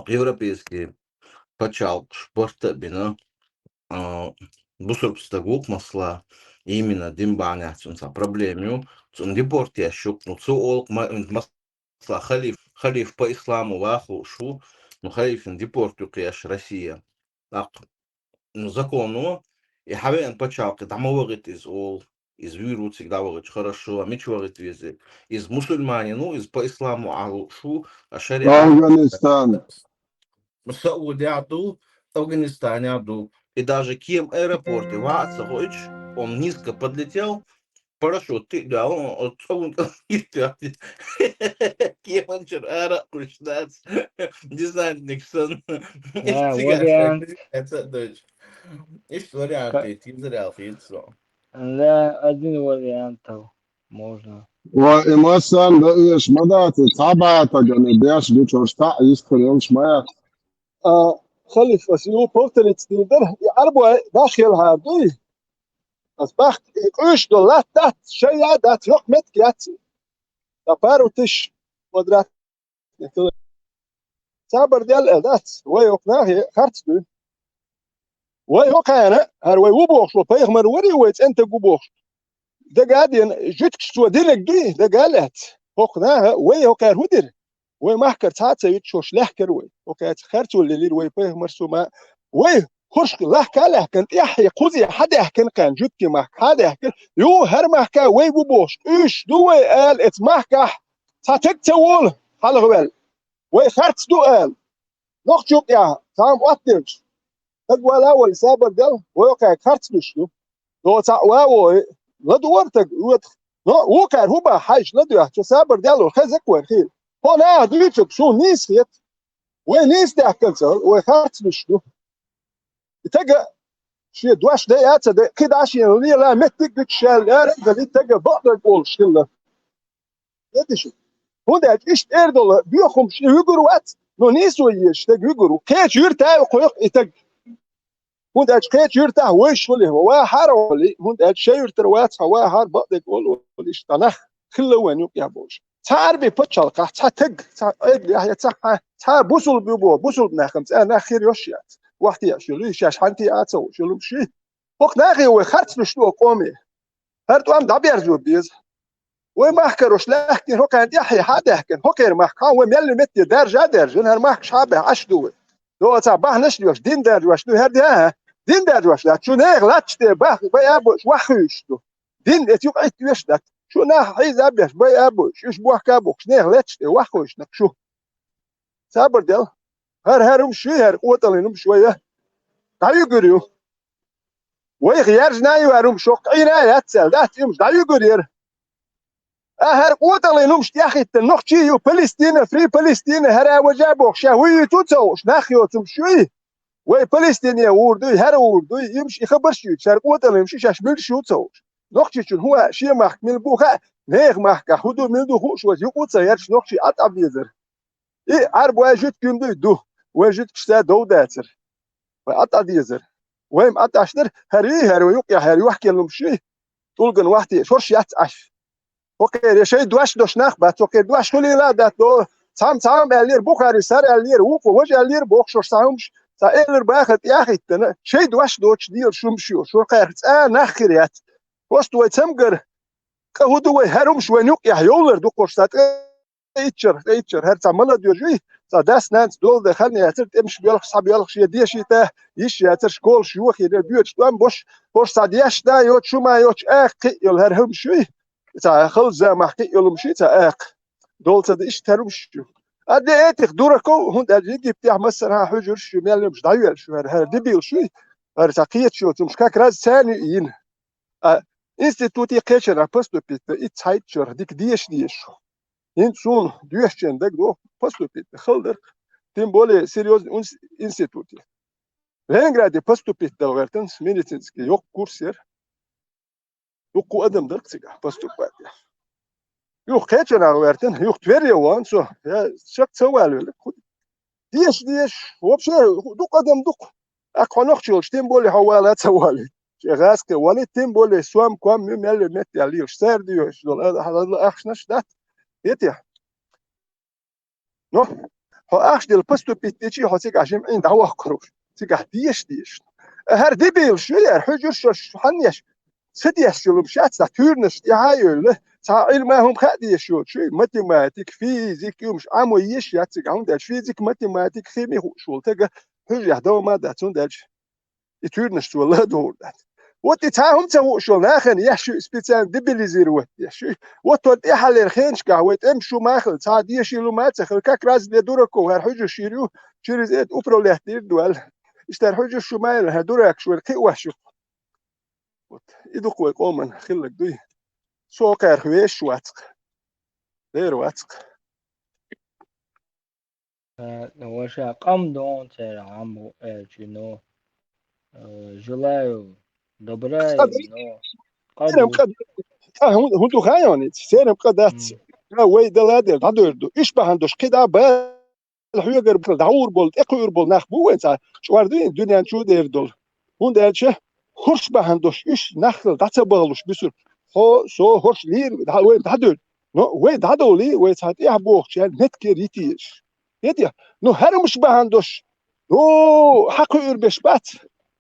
Европейский пачхьалкхаш барт а бина, а, бусурба стаг ву-кх масала, именно дин бахьанехь цунна цхьа проблема ю, цунна депорт еш ю-кх, ну, цу олу-кх ма-, Ца халиф, халиф по исламу ваха лууш ву, ну, халифан депорт ю кхеш Россия. ТӀаккха, ну, законо, и хьавеана пачхьалкхе дӀа ма вахийта иза олу. Иза вуьйр ву цига дӀавахича, хорошо, а мича вахийта веза? Иза мусульманин ву, иза по исламу Ӏа лууш ву, а шариат Афганистан. Саудехь ду, Афганистанехь ду. И даже кема аэропорте ван а ца хоуьйтуш, он низко подлетел, парашют тӀе а доьлла, он цӀа вуьйна кӀал хӀиттоьхна. Кеманчуьра ара а кхуьссуш дац, десантник санна. Да, цига вариант. Шаьш ца а дойтуш. Иштта вариант Ка- хӀиттийзар аьлла хета со. Да, один вариант можно. Ва и массарна дан оьшуш ма дац, и цхьа бӀатагана беш гучуьра цхьаъ йистхир йолуш ма яц. А, халиф, аса юха повториться дийр дара, и Ӏарбой баххьелхьара дуй? Аса бахка и къуьйсуш долу латта дац, шайн а дац, йоккха меттиг яц. Ткъа пару тысяч квадрат Сабар дел а дац, вай хӀокху нахе харц дуй. Вай хӀокхарна, хӀара вай ву бохуш, вай пайхамар варий, вай цӀентаг ву бохуш. Дага а деана, жуьгташ цо динарг дуй, дага а лаьцна. ХӀокху наха, вай хӀокхара хӀун дира? Вай махкара цхьа а ца витчош лаьхкара вай. ХӀокхаца харцо лелийра вай пайхамар сума. Вай хӀорш лахка а лаьхкина, тӀаьхье кхузе хьадаьхкина кхарна, жуьгтийн махка хьадаьхкина. Юха хӀара махка вай ву бохуш, къуьйсуш ду вай ала, эца махкахь цхьа таг ца волу, хьалха ваьлла. Вай харц ду ала. Нохчо юкъехь цхьамма оттаделча, таг вала а валла, сабар дел, вай кхаьга харц луьйш ду. Доцахь а ван вой, ладугӀар таг, оьтах. Но вукхара хӀун бан хьайша ладоьгӀча, сабар дел вара, хеза вайн хийла. Хьо наха дуьйцург суна нийса хета. Вай нийса даьхкина ца хилла, вай харц луьйш ду. И тага шен дош дай а ца дай, кхидӀа шена лела меттиг а гуьтуш аьлла, ара а гали, тага бакъдерг олуш хилла. Дедишу. ХӀунда аьлча иштта эр долу боьха хӀумаш и вуьгур вац, но нийсо езаш таг вуьгур ву. Кхечу юьртахь а кхойкху и таг. ХӀунда аьлча кхечу юьртахь вайша хуьлий, ваха хьара а валий, хӀунда аьлча шайн юьртара вац хьан, ваха хьара бакъдерг олу, олу иштта нах хилла вайн юкъехь болуш. Цхьа Ӏарби пачхьалкхахь, цхьа таг, цхьа эбли ахьа, цхьа хьан, цхьа бусулба ю боху, бусулба нахана цӀа нах хир йош яц. Вахтеаш йолу, шаьш хьан тиа а ца вуш, йолу ши. ХӀокху нахе вай харц луьйш ду, къоме. ХӀара тӀом дӀаберзо беза. Вай махкарош лаьхкина, хӀокхарна тӀаьхье хьа а даьхкина, хӀокхеран махка хьан вай мелла метте даржа а даьржина, хӀара махкаш хьа а баьхьа Ӏаш ду вай. Доцахь бахьанаш а доьхуш, дин даржош ду, хӀара де а, дин даржош дац, чу нехан латташ тӀе бах-, бай а боуш, ваха хуьйш ду. Дин эца юкъа Ӏиттавеш дац. Шу нах хьийза а беш, бай а боуш, уьш бохка а бохуш, нехан летташ тӀе ваха хуьйш нах шу. Сабар дел. ХӀара, хӀара хӀумаш ю, хӀара къотӀаллин хӀумаш вай а. ДӀаюьгур ю. Вайх яржина а ю хӀара хӀумаш, хӀокху Ӏийна а яц аьлла, дац и хӀумаш, дӀаюьгур яра. А хӀара къотӀаллин хӀумаш тӀехӀиттина нохчий ю, Палестина, Free Палестина, хӀара а важа а бохуш, ша хӀун юьйцу а ца хууш, нах йоцу хӀумаш юй. Вай Палестине гӀур дуй, хӀара гӀур дуй, и хӀумаш, и хабарш юьйцу, хӀара къотӀаллин хӀумаш, шаьш милаш ю а ца хууш. Нохчичун хӀун а, шен махка мила бу хаьа, нехан махкахь хӀун ду, мила ду хууш, вайца юкъа а ца гӀерташ, нохчий а тӀа а везара. И Ӏарбой жуьгтий ма дуй, ду. Вай жуьгташца дов дацара. Вай Ӏа тӀа дезара. Вай ма Ӏа тӀаш дара, хӀара юй, хӀара вай юкъехь, хӀара юьхкенан хӀумаш юй. ТӀулган вахтий, шорш яц Ӏаш. ХӀокхеран шайн дош дош нах бац, хӀокхеран дош хуьлийла а дац, до. Цхьамма, цхьамма аьллера, Бухари сара аьллера, вукхо важа аьллера, боху шуьша цхьа хӀумаш, цхьа элар баха тӀехӀиттина, шайн дош доцуш дела шумаш ю, шура кхайрах цӀа нах хир яц. Просто вай цамгар, къа хӀун ду вай, хӀара хӀумаш вайн юкъехь йовлар ду кхуш цхьа тӀе итчара, тӀе итчара, хӀара цхьа молодёжь юй, цхьа дас-нанас дола дан хан яцара, тӀемаш боьлхуш, схьабоьлхуш, я дешита, йиш яцара, школаш йохийна, доьчу тӀом бош, хӀорш цхьа дешна а йоцу, шу ма йоцу, акха кхиъ йолу хӀара хӀумаш юй, цхьа халзамах кхиъ йолу хӀумаш юй, цхьа акха. Дола ца дан иштта хӀара хӀумаш ю. А де этих дураков, хӀунда аьлча Египтехь массархьа хьуьжурш ю, мел хӀумаш дӀайоьллуш ю, хӀара, хӀара дебилаш юй, хӀара цхьа кхеташ йоцу хӀумаш как раз царна ю йина. А институте кхечанхьа поступить дан, итт цхьайтта чуьра дика деша дезаш. ХӀинца суна доьшучун дагадогӀу поступить дан хала дара, тем более серьёзный унс-, институте. Ленинграде поступить дала гӀертан, медицинский йоккха курс яра. Дуккха адам дара цигахь поступать деш. Юха кхечанхьа гӀертан, юха Твере вахана со, я шак ца валавелла. Деша, деша, вообще, дукха адам дукха. ТӀаккха хьо нохчи йолчу, тем более хьо вала а ца валийта. Шен гӀазкхи валийта, тем более сом-ком ю, мел метте лелаш, цара доьхуш долу, а, а, а, ахчанаш дац. Эти. Но, хьо ахча дилла поступить дичи, хьо цигахь жимма Ӏийна дӀавахкар ву. Цигахь деша, деша. ХӀара дебилаш ю, яра, хьуьжурш шаьш хьаннеш. Ца деш йолу шаьш цхьа туьйранаш тӀехьа а йевлла, цхьа Ӏилма хӀума хаа дезаш йоцуш, математика, физика, уьмаш Ӏамо еш яц цига, хӀунда аьлча физика, математика, хими хууш волу тага хьуьжехь догӀма дац, хӀунда аьлча и туьйранаш цо ладугӀур дац. Вот и цхьа хӀума ца хууш йолу нахана еш ю, специально дебилизировать деш ю. Вот тхо тӀаьхьаллера хенашкахь вай тӀемаш шу ма хилла, цхьа дешийла ма ца хилла, как раз для дураков, хӀара хьуьжарш йийр ю, через это управлять дийр ду аьлла. Иштта хӀара хьуьжарш шу ма елла, хӀара дуракаш вайна кхиош ю. Вот. И ду-кх вай къоман хилларг дуй. Со кхаьрха вешаш вац-кх. Дера вац-кх. Э, ваша къам дон церан гӀам бу аьлчи, но, э, желаю добра, но къа Церан ду. Къа, къа хӀун, хӀун ду хаьий хьуна иза? Церан къа дац. М. Къа вай дала дер, дӀадойр ду. Уьш бахьана долуш кхидӀа бала хьоьгара дӀагӀур болу, тӀекхуьур болу нах бу вайн цхьа чӀор дуьйна дуьнен чу дер долу. ХӀунда аьлча хӀорш бахьана долуш уьш нах хила дӀа ца бахалуш буьсур. Хьо, со хӀорш лийр, дӀа, вай дӀадойр. Но вай дӀадовлий, вай цхьа тӀехь бохучаьрна меттигера йитийша. Хетий? Ну, хӀара хӀумаш бахьана долуш, ну, хьан кхуьур беш бац?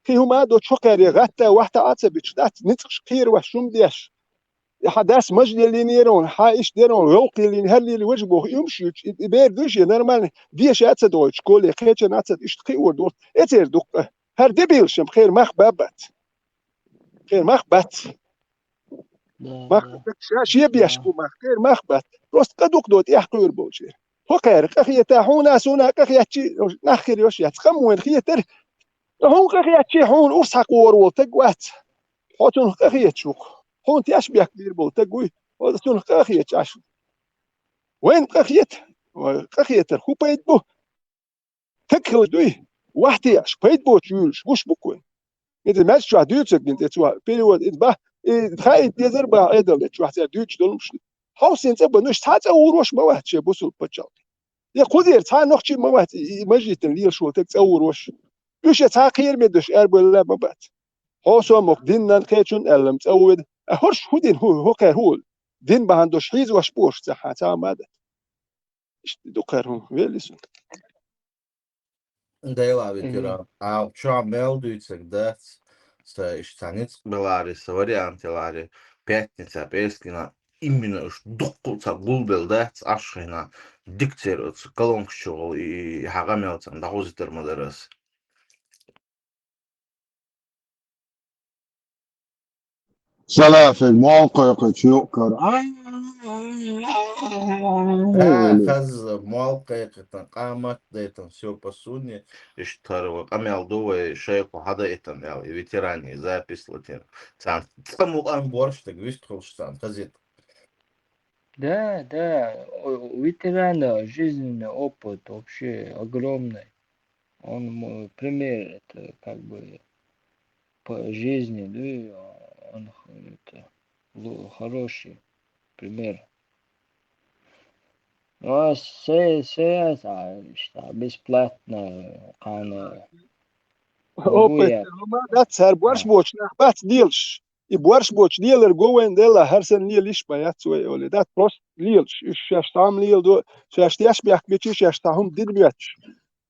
Кхин хӀума а доцу хӀокхаьрга гӀатта вахьта а ца бича дац, ницкъаш кхера ваш хӀума деш. И хьан дас мажа лелийнера хьуна, хьан иштта дера хьуна, вовкх лелийна, хӀара лели важа боху, и хӀумаш юьйцу, и, и бер дуй шен нормально, деша а ца догӀуьйту школе, кхечан а ца, иштта кхиор долу. Эцер дуккха. ХӀара дебилаш-м кхеран мах бац. Кхеран мах бац. Да, мах да. Ша шен беш бу мах, кхеран мах бац. Просто къа дукха до тӀехь кхуьур болчера. ХӀокхаьрга къа хета, хьуна а, суна а къа хетчи, нах хир йош яц. Къам вайна хетара, хьуна къа хетчи, хьуна урс хьакхор волу таг вац. Хьо цунах къа хеташ ву-кх. Хьуна теш бехк бийр болу таг вуй. Хьо цунах къа хеташ Ӏаш ву. Вайна къа хета, вай къа хетар хӀун пайда бу? Таг хилла дуй, вахьте аш, пайда боцуш вуьйлуш, гуш бу-кх вайн. Иза маьждиг чохь дуьйцург гин тӀе цо, перевод, иза бах, и хаийта дезар бах Ӏедал дечу, вахь цара дуьйцуш долу хӀумаш. Хьовсийна цӀа бан, уьш цхьа цӀа вурош ма вац шен бусулба пачхьалкх. Я кхузера цхьа нохчи ма вац, и, и мажлитан лелаш волу таг цӀа вурош. Уьш я цхьа кхераме деш арабевлла ма бац. Хьо со мохк диннан кхечун аьллам цӀа ву веда. А хӀорш хӀун дина хӀу, хӀокхара хӀу? Дин бахьана долуш хьийзош бу хӀорш цхьа, цхьа ма дац. Иштта ду кхара хӀума, велли сун. Дела ветеран. Мгм. А чохь мел дуьйцург дац, ца иштта ницкъ беларе, ца вариант еларе, пятница, пӀераскина, именно уьш дуккха ца гулбелла дац, Ӏаш хина, дикцера оцу колонкаш чу гӀала и, и хьан къамел царна дӀахозуьйтур ма дара ас. Салафик, мол кхайкхича юккъара. А, хаза, мол кхайкхитан, къамат дайтан, всё по сунне, иштта хӀара вай къамел ду вай шайхо хьадайтан аьлла, и ветеране запись латийна. Царна цкъа мукъан борш стаг вистхуьлуш царна хазийта. Да, да, у ветерана жизненный опыт вообще огромный. Он мо-, пример, это как бы по жизни, да, и он х-, это лу-, хороший пример. Ну, а се-, се-, а, что, бесплатно, кхана, Опа, бугу я. Ма дац, хӀара борш боцу нах бац лелаш. И борш боцу лелар го вайн делла, хӀара санна лелаш ма яц вай олий. Дац, просто лелаш. Уьш шаьш цхьамма леладо, шаьш теш бехк бичи, шаьш цхьа хӀума дина моьттуш.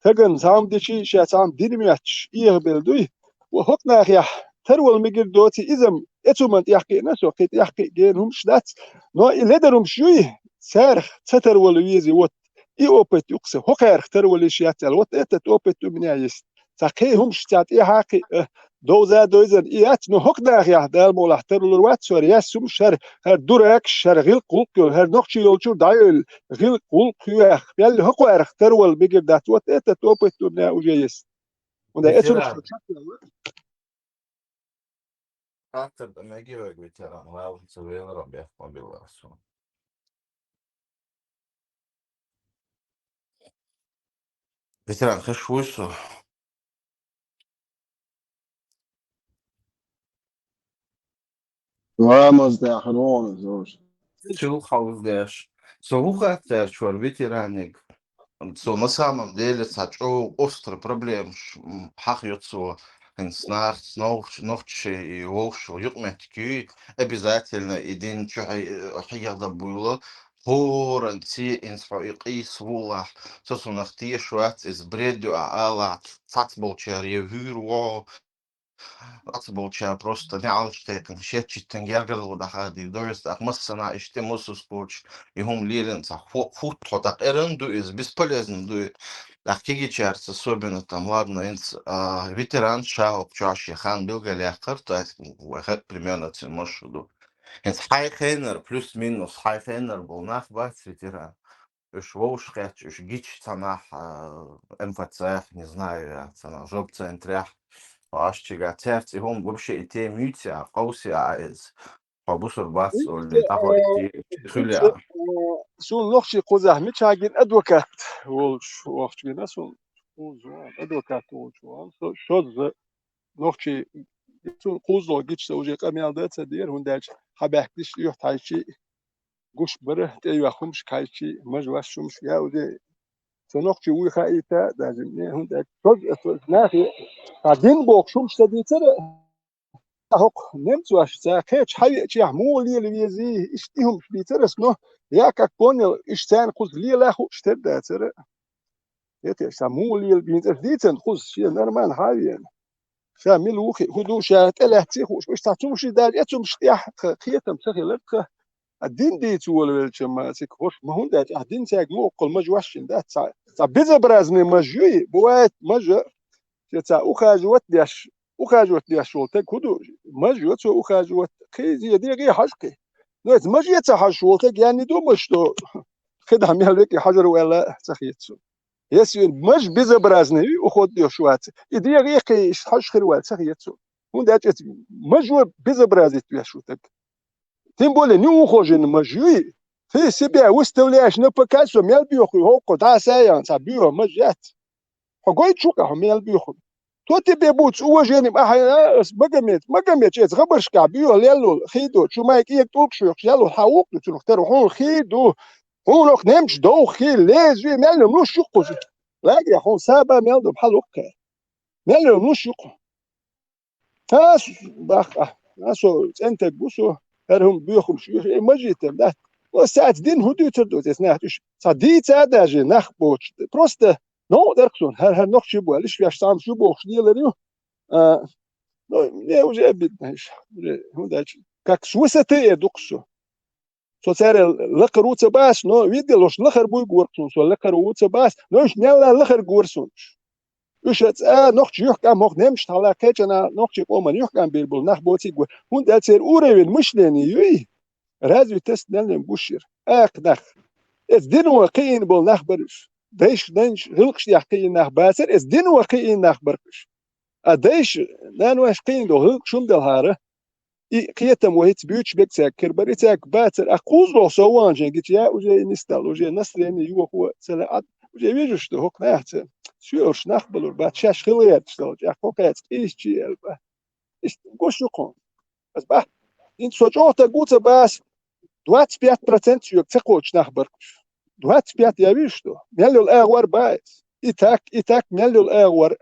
Тагана цхьамма дичи, шаьш цхьамма дина моьттуш, эхабелла дуй. Ва хӀокху нахехь тарвала мегар доций, иза-м эцу ман тӀехкхиъна со, кхин тӀехкхиъ гена хӀумаш дац. Но и ледар хӀумаш юй, царах ца тарвала везий, вот. И опыт ю-кх сан, хӀокхарах тарвала йиш яц аьлла. Вот этот опыт у меня есть. Цхьа кхин хӀумаш цхьа тӀехьа а кхиъ, э, довза а дойзан и яц, но хӀокху нахехь, Дала мукъалахь, тарлур вац со, хӀара яьсса хӀумаш, хӀара, хӀара дуракаш, хӀара гӀилкх гӀуллакх йолу, хӀара нохчий йолчуьра дӀайойла гӀилкх гӀуллакх хӀоьху, белли хӀокхарах тарвала мегар дац. Вот этот опыт у меня уже есть. ХӀунда эцу хӀумаш Ветеран. Чекхъяьлла. Хаттар дан мегий вайга, ветеран, валлахӀи, ца веларан бехк ма билла суна. Ветеран, хезаш вуй со? Ва, маза тӀехь хир ву хьуна, зовш. Чул хьовзадеш. Со ву хаттар чуьра ветераниг. Со на самом деле цхьа чӀогӀа острый проблемаш, м, хьахайо цо, хӀинца нах, нохч-, нохчий и вовшашка юкъаметтиг юй, обязательно и дин чу хье-, хьехадан буйла, хӀоранца хӀинца хьо и къийса вулахь, со цунах тешаш вац, иза бред ю ахь алахь, цхьацболчара я вуьйр ву хьо, Лаца болча просто неӀалт тайпан, шетчиттан гергарло даха дий, дойрас тӀаккха массана иштта мусус кучу, и хӀума лелина ца ху-, хутт хьо тӀаккха эран ду иза, бесполезно ду и. ТӀаккха кегийчаьрца особенно там, ладно, хӀинца, а, ветеран ша хӀокху чохь шен хан билгалъяьккхира, то есть вай хӀара примерно цуьнан маршрут ду. ХӀинца хьайн хенара, плюс-минус хьайн хенара болу нах бац ветеран. Уьш вовшахкхетча, уьш гича цхьанхьа, а, МФЦ-х, не знаю, я, цхьанхьа жоп-центрехь, Ӏаш чигахь, цаьрца и хӀума вообще и тема юьйцу я, къовсу я иза. Хьо бусург бац олий, тӀаккха хьо и те-, хуьлу я. Суна нохчийн кхузахь мичахь гина адвокат волуш вахча гина, суна кхуза ван, адвокат волуш ван, со шозза нохчийн, суна кхуза гича сан уже къамел дан ца дера, хӀунда аьлча хьан баьхкаш юьхьтахьайчи гуш бара, тӀейоьхна хӀумаш кхайчи, мажа ваш хӀумаш я уже. Со нохчи вуй хаийта, даже мне, хӀунда аьлча, со, со, нахе, а дин бохуш хӀумаш ца дийцара, хӀокху немцошца кхечу хьан веачехь муха лела везий, иштта и хӀумаш бийцара ас, но я как понял, уьш царна кхуза лела хууш тера дацара. Я те, сан муха лела бийцара дийцина кхуза, шен нормально хьан веана. Ша мила ву хи, хӀун ду ша тӀелаьцций хууш, уьш цхьа цумаший даже, я цумаш тӀехь кхетам ца хилар тха. А дин дийца волавелча ма цига хӀорш ма хӀунда аьлча, ахь дин цаьрга ма оккхул мажа ваш шин дац, цхьа, цхьа безобразный мажа юй, бывает, мажа, шен цхьа ухаживать деш, ухаживать деш волу таг хӀун ду? Мажа ю цо ухаживать, кхин зен дегӀе хьажа кхин. Ну, эца мажа ца хьажаш волу таг, я не думаю, что хи дахьа мел векӀе хьажар ву аьлла ца хета цунна. Если мажа безобразный ю, уход деш вац, и дегӀе кхин иштта хьажаш хир ваьлла ца хета цунна. ХӀунда аьлча эца мажа безобразить веш ву таг. Тем более, неухоженный мажа юй, ты себя выставляешь на показ, со мел боьху, хӀокхо дӀа а саян, цхьа боьху мажа яц. Хьо гойту шуьга, хьо мел боьху? То тебе будет с уважением, ахьа, а, ас Магомед, Магомед, эца гӀабаршкахь боьху леллул, хи ду, чу май кӀега тӀулгаш хьоькхуш леллул, хьан вукху цунах тера, хьуна хи ду, хьуна хӀокху немчу довха хи, леза, мел луш ю кхуза. Лаге, хьуна саба мел ду, хьан лукхе. Мел луш ю кху. Ас бах, а, со цӀентаг ву со, хӀара хӀума боьхумаш ю, э, мажитар дац. Аса цаьрца дина хӀун дуьйцур ду, эца нах, уьш цхьа дийца а даже нах боцуш. Просто новкъа дара суна, хӀара, хӀара нохчий бу аьлла, иштта веш цхьамма шу бохуш лелар ю. А, ну, мне уже обидно, иштта, уже, хӀунда аьлча, как с высоты э ду-кх со. Со церан лакхара ву ца бац, но, видел, уьш лахара буй гора суна, со лакхара ву ца бац, но уьш мелла лахара гора суна. Уьш а цӀа нохча юьхкӀам, хӀокху немча хьала кхечана нохчийн къоман юьхкӀам бийр болу нах боций гора. ХӀунда аьлча церан уровень мышления юй, развитость меллин гуш яра. Акха нах. Эца дино кхиийна болу нах бара уьш. Дайша, нанша гӀиллакхаш тӀехь кхиийна нах бацара, эца дино кхиийна нах бара уьш. А дайша, наной кхиийна долу гӀиллакхаш хӀума делхьара. И кхетам вай хӀинца буьйцуш берг цаьрга хир бара, и цаьрга бацара, а кхузахь со вахана гича, я уже и нисдал, уже настроение йохо ца лаьа, уже вижу, что хӀокху нахаца соьлуш нах балур бац, шаьш хила гӀерташ долчу, а кхо кхаьца къийсачий аьлла бац. Иштта гуш ю кхуна. Ас бах, хӀинца со чӀогӀа таг ву ца бац, двадцать пять процентов соьга ца кхочу нах бара уьш. Двадцать пять я вижу, что мел йолу агӀор бац. И так, и так мел йолу агӀор.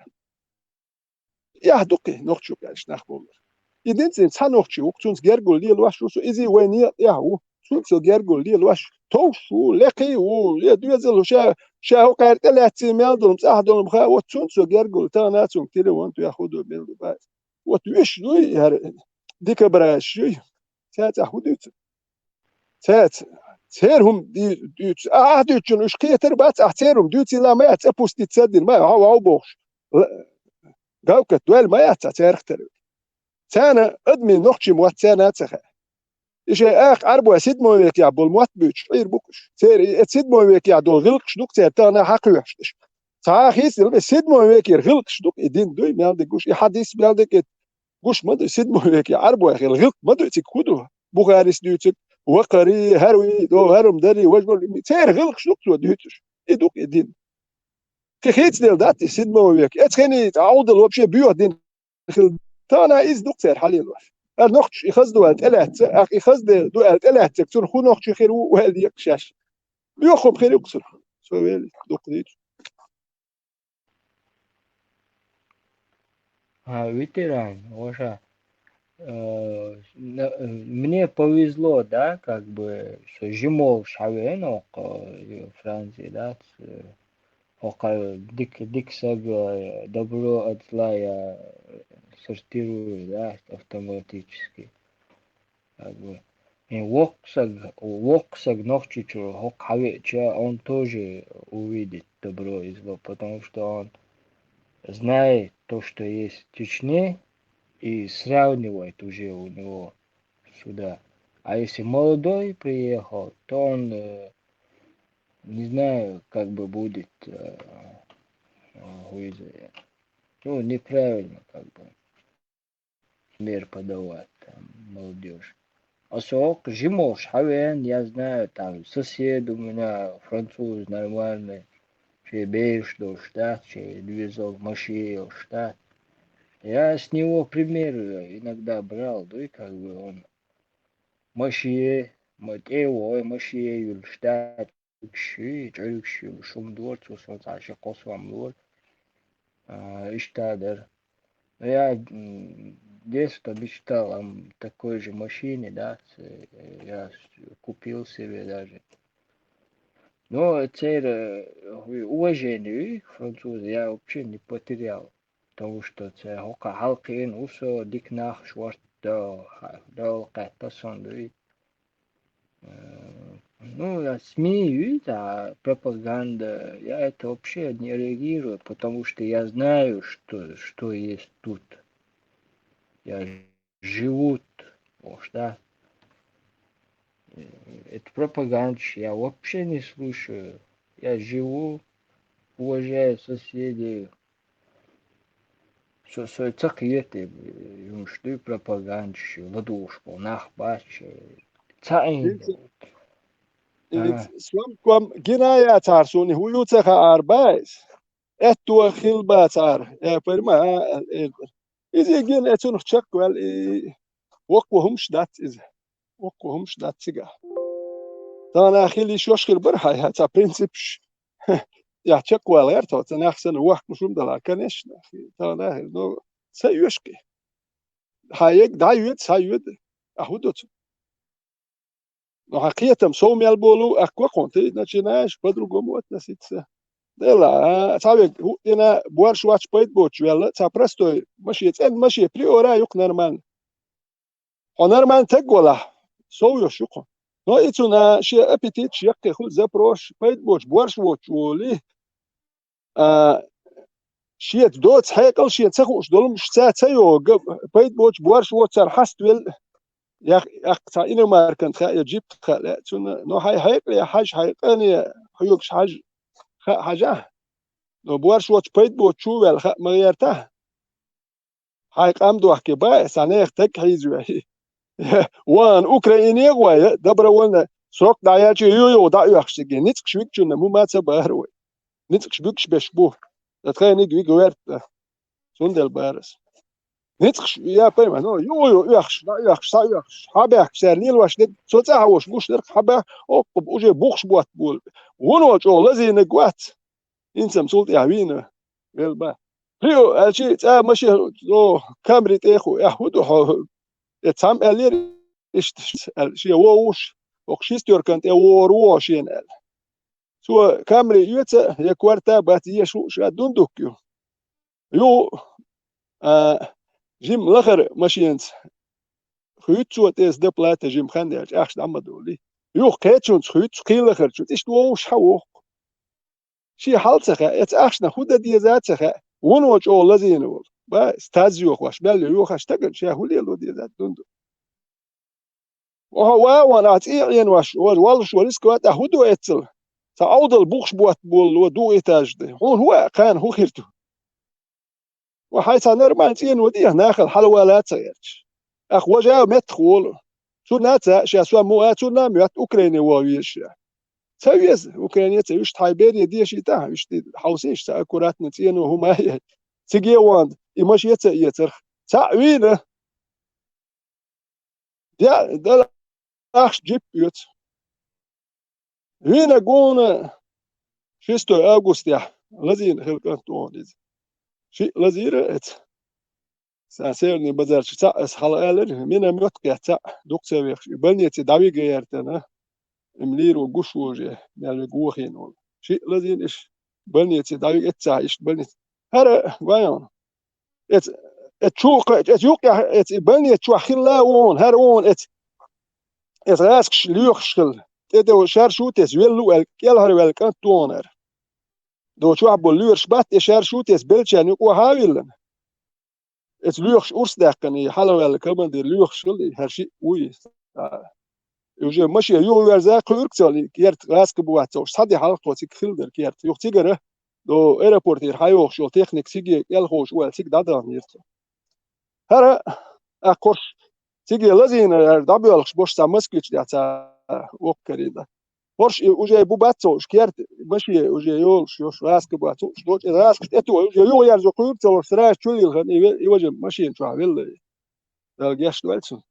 Эхь ду кхин нохчо кхаьчна нах бовлар. И динцин цхьа нохчи ву, цунца гергур лелош ву со, иза вайн некъа тӀехь ву, цунца со гергур лелош, товш ву, лекхий ву, я доьзал ву, ша, ша хӀокхара тӀелаьцций мел долу, цӀахь долу ха, вот цунца со гергур, тахана цунга телефон тоьхна хӀун ду, мел ду бац. Вот виш юй, хӀара дикабрайш юй, цаьрца хӀун дуьйцу? Цаьрца, церан хӀума ди-, дуьйцу. Ахьа дуьйцучун уьш кхетар бац, ахьа церан хӀума дуьйцийла ма яц, цӀа пустить ца дина, ма хьо вау бохуш. Ла-, гавкат дойла ма яц, ахьа цаьрах тара. Царна адамийн нохчий мотт царна а ца хаьа. И шайн акха Ӏарбой седьмой векехь болу мотт буьйцуш, Ӏийр бу-кх уьш. Церан и седьмой векехь долу гӀиллакхаш ду-кх церан тахана хьакхоьхьуш. Цхьа а хийцаделла, седьмой векера гӀиллакхаш ду-кх, и дин дуй, мел дерг гуш, и хьадис мел дерг, и гуш ма ду, седьмой векехь Ӏарбой хила гӀиллакх ма ду, цига хӀун ду? Бухарис дуьйцург, вакхари, хӀара вий, до, хӀара-м дари, важа вара, церан гӀиллакхаш ду-кх цо дуьйцуш. И ду-кх и дин. Кхин хийцаделла дац и седьмой век. Эцхьаний Ӏовдал вообще боьха дин хила. Тахана иза ду-кх церан хьалелош. ХӀара нохчаш и хаза ду аьлла тӀелаьцна, ахь и хаза де-, ду аьлла тӀелаьцнарг цунах хӀун нохчи хир ву, ваьлла екъа шаьш. Боьха хӀума хир ю-кх цунах. Со вели, дукха дийцу. А, ветеран, ваша, э, на-, э, мне повезло, да, как бы, со жимол шавен, э, Франции, да, с-, ока дик, дик саг, э, добро от зла, я, э, сортирует, да, автоматически. Как бы. И воксаг, воксаг нохчичу хок хавеча, он тоже увидит добро и зло, потому что он знает то, что есть в Чечне, и сравнивает уже у него сюда. А если молодой приехал, то он, э, не знаю, как бы будет, э, э, ну, неправильно, как бы, пример подавать, там, молодежь. А сок, жимош, хавен, я знаю, там, сосед у меня француз нормальный, че бейш до штат, че движок машиел штат. Я с него пример иногда брал, да, и как бы он машие, ма-, тӀе вой, машие юл штат, ши, чӀорик ши, шум дур, цу сон цхьа ши кхо сом лур. А, иштта дара. Ну, я, м, детство мечтал о такой же машине, да, ц-, я с-, купил себе даже. Но цер, э, уважение к французам я вообще не потерял. Потому что це гӀока хьалкхиъна усо дика нах шортта, ха-, дала кхетта сон дуй. Э, ну, я смеюсь, а пропаганда, я это вообще не реагирую, потому что я знаю, что, что есть тут. Я живут, вот, да. Э, эту пропаганду я вообще не слушаю. Я живу, уважаю соседей. Со, со ца кхета, юмш дуй пропагандаш, ладувгӀаш бо нах бац, ца Ин Ӏийна. ца-, ин А. ца-, сом ком гина яцар суни, хӀу ю ца хаара бац. Этто хил бацар, э, пойма, а, э, иза гин, э, цунах чекхваьлла, и воккхо хӀумаш дац иза. Воккхо хӀумаш дац цига. Тана хила йиш йош хир бара хьай, хьа, ца принципаш. Я чекхваьлла гӀерто, ца нах санна вахкуш хӀума дала, конечно. Тана хила, но ца йош кхи. Хьа ег дӀа йоьд, ца йоьд. А хӀу доцу? Ну, хьа кхетам сов мел болу, ахква кхунта, начинаешь по-другому относиться. Дела, а, цхьа вег хӀуъ дина, боарш вач пайда боцуш ваьлла, цхьа простой маши, цӀен маши, приора юкх нормально. Хьо нормально таг валахь, сов йош ю кхо. Но и цуна шен аппетит, шеккхе хуьлу запросаш, пайда боцуш, боарш воцуш волий. А, шеца доцу хьекъал, шен ца хууш долу, ца, ца йогу, пайда боцуш, боарш воцу цара хьаставелла, ях-, яккха цхьа иномаркант хаьа, я джип хаьа, цунна, но хьайн хьекъале хьажа, хьайн къане хьоьгуш хьажа, хаа хьажахь, но боарш воцу пайда боцу чу ваьлла хаа ма гӀертахь. Хьайн къам дохке бан, сан нехан таг хьийзаве. Ван Украине а гӀой, добровольно срок дӀаяьлча, ю-ю, дӀаоьхуш циге. Ницкъаш вигчунна хӀума ца бахара вай. Ницкъаш буьгуш беш бу. Ткъа тхайниг вига верта. Цундела барас. Ницкъаш, я пойма, ну, ю-ю, оьхуш, дӀаоьхуш, схьаоьхуш. Хьабаьхкаш цара лелош дерг, цо цӀа хьавош гуш дерг, хьабаьхка, оккхуба, уже бухуш ботт болу. Вуно чӀогӀа лазийнарг вац. Инсам цул тӀехь вийна, вел ба. Прио, аьлчи, цӀа маши, о, камри тӀеху, эхь, хӀу ду хьо? Э, цхьам аьллера, иштта, аьлла, шен вовуш, окху шестёркан тӀе вогӀур ву хьо шена, аьлла. Цо камри оьца, я корта бац, еш ву, ша дундук ю. Ю, а, жим лахара машенца. Хуьйцу цо тӀе сдаплата жим хан яьлча, ахча дӀа ма долий. Юха кхечунца хуьйцу, кхин лахарчунца, иштта вовуш хьан воху? Шен хьал ца хаьа, эца ахчанах хӀу дан деза а ца хаьа, вуно чӀогӀа лазийна волу. Ба, стаз йохош, мел йохош, стагана ша хӀу лело деза, дунду. Оха ва ван, ахь цӀий Ӏенош, вож валлуш ван рискват, ахь хӀу ду эццал? Ца Ӏовдал бухуш ботт болло, ду этаж де. Хьуна хӀу а кхана хӀу хир ду? Ва хьай цхьа нормально цӀено дехьа, нахал хьалавала а ца гӀерташ. Ах, важа а меттах волу. Цунна а ца, ша сом му а, цунна а моьтту Украине вогӀу веза ша. Ца веза, Украине ца вуьш, тхьай бере дешийтахьа, вуьш ди хьовсийша, ца аккуратно цӀено хӀума а яй. Циге а ван, и маша а ца эцарх. Цхьаъ вийна. Я, дала ахча джип оьцу. Вина гуна шестой августехь лазийна хила кӀант вон иза. Шиъ лазийра эца. Сан Северный базарчу цхьаъ аса хьала алира, миномет кхетта цхьаъ, дукха ца вехаш, и больнице дӀавига гӀертана, им лийро гуш вожий, мел вига вохийна волу. Шиъ лазийна иш больнице дӀавига эццахь, иштта больнице. ХӀара, вайна. Эца, Эцу кхы, эцу юкъехь, эцу и больница чохь хилла вон, хӀара вон эцу, эцу гӀаскаш лоьхуш хилла. ТӀе де шаьршу тесна велла ву аьлла, кӀелхьара ваьлла кӀант вон хӀара. До чохь болу лоьраш бац, и шаьршу тесна беллачарна юкъа хьа а виллина. Эцу лоьхуш урс даьккхина, и хьалаваьлла командир лоьхуш хилла, и хӀара шиъ вуй. И уже машен юха верза кхуьург цо, и керта гӀаскаб вац, цо уьш схьаде хьалха тхо цига хилла дара керта. Юха цигара, до аэропортера хьайогӀуш йолу техника циге кӀелхош ву аьлла, цига дӀадаханера цо. ХӀара, а, кхорш, циге лазийна, дӀабоьлхуш бо цхьа москвичехь цхьа воккха карийна. ХӀорш и уже бу бац цо уьш керта, машен уже йолуш, йолуш гӀаскаб вац, уьш дочу гӀаскаш тӀе тухуш, уже юха ерзо кхуьург цо, уьш сразу чу лилхина, и ве-, и важа машен чохь велла. Дала гечдойла цунна.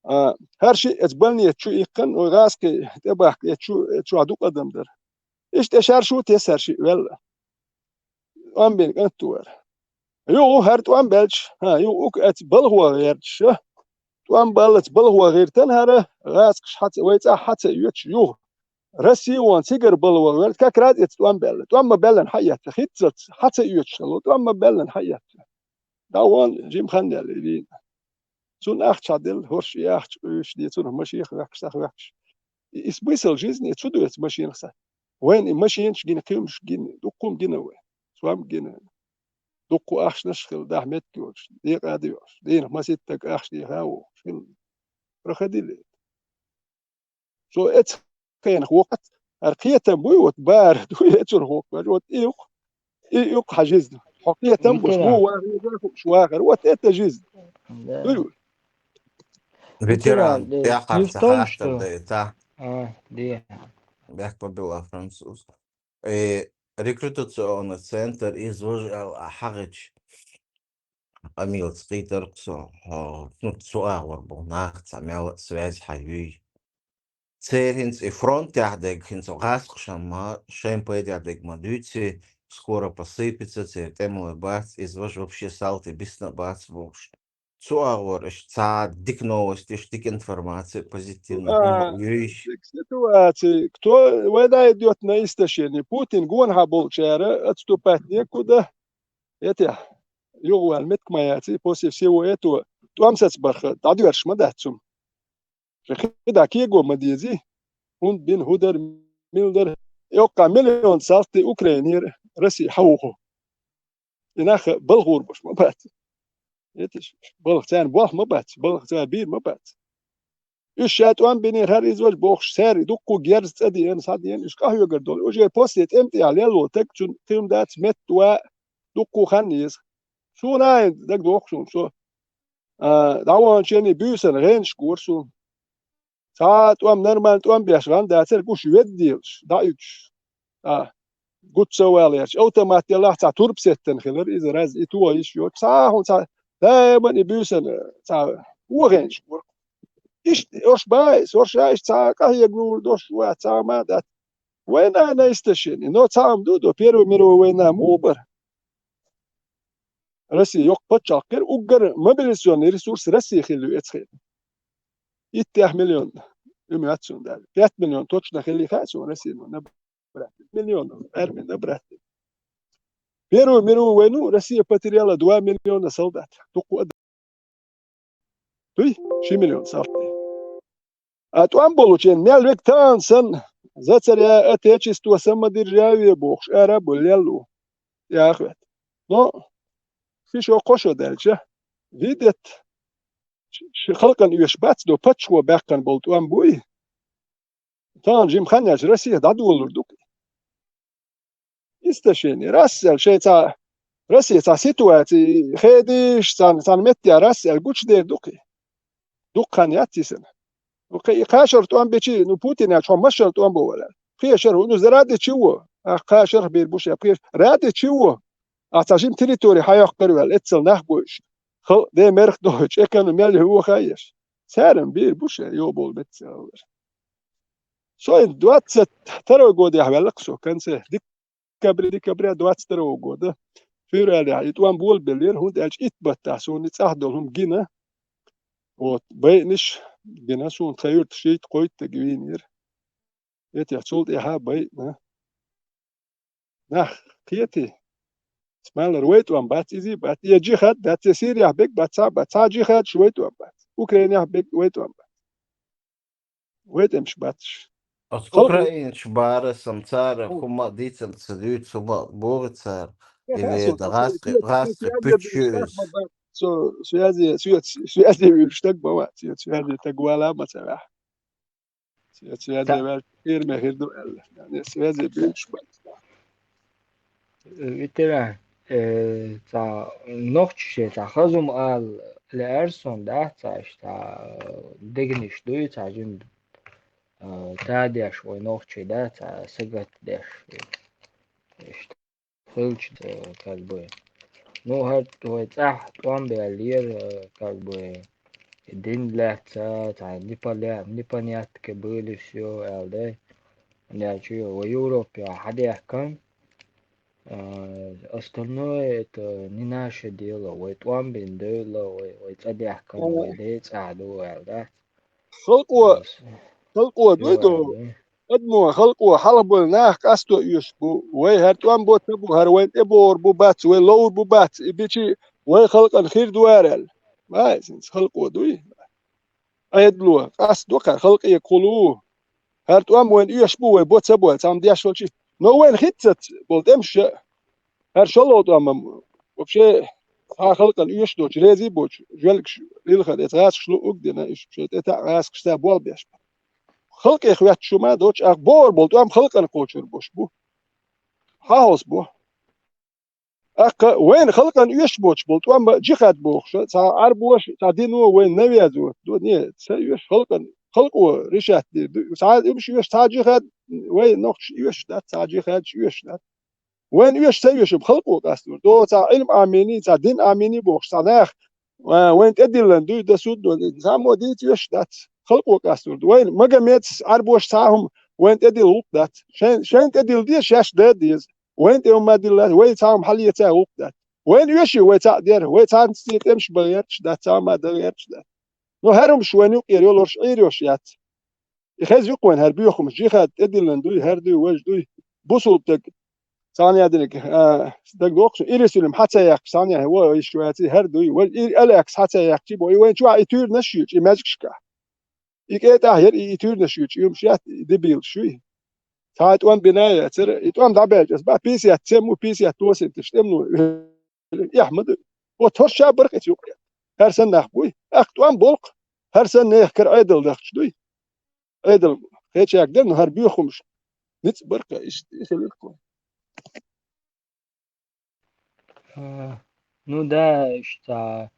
А, хӀара шиъ эцу больница чу иккхина, вай гӀаскхи тӀебахка, эцу чу, эцу чохь дукха адам дара. Иштта тӀе шаьршу тесна хӀара шиъ велла. ТӀом бина кӀант вара. Юха хӀара тӀом баьлча, хӀа, юха ука эцу балхо гӀерташ, тӀом баллаца балхо гӀиртина хӀара, гӀаскхаш хьаца, вай цӀахь хьаца оьцуш юха. Россия вон цигара балхо гӀерта, как раз эцу тӀом баьлла. ТӀом ма баьллина хьаэцна, хӀинццалц хьаца оьцуш хилла, тӀом ма баьллина хьаэцна. ДӀавон, жима хан яьлла и вийна. Цунна ахча делла, хӀорш и ахча къуьйсуш де, цунах машех ваьккхаш, сах ваьккхаш. И, и смысл жизни цу ду эцу машенах сан. Вайна и машенаш гина, кхимаш гина, дуккхум гина вай. Сом гина. Дуккху ахчанаш хилла, дахь меттиг йолуш, декъа а доьгӀуш, дийнах маситтаг ахча деха а вохуш хилла. Проходили. Цо эцу хенах воккхац, хӀара кхетам буй, вот бара дуй эцунах воккхач, вот и юкъ, и юкъ хьан жизнь. Хьо кхетам буш, Ветеран. Муха вахар, хууш вахар, вот это жизнь. Да. Дуй вуй? Ветеран, Ветеран, э, тӀехь дело в том, хастам что дай, та. А, де. Бехк побила француз. Э, рекрутационный центр из вожал ахагыч. Амилца кхийтарх со, хьо, ну, цу агӀор бу, нах цхьа мел связь хьан юй. Церан хӀинца и фронтехь дерг, хӀинца гӀаскхашан ма, шайн пайдехь дерг ма дуьйци, скоро посыпется, церан тӀемалой бац, иза важа вообще салти бисна бац бохуш. Цу агӀор аша цхьа дика новость, аша дика информация, позитивная, а, хӀума юйш. Ситуация. Кто, война идёт на истощение. Путин гонахьа болчара отступать некуда. Этехь, юха ваьлла меттиг ма яций, после всего этого, тӀом сацбарха, дӀадоьрзуш ма дац цунна. Ша хи да кего ма дезий, хӀунда бина, хӀун дара, мила дара. Йоккха миллион салти Украинера Россия хьавуху. И нах балха гӀурбаш ма бац. Этиш, балха царна болх ма бац, балха царна бийр ма бац. Уьш ша тӀом бинера хӀара иза важа бохуш, цаьрга дуккху герз цӀа деана, схьадеана, уьш къахьоьгур долу. Уже после тӀем тӀехь лелло таг, цунна кхин дац метта ва, дуккху хан еза. Суна а дагадоху суна со. А, дӀаваханчу буьйсанна гӀенаш гора суна. Цхьа а тӀом, нормально тӀом беш гӀан дацара, гуш ведда делаш, дӀауьдуш. А, гуц ца валарчу автомат делахь, цхьа турба сеттана хилар, иза раз, и тоха йиш йоцу. Цхьа а хӀун, цхьа, даиман и буьйсанна, цхьа, вогӀенаш гора. Иштта, ош баьйса, ош а иштта цхьа къахьега луур дош вац, цхьа ма дац. Война на истощение. Но цхьа ам ду, до Первой мировой война муха бара. Россия йоккха паччалкх хир, уггар мобилизационный ресурс Россия хилла ю эцхье. Иттех миллион, уьмац цунна даьлла. Пять миллион точно хилли хаьа суна Россия набрать. Миллион, армия набрать. Первую мировую войну Россия потеряла два миллиона солдат. Дуккха а дуй, ши миллион салти. А тӀом болучен мел век таан санна, за царя отечество самодержавие бохуш, ара а бу лелло. ТӀехьа хӀоьтту. Но, ши шо кхо шо даьлча, видеть, ши халкъана оьшуш бац до паччахьо баьккхина болу тӀом буй. Тахана жима хан яьлча Россия дӀадолалур ду-кх. Истощение. Расс аьлла, шайн цхьа Россия цхьа ситуаций хедийш, царна, царна меттехь расс аьлла гучудер ду-кх. Дукха хан яц йисина. Кхе-, и кхашара тӀом бичи, ну, Путин аьлча, хьо машшара тӀом бу вала. Кхешара, ну, за ради чего? Ахь кхашарх бийр бу ша, кхеш-, ради чего? Ахь цхьа жима территори хьайоккхур ваьлла, эццал нах бойуш. Халкъ де мерх дойчу, экономи мел юха еш. Царам бийр бу ша, йо болу меттиг ца гӀаллар. Со и двадцать второй годехь ваьлла-кх со, конце декабря, декабря двадцать второго года. Февралехь и тӀом болабеллера, хӀунда аьлча итт баттахь суна и цӀахь долу хӀума гина. Вот, байинаш гина суна, тхан юьртахь шийтта-кхойтта стаг вийнера. Этех цул тӀаьхьа байина. Нах кхетий? Смайлар вай тӀом бац, изий бац. Я джихад дац, я Сирияхь бег бац, цхьа бац. Цхьа джихадаш вай тӀом бац. Украинехь бег вай тӀом бац. Вай тӀемаш бац. Оцу Халкъо- украинцаш бара сам цара хӀума дийцина ца дуьйцу, хӀума боху цара. Или гӀазкхи, гӀазкхи пуч ю иза. Со связи, свя-, связи вуьйш стаг ма вац, связи стаг вала ма ца ваьхьа. Связи ваьлча, хир ма хир ду аьлла. Связи буьйш бац. Витера, э, цхьа нохчаша цхьа хазум ала лаьара суна, да, цхьа иштта дегнаш дуй, цхьа жин, э, тадеш вай нохчий, да, цхьа сагатдеш. Иштта хилча, э, как бы. Ну, хӀара вай цӀахь тӀом баьллера, э, как бы, дин лаьцна, цхьа неполя-, непонятки были, всё, аьлла, да. Нечу вай Европе хьадаьхкина, а, остальное это не наше дело. Вай тӀом бина девлла, вай, вай цӀа даьхкина, вай ден цӀахь ду аьлла, да? Халкъо, халкъо дуй ду? Адамо, халкъо хьалха болу нах къасто оьшуш бу. Вай хӀара тӀом бо ца бу, хӀара вайна тӀебогӀур бу бац, вай ловр бу бац, и бичи вай халкъана хир ду вара аьлла. Ма иза халкъо дуй? Ӏедало, къасто ду кхара халкъе кхулу. ХӀара тӀом вайна оьшуш бу, вай бо ца бой, цхьамма деш волчи. Но вайна хӀинццалц болу тӀемаш а, хӀара шолгӀа тӀом-м вообще цхьа халкъана оьшуш доцу, резий боцу, жоьлгаш лилхар эца гӀазкхаш луъург дина, уьш шайн тӀе таӀа гӀазкхашца болх беш бу. Халкъе хӀоьттуш хӀума доцу, ахь богӀур болу тӀом халкъана кхочур бош бу. Хьан хьовса бу? Аккха вайна халкъана оьшуш боцуш болу тӀом бан джихад бохуш, цхьа Ӏарбоша, цхьа дино вайна навязывать ду. Не, ца оьшуш халкъана, халкъо решать дийр ду. Цхьа уьш оьшуш, цхьа джихад вай нохчаш оьшуш дац, цхьа джихадаш оьшуш дац. Вайна оьшуш ца оьшуш, халкъо къастор ду. Цхьа Ӏилма Ӏамийний, цхьа дин Ӏамийний бохуш, цхьа нах, а, вайна тӀедиллина дуй, дан суд ду. Цхьаммо дийца оьшуш дац, халкъо къастор ду. Вайна Магомедас, Ӏарбоша цхьа хӀума вайна тӀедилла гӀуллакх дац. Шайн, шайн тӀедилла деза, шаьш дан деза. Вайна тӀе хӀума дилла, вай цхьа хӀума хьалъеца гӀуллакх дац. Вайна оьший вай цхьаъ дера, вай цхьаьнца тӀемаш бан гӀерташ дац, цхьа хӀума дан гӀерташ дац. Ну, хӀара хӀумаш вайна юкъера йолуш Ӏийр йолуш яц. И хеза юкъа вайна хӀара боьха хӀумаш, джихад тӀедиллина дуй, хӀара дуй, важа дуй. Бусулба стаг, цхьана яздинарг, а, стаг дохуш, Иерусалим хьа ца яьккхича, цхьана яхь, во, иштта ваций, хӀара дуй, важа, и Алекс хьа ца яьккхича, бо, и вайна чохь и туьйранаш а юьйцу, и маьждигашкахь. И кӀетӀахь яра, и, и туьйранаш юьйцу, и хӀумаш яц, и дебилаш ю и. Цхьа а тӀом бина а яцара, и тӀом дӀабаьлча, ас баха пятьдесят семь, пятьдесят восемь тӀе тӀемно, эхь ма ду. Вот хӀорш ша баркъица юкъа. ХӀара санна нах буй. ТӀаккха тӀом болу-кх. ХӀара санна нехан кара Ӏедал дахча дуй. Ӏедал кхечаьрга дара, но хӀара боьха хӀумаш. Ницкъ баркъа, иштта, и хилира-кх. А, ну да, иштта,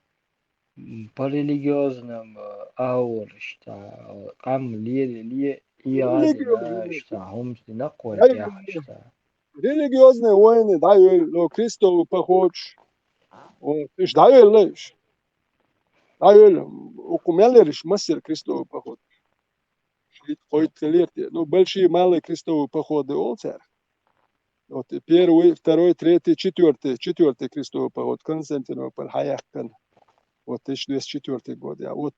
м, по религиозным, э, аур, иштта, э, къам ле-, ле-, и Религиозный. Иштта, хӀумсти накхой Религиозный. Тяхьа, иштта. Религиозные войны дӀайойла, но крестовый походаш. Вот, уьш дӀайойла уьш. ДӀайойла. Укху мел яра уьш массара крестовый поход? Шийтта, кхойтта хилира те. Ну, большие, малые крестовые походы олу цара. Вот и первый, второй, третий, четвёртый, четвёртый крестовый поход Константинополь хьаяьккхина. Вот тысяча двести четвёртый год, я. Вот.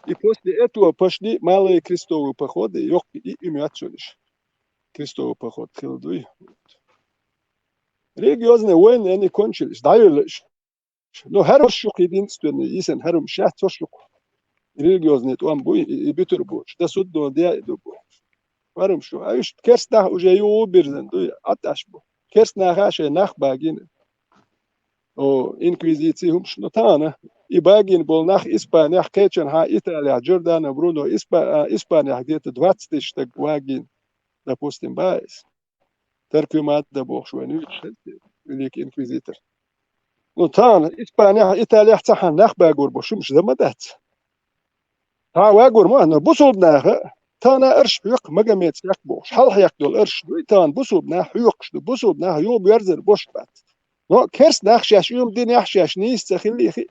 И после этого пошли малые крестовые походы, йоккха и, и меттанаш. Крестовый поход хилла дуй. Религиозные войны, они кончились. ДӀайойла уьш. Ну, хӀара хӀорш ю-кх единственный, йисина хӀара хӀумаш яц хӀорш ю-кх. Религиозный тӀом буй, и, и буьтур бу, дан суд ду, де а ду бу. ХӀара хӀумаш ю. А уьш керста нах уже юха бирзина дуй, Ӏатташ бу. Керста наха шайн нах багийна. О, инквизиций хӀумаш, ну, тахана. И багийна болу нах Испанехь, кхечанхьа Италехь, Джордано Бруно, Испа-, а, Испанехь где-то двадцать тысяч стаг вагийна, допустим, баьс. Тарквимада бохуш вайна вуьйцуш хеза, великий инквизитор. Ну, тахана Испанехь, Италехь цхьа хьан нах багор бу, хӀумаш дан ма дац. Цхьа вагор ма, но бусулба наха, тахана арш хьоькху Магомедас хьекх бохуш. Хьалха хьекх долу арш дуй, тахана бусулба нах хьоькхуш ду, бусулба нах юха боьрзар бош бац. Но керста нах шаьш уьйма динехь, шаьш нийса ца хилли хи,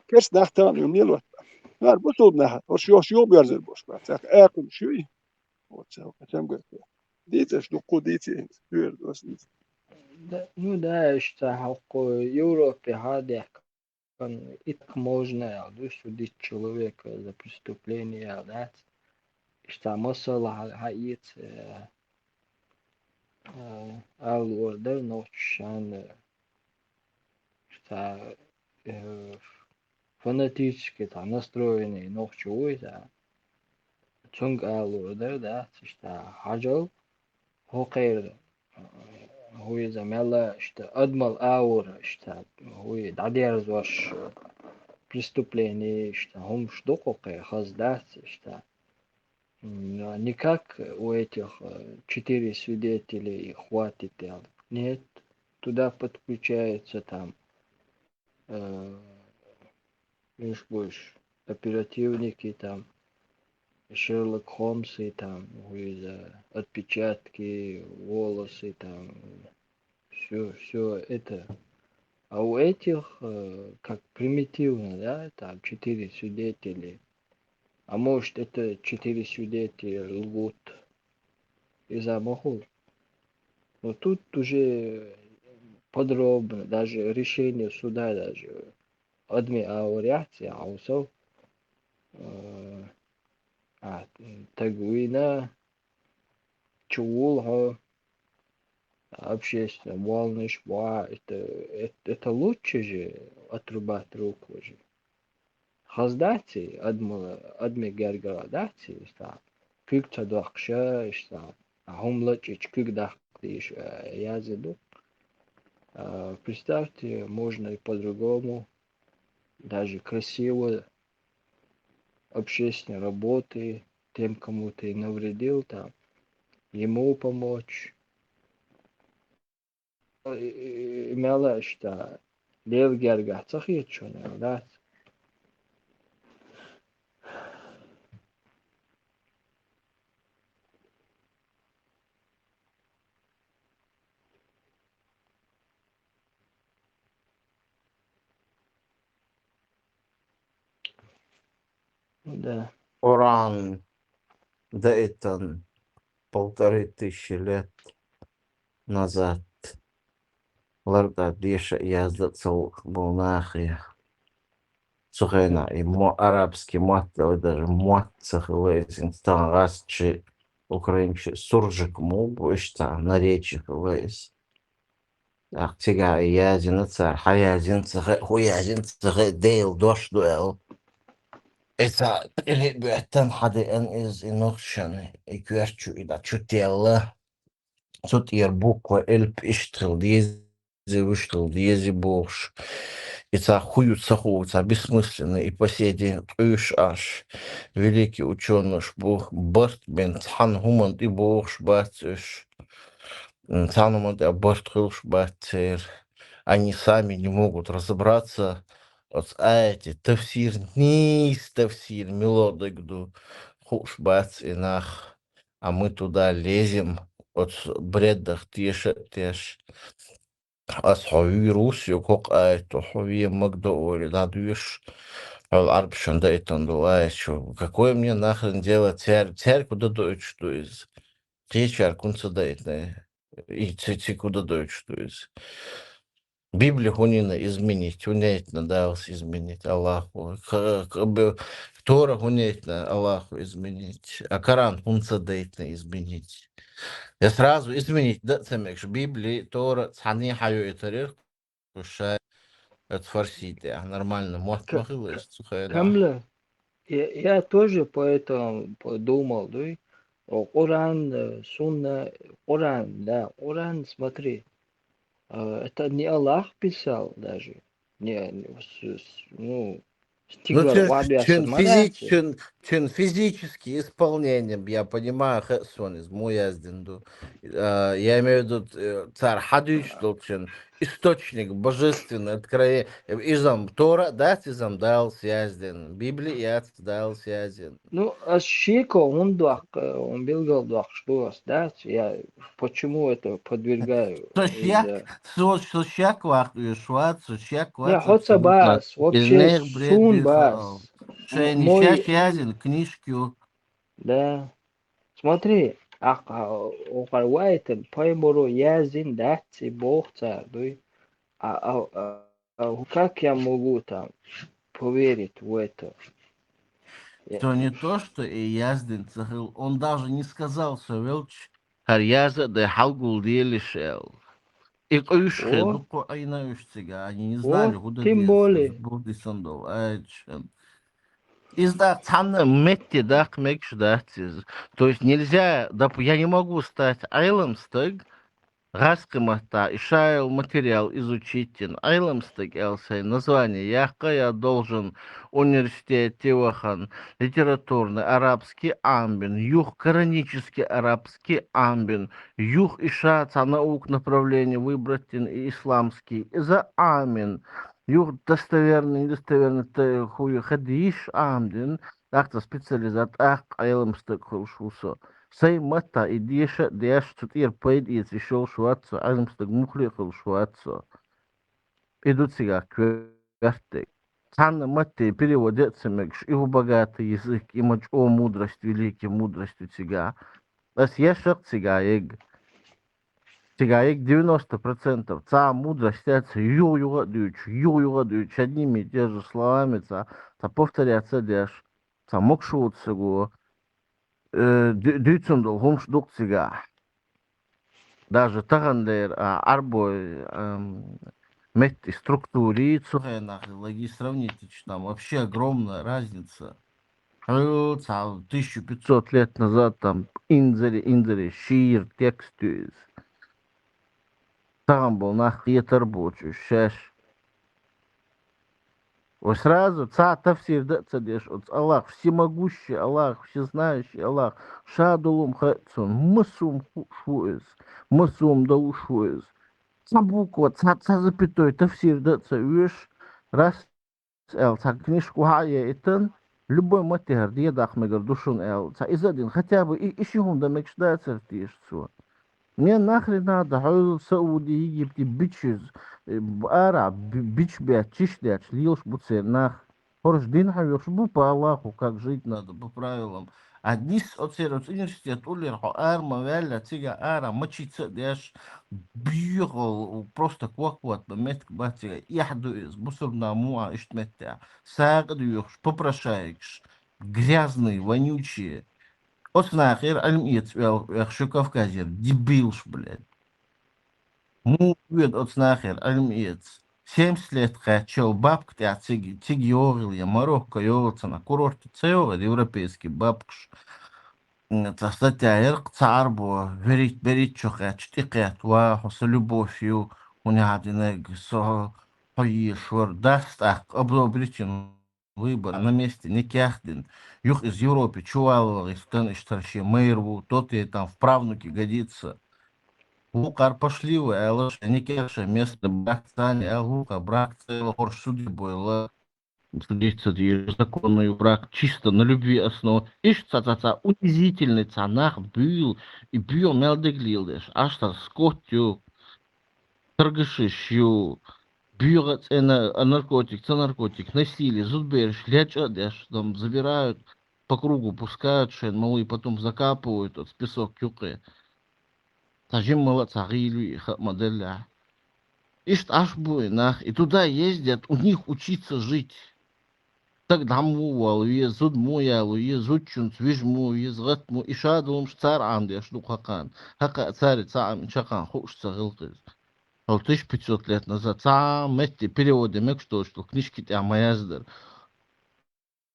керста нах тахана уьйма лелош бац. Нара бусулба нах, хӀорш йохуш юха боьрзар бош бац. Цхьа акхумаш юй. Вот цхьа кхачам гайта. Дийцаш дуккху дийци хӀинца, туьйра доцу дийци. Да, ну да, иштта хьокху Европе хьадехкан, и так можно аьлла ду, судить человека за преступление аьлла дац. Иштта масала хьа-, хьаэца, э, э, ала лур дара нохчашна, э, цхьа, э, фанатически цхьа настроенный нохчо вуй, цхьа. Цунга ала лур дар дац, иштта, хьажал, хӀокхеран, хӀу иза мел а, иштта, адамал агӀор, иштта, хӀу дӀадерзош, преступлени, иштта, хӀумаш ду-кх хӀокхеран, хаза дац, иштта. М, никак у этих, э, четыре свидетелей хватит, я. Нет, туда подключаются там, э, видишь, будешь оперативники, там, Шерлок Холмсы, там, хӀу иза, отпечатки, волосы, там, все, все это. А у этих, э, как примитивно, да, там четыре свидетеля. А может, это четыре свидетеля лгут. Иза ма хул. Но тут уже подробно, даже решение суда даже. Адми а вариант, я, а усов, э, а, таг вийна, чу вул хьо, общественный волнуеш бу, это, это, это лучше же отрубать руку же. Хаза дац, адми, адми гергара дац, иштта. Куьг ца доккхуш, иштта. А хӀума лачкъийча куьг даккха дезаш, а, язде ду. А, представьте, можно и по-другому, даже красиво, общественной работы, тем, кому ты навредил, там, ему помочь. И, и, и мел а иштта, Делан гергахь ца хеташ хьуна, дац? Да. Къуръан даийтина полторы тысячи лет назад лартӀехь деша а, язда а ца лууш болу нах я. Цу хенахь и мо-, арабский мотт а, даже мотт ца хилла иза, тахана гӀазкхаша, украинцаша суржик ма бу, иштта наречие хилла иза. ТӀаккха цигахь и яздина цара, хьан яздина ца хаьа, хӀун яздина ца хаьа, Делан дош ду аьлла. И цхьа тӀе а боьттина, хьан деана иза, и нохчашна, и коьрта чу, и дӀа чу телла. Цу тӀера буква, элп иштта хила деза, вуьшта хила деза бохуш. И цхьа хӀун ю ца хууш, цхьа бессмысленно, и по сей день къуьйсуш Ӏаш. Великий учёныш бу, барт бен цхьана хӀуманна тӀе богӀуш бац уьш. М, цхьана хӀуманна тӀе барт хуьлуш бац церан. Они сами не могут разобраться. Оцу аятан тафсир, нийса тафсир, мила дерг ду, хууш бац и нах. А мы туда лезем, оцу бредах теша а теш. Ас хьо вийр ву соьга хӀокху аято, хьо вен мага до олий, дӀадоьшуш, хьол Ӏарбашна даийтина долу аят чу. Какое мне нахрен дело, цаьрга, цаьрга хӀун дан доуьйтуш ду иза? Кхечаьрга хӀунда ца даийтина? И цига хӀун дан доуьйтуш ду иза? Библи хӀун йина изменить? ХӀун яйтина Дала изменить? Аллаху. К-, к-, б-, Тора хӀун яйтина Аллаху изменить? А Коран хӀунда ца дайтина изменить? Я сразу изменить дан а ца мегаш, Библи, Тора цхьаьна хьайойтарера, ша, это фарси тӀехь нормально мотт ма хилла иза цу хенахь. Камла, я, я тоже поэтому подумал, дуй. О, Коран, э, Сунна, Коран, да, Коран, смотри. А, это не Аллах писал даже. Не, не, с-, с-, ну, стигла, цуьнан, цуьнан физически исполнением, я понимаю, хӀаъ, сон иза муха яздина ду. А, я имею в виду, э, цара хьадуьйцуш долчун источник божественный, откровение. Иза-м Тора а дац, иза-м Далла яздина. Библи а яц Далла яздина. Ну, ас шеко хӀунда доккху, э, хӀун билгал доккхуш ду ас, дац? Я почему это подвергаю? Со шек, со, со шек ваккха оьшуш вац, со шек вац. Я хьо ца бац, вообще суна бац. Шайна шаьш язйина книжка ю. Да. Смотри, ахь, а, охьа вайтан пайхамаро яздина дац и боху цара, дуй. А, а, а, А как я могу там поверить в это? Я... То не то, что и яздина ца хилла. Он даже не сказал, со велча хӀара яза а дай хьалгулделаш аьлла. И къуьйш хир ду кху Ӏийна уьш цига, они не знали, хӀу дан тем более. Бурдисан дов, ай, чен. Иза даккха цхьанна метте даккха мегаш дац иза. То есть нельзя, доп-, я не могу стать Ӏелам стаг, гӀаскхи маттахь, и шайла материал изучить йина, Ӏелам стаг аьлла сайн название яккха, я должен университете вахан, литературный арабский Ӏамбина, юха канонический арабский Ӏамбина, юха и ша цхьа наука направление выбрать йина и исламский, иза Ӏамина, юха достоверный, недостоверный, т-, хӀу ю хадийш Ӏамдина, тӀаккха специализат, тӀаккха Ӏелам стаг хуьлуш ву со. Сайн матта и деша а деш, цу тӀера пайда эца йиш йолуш вац со, Ӏелам стаг муххале а хуьлуш вац со. И ду цигахь коьртаг. Цхьанна матте переводе а ца мегаш, и хӀу богатый язык, и ма чӀогӀа мудрость, великий мудрость ю цигахь. Ас ешшах цигахь ег. Цигахь ег девяносто процентов. Цхьа мудрость яц, юха-юха а дуьйцуш, юха-юха а дуьйцуш, одними и те же словами цхьа, цхьа повторяться а деш, цхьа могуш воцу саго, э, ду-, дуьйцун долу хӀумаш ду-кх цигахь. Даже тахана дера, а, Ӏарбой, ам, метти структури цу хенахь логи сравнить, там вообще огромная разница. Хьо цхьа тысячу пятьсот лет назад там инзаре, инзаре шийра текст ю иза. Тахана болу нах кхетар а боцуш шаьш. Вай сразу цхьа тафсир дан а ца деш, оцу Аллах, всемогущий Аллах, всезнающий Аллах, ша долу-м хаьа цунна, массо-м хууш ву иза, массо-м долуш ву иза. Цхьа буква, цхьа, цхьа запятой тафсир дан а ца оьшуш, раз аьлла, цхьа книжка охьа а яйтина, любой матте хӀара дедаккха мегар ду шуна аьлла, цхьа иза а дина, хотя бы и, и ши хӀума дан мегаш дацара теша цо. Мне нахрен надо, хьо Сауди, Египте бича, э, арахь би-, бича бетташ, чиш детташ лелаш бу церан нах. ХӀорш дин хьоьхуш бу по Аллаху, как жить надо, по правилам. А нийсса оцеран оцу университет уллера хьо ара ма ваьлла, цига ара мачица а деш, бехал, просто квак-кват бан меттиг бац цига, эхь ду иза, бусурба нах муха иштта меттехь, сагӀа а доьхуш, попрошайкаш, грязные, вонючие. Оцу нахера Ӏилма эца оьху, оьху шу Кавказера, дебилаш, блядь. Муха оьду оцу нахера Ӏилма эца? Семьдесят лет кхаьчча йолу бабка тӀехь цига, цига йогӀийла, я Марокко йогӀийла цхьана курорте ца йогӀийла европейский бабкаш? М, цхьа статья яра-кх цхьа Ӏарбо, верит-, берхӀитта шо кхаьчча тӀекхетта: «Ва, хьо сан любовь ю, хӀун яхьа динарг, со хьо езаш вара». Дас тӀаккха одобрительный выбор, на месте никех дина. Юха иза Европе чу вала вахийта, тан иштта шен майра ву, тот ей там в правнуки годится. Вукхара пошли вы, аьлла, шайн никех, шайн местный брак царна аьлла, вукхара брак ца елла, хӀорш суде бойла. Судиться дийр, законный брак, чисто на любви основа. Иштта цхьа, цхьа, цхьа унизительный, цхьа нах буьйла, и боьха мел дага леладеш. Аш цхьа скот ю, торгашаш ю, боьха а цӀена, а наркотик, ца наркотик, насилие, зудбераш лечкъа а деш, там забирают, по кругу пускают шайн малые, потом закапывают оцу песок юккъе. Цхьа жиммала а цхьа гӀийла ву и хаа ма-деллехь. Иштта Ӏаш бу и нах, и туда ездят, у них учиться жить. Стаг дӀа муха вала веза, зуда муха яла веза, зудчуьнца вижа муха веза, гӀатта муха, и ша долуш цара Ӏамдеш ду хӀокхарна. ХӀокхаъ цаьрца Ӏам чаккхарна хууш ца хилла-кх иза. Хьо тысяча пятьсот лет назад цхьа а метте переводе мегаш доцуш долу книжки тӀехь ма яздара.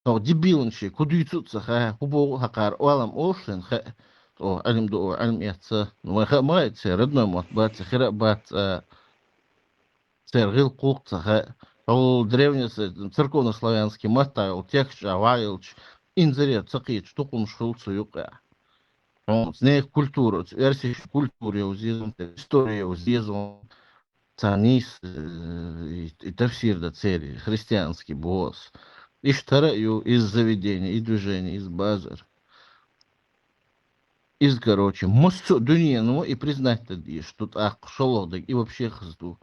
Хьо дебилан шега хӀу дуьйцу а ца хаьа, хӀу боху а хӀокхара, олам олуш шайна хаьа. Оха Ӏилма ду, оха Ӏилма эцна. Ну, вайн хаа ма хаьа, церан родной мотт бац, хира а бац, а, церан гӀиллакх гӀуллакх ца хаьа. Хьо древне-, церковнославянский маттахь йолу текст чӀагӀ ваьлча, инзаре ца кхеташ тукхамаш хуьлу цу юккъехь. Хьуна нехан культура, оцу оьрсийн культура йовза еза, история йовза еза. Царна нийса, э, и, и тафсир дан церан христианский боху ас. Иштта хӀара а ю, иза заведение, и движение, иза базар. Иза, короче, массо а дуьнено и признать дан дезаш ду тӀаккха шолгӀа дерг, и вообще хаза ду.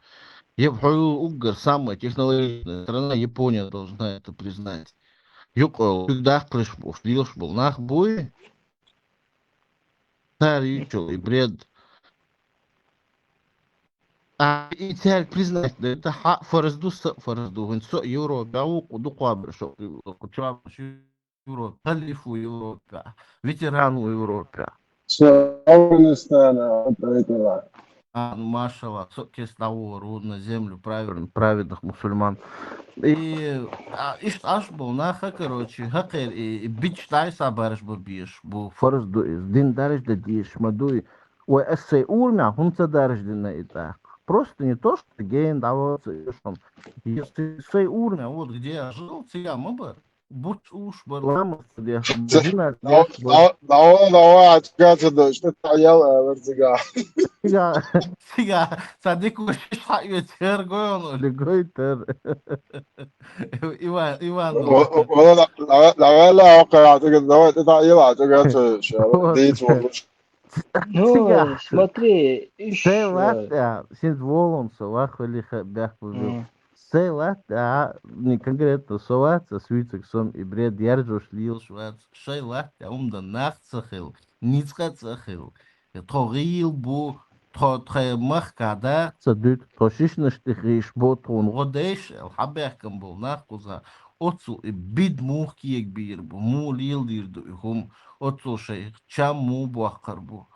Я б хьо уггар самая технологичная страна, Япония должна это признать. Юкъа, куьг даккхалаш бохуш, лелаш болу нах буй? Цара юьйцу и бред. А, и цаьрга признать дан, это хьа а фарз ду, са а фарз ду. ХӀинца со а Европехь ву, кху дукхахберш, кху чохь берш Европе, халиф ву Европехь, ветеран ву Европехь. Со Афганистана, вот это да. А, ну, машалла, со кес дӀавора ву на землю праведных, праведных мусульман. И, а, иштта Ӏаш болу наха, короче, хӀокхеран и, и бича дӀай са баржа бан безаш бу. Фарз ду иза, дин даржа дан дезаш ма дуй. Вай ас сайн урамехь хӀунда ца даржа дина и тӀаккха? Просто не то, что гена дӀаваца уьш хӀума. Если сайн урамехь, вот где я жил, цигахь ма бара. Буц уш бар ламаз ца деш, жинаш деш бар. Давай, давай, давай, Ӏачуга ца дойш, тӀе таӀ ял, а, вар цига. Цига, цига, ца дика вуш иш хьаоьцу, хӀара гой оно, ли гой тар. Иван, Иван. О, о, о, давай, давай, давай, давай, давай, тӀе таӀ ял, Ӏачуга ца дойш, а, дийца вуш. Ну, цигахь. Смотри, иш, Сай латта, э, а, синца волун со, вахвали ха-, бехк бу бил. М. Сай латта, а, не конкретно со вац, а суьйцург сом и бред яржош лелаш вац. Шай латта, а, умда нах ца хил, ницкъа ца хил. Тхо гӀийла бу, тхо тхайн махка да. Ца дуьту, тхо шишнаш тӀе хиш бу, тхуна гӀо дайш, эл хьабехкам болу нах кхуза. Оццул и бида муха кегабийр бу, муха леладийр ду и хӀума, оццул шайн чам муха боккхур бу.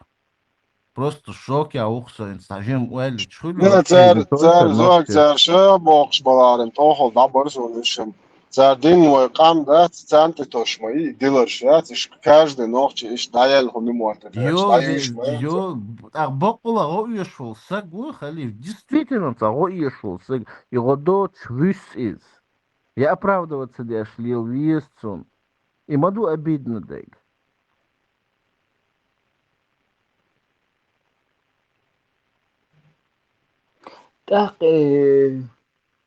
Просто шок я ву-кх сайна, цхьа жимма ойла йича хуьлу. Ну, цара, цара зог, цара ша бохуш баларан, тӀохал дӀабарзо вуьшшан. Цара дин вай къам дац, царна тӀе тош ма и, диларш яц, иш каждый нохчи иш дӀаяьлла хӀума мотта. Йо, йо, тӀаккха баккъала гӀо оьшуш волу саг ву, халиф, действительно, цхьа гӀо оьшуш волу саг, и гӀо доцуш вуьсу иза. Я оправдываться деш лела веза цунна. И ма ду обидно дайга. ТӀаккха, э,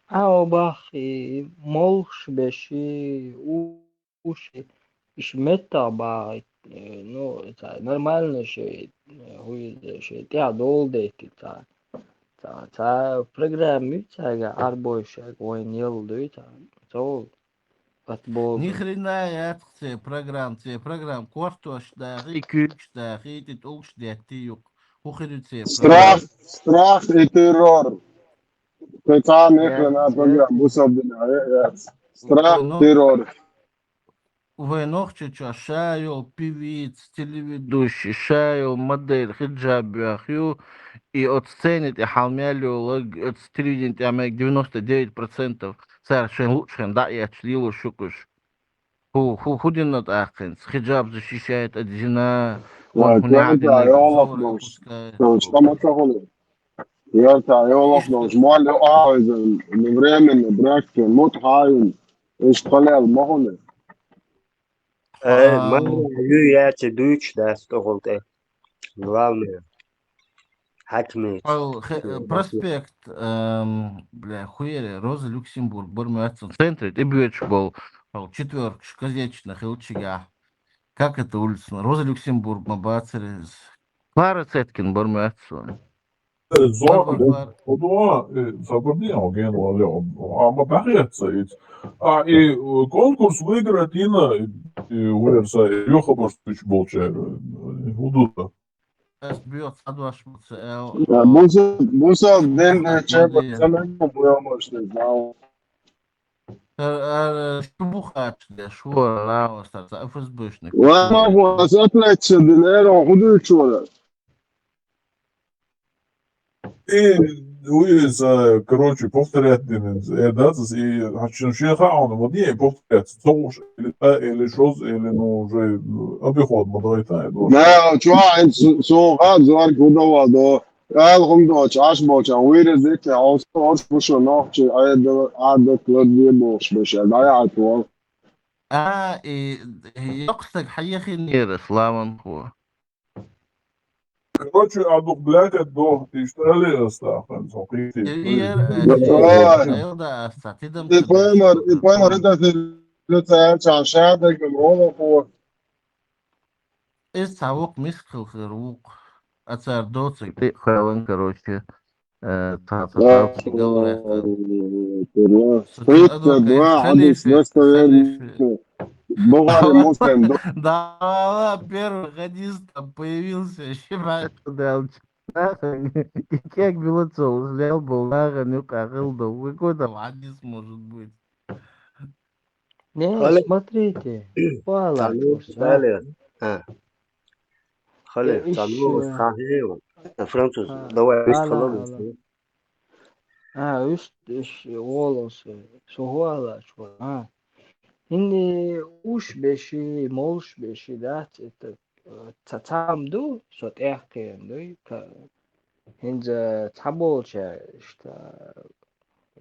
Ӏа бах, э, молхаш беш, э, у-, уш, э, иш меттах бахийта, э, ну, ца-, нормально ши, э, хӀу иза, ши тӀаьхьа дола деттиг ца. Ца, ца программа ю цаьрга, Ӏарбойшега вайн елла дуй ца. Цо Отбор. Ни хрена яц-кх церан программа, церан программа кортош дахий, куьйгаш дахий, тӀе тӀулгаш деттий юкъа. ХӀун хир ю церан программа? Страх, страх и террор. Кхин цхьа а ни хрена программа бусалба динехь яц. Страх, террор. Вай Нохчийчохь ша йолу певица, телеведущий, ша йолу модель хиджаб йоьхна ю, и оцу сцени тӀе хьал мел йолу, оцу телевидени тӀехь мега девяносто девять процентов цара шайн луучу хенахь дӀа а эцча лелош ю-кх уьш. ХӀу, хӀу, хӀу дина тӀаккха хӀинца? Хиджаб защищает от зина, вон хӀун яхь дина, зовар выпускает. Йоьрта йолахь долуш, молла а хьойзан, временно бракке, мут хьайна, иштта халел ма хӀуна. Э, ма ю яци дуьйцуш дац тӀехула тӀе. Главное. Хьаькамийн. Хьо хе-, проспект, эм, бля, хуере, Роза Люксембург, бар моьтту центре тӀебоьдуш болу, хьо четвёркаш, козетчина хилчигахь. Как это улица? Роза Люксембург ма бацара иза. Клара Цеткин бар моьтту. Э, зо-, Бар, бар, бар. Худо, э, сабарди, а, ген вале, а, ма бахьеца иц. А, и, э, конкурс выиграть йина, и, и, уверса, и, ю хабарш туьч болча, э, худо. Ас бьёт, садваш муца, э, а, буса, буса, ден, э, чеба, молодец. Самому буя, может, не знал. Э, э, шу бухач, да, шу, а, ла, остаться, Ф С Бшник. Ладно, вот, отлично, динеро, худо чура. И, уйса, короче, повторять динин, э, да, зас, и, хачун шеха, он, вот, не, повторять, соуш, или, э, или шоз, или, ну, уже, э, обиход, ма давай, та, и дальше. Да, чё, айн, су-, суха, зуар, куда вадо. Айлхум доч, аш боч, а вирус дикте, а ос, орш, пушу, нохчи, а, да, а, да, клади, бош, беш, а, да, я, то. А, и, и, йокстаг, хьехин, Ярославан, хо. Короче, а дух, блядь, это дух, ты что ли, Астахан, сокрытый? И, и, э, Давай. Э, да, Аста, ты дам И ты поймар, и поймар, это ты, это ты, а, ча, ша, да, говорю, вот. Иза цхьа вукху мискал хир вукху. А цара доцург тӀе а кхоьллина, короче, э, цхьа, цхьа, цхьа, цхьа галваьккхина. Тридцать два хьадис достоверный. Бухари, Муслим. Да, первый хадис там появился, ещё. Кек билла цо, лел бу, нахана юкъа хилла ду. Какой там хадис может быть? Не, Хали. Смотрите, вала Цалу, курс, а? Хали. А. Хали, э, цалу, иш, э, сахи. Француз, а, давай, вист ала, халал ала. А, уьст, уьст, волос, сухо алач, а. ХӀинца уш беши, молш беши дац, это, э, ца-, цхьаъ ду, со тӀехкхийна дуй, ка-, хӀинца цхьаболча, иштта,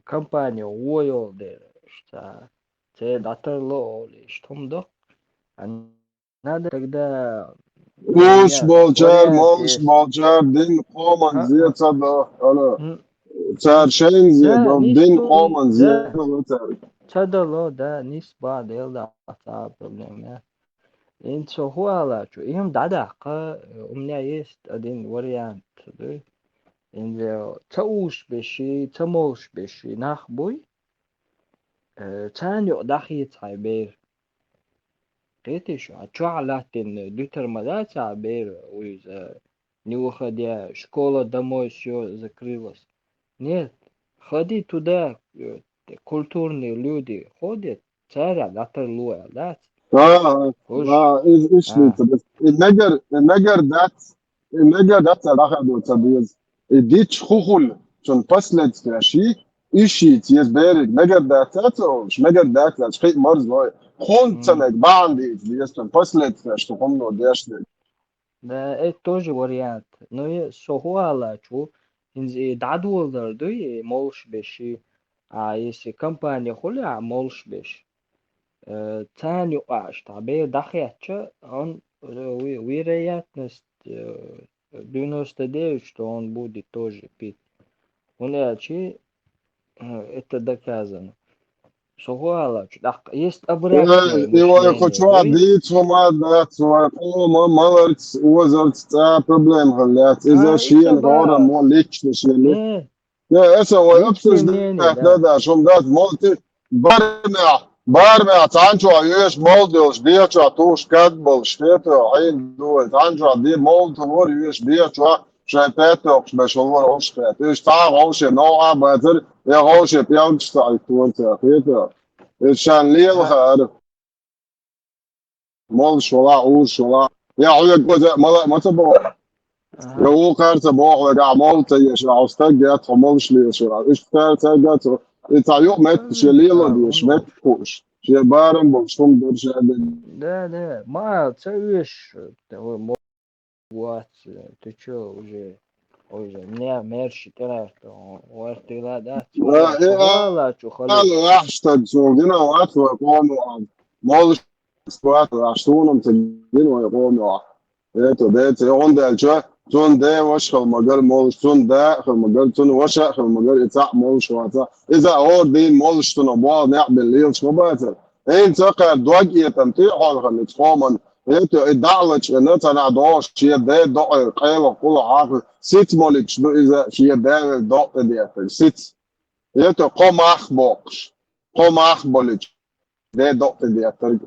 компания гӀо йолу дела, иштта, церан дӀатарло олуш, иштта хӀума ду. А надо тогда уш менять болчара, вариант молш есть. Болчара дин къоман зе ца до, ана. Цара шайна зе до, дин къоман зе до цара. Ца дало, да, нисба дела да, ца проблема. ХӀинца со хӀун алачу, и хӀума дӀадаккха, у меня есть один вариант, да? ХӀинца ца уш беши, ца молш беши нах буй, э, царна юкъа дӀахеца хьайн бер. Кхетий шу, а чохь латтина дуьтар ма дац а бер, иза, не выходя, школа домой всё закрылась. Нет, ходи туда, э, культурные люди ходят, цара дӀатарло аьлла дац. А, а, иза иштта. И мегар, и мегар дац, и мегар дац а дӀахадо ца деза. И дича хӀун хуьлу, цунна последствияш йий, и шийтта еза бериг мегар дац а ца олуш, мегар дац а, кхин а марзлой. ХӀунда ца мега бахьана дийца деза, цунна последствияш ду хӀумано деш дерг. Да, это тоже вариант. Но и со хӀун алачу, хӀинца и дӀадоладар дуй, и молш беши, а если компания хуьлу а молш беш, э, царна юкъа аш тӀе бер дӀахецча, он, э, ве-, вероятность, э, девяносто девять, что он будет тоже пить. ХӀунда аьлча, э, это доказано. Со хӀун алачу, тӀаккха есть обратное мышление, и вай кху чохь дийца хӀума дац, вай къоман маларца, озарца цкъа а проблема хила яц. Иза шена хӀораммо лично шена. Не, аса вай обсуждать дан даш хӀума дац, молти барамехь, барамехь цхьана чохь йоьшу молла долуш, дехьа чохь туш кад болуш, хетарехь хьийна ду вай, цхьана чохь де молла тулора йоьшу, дехьа чохь шайн паьттокхаш беш валора хӀуш хета. Уьш цхьа а гӀовше новкъа а бацара, я гӀовше пӀелгаш ца Ӏиттора цара, хетарехь. Иза шайна лела хаьара. Молуш вала, уьш вала. Я хьоьга кхуза мала а ма ца боху. Я вукхара ца боху, вегахь молла ца еш, ахьа стаг яц, хьо молуш лелаш вара. Уьш цара ца гац, и цхьа юкъа метташ, шен лело деш, метташ кхууш. Шен барам болуш, хӀума дара ша дерг. Да, да, ма ца уьш, вац, ты чё, уже, уже, не, мерш тӀера, вац, ты ла, да, ла, чу хала. Ала, ахьа стаг, цо гина вац, вай къомо, молуш вац, ахьа суна ца гина вай къомо. Ето, деца, и хӀунда аьлча, цунна ден ваша хила магара молуш, цунна да а хила магара, цунна ваша а хила магара, и цхьаъ молуш вацахь. Иза хӀора дийна молуш цунах болу некъ бен лелаш ма бацара. ХӀинца кхара дог этам тӀе а хьоьху хӀинца къоман. Ето, и дӀа а лачкъина, цхьанхьа догӀуш шен ден докъера къайлаха къула хьахуьйту. Сица молуьйтуш ду иза шен ден велла докъа тӀедеттарг. Сица. Ето, кхо мах боккхуш. Кхо мах болуьйтуш. Ден докъа тӀедеттарг.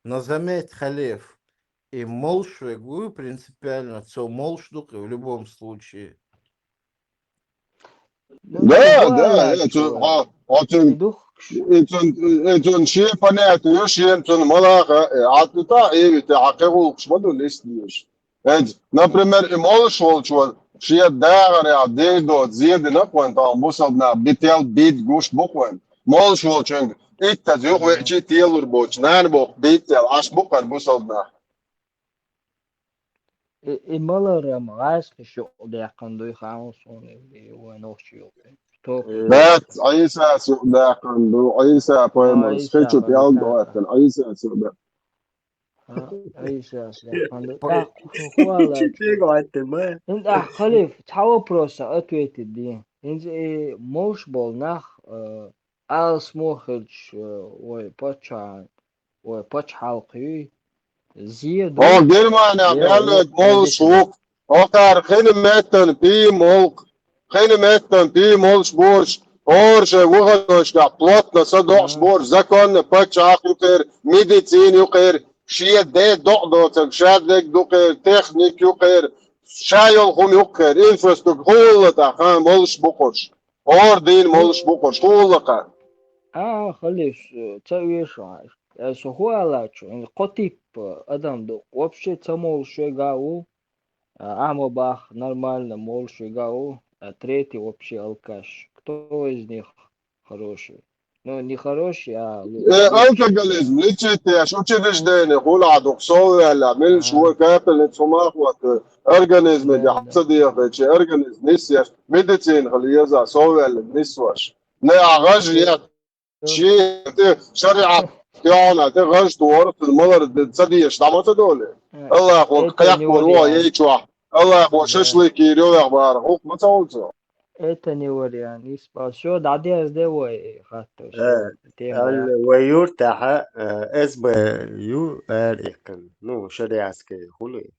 Но заметь, Халиф, и молуш верг ву принципиально, цо молуш ду-кх и в любом случае. Да, да, э, цу-, хьо, хьо цуьнан, и цуьнан, э, цуьнан шен понятие ю, шена цуьнан малаха, э, хьан тӀе тӀе а эвита, хьан кхин гӀуллакхаш ма ду листа дезаш. ХӀинца, например, и молуш волчо шен дагӀарехь ден доцу зен дина-кх вайн тахана бусалба нах, бител, бит гуш бу-кх вайн. Молуш волчуьнга иттаза юхавеачий телур боцуш, нана боккха бийттел Ӏаш бу-кх вайн бусалба нах. И, и маларам гӀазкхиш юкъадаьккхина дуй хаьа суна, и вайн нохчий юкъа. Дац, Ӏийсас юкъадаьккхина ду, Ӏийса пайхамарс, хи чу пӀелг а хӀоьттина, Ӏийсас юкъадаьккхина. А, Ӏийсас яьккхина ду. ТӀаккха шу хӀун ала? Чу пӀелг а хӀоьттина, ма? ХӀинца ахь, Халиф, цхьа вопроса ответить де. ХӀинца и молуш болу нах, э, алсамо хилча, э, вай паччахьан, вай пачхьалкх юй, зе ду. Хьо Германехь мел верг молуш ву-кх. Хьо кхара хин меттан пий молу-кх. Хин меттан пий молуш борш, хӀора шайн выходнойшкахь плотно садоӀуш борш, законно паччахьах юкъера, медицина юкъера, шен ден докъа доцург, шадерг дукъера, техника юкъера, ша йолу хӀума юкъера, инфраструктура, хӀума тӀехь, хан молуш бу-кх уьш. ХӀора дийна молуш бу-кх уьш, хӀума кхаьа. А, Халиф, ца оьшу хьан. Со хӀун алачу, кхо тип адам ду, вообще ца молуш верг а ву, А, ахьа ма бахха, нормально, молуш вига а ву, а третий вообще алкаш. Кто из них хороший? Ну, не хороший, а лу- Э, алкоголизм, лечить деш, учреждение, хӀула а дукха совваьлла, милла шу вай капельница хӀума а хӀотта, организме Да, да. хьа ца дехачи, организм нисъеш, медицина хила еза, совваьлла нисвеш. Не а гӀаж ет, ши, те, шариӀат, кхёна, те гӀаж тора, малар ца деш, дӀа ма ца доле. Аллахо, Это не кхайкхор во, вариант. ей чохь. Аллахо, шашлык йийр йовех бара, хӀух ма ца волцо. Это не вариант. Испа. Всё, дӀадерзаде вай хаттарш. Э, Тема Алла, яц. вай юртахьа, э, эс бэ ю ара иккхина. Ну, шариатский хули.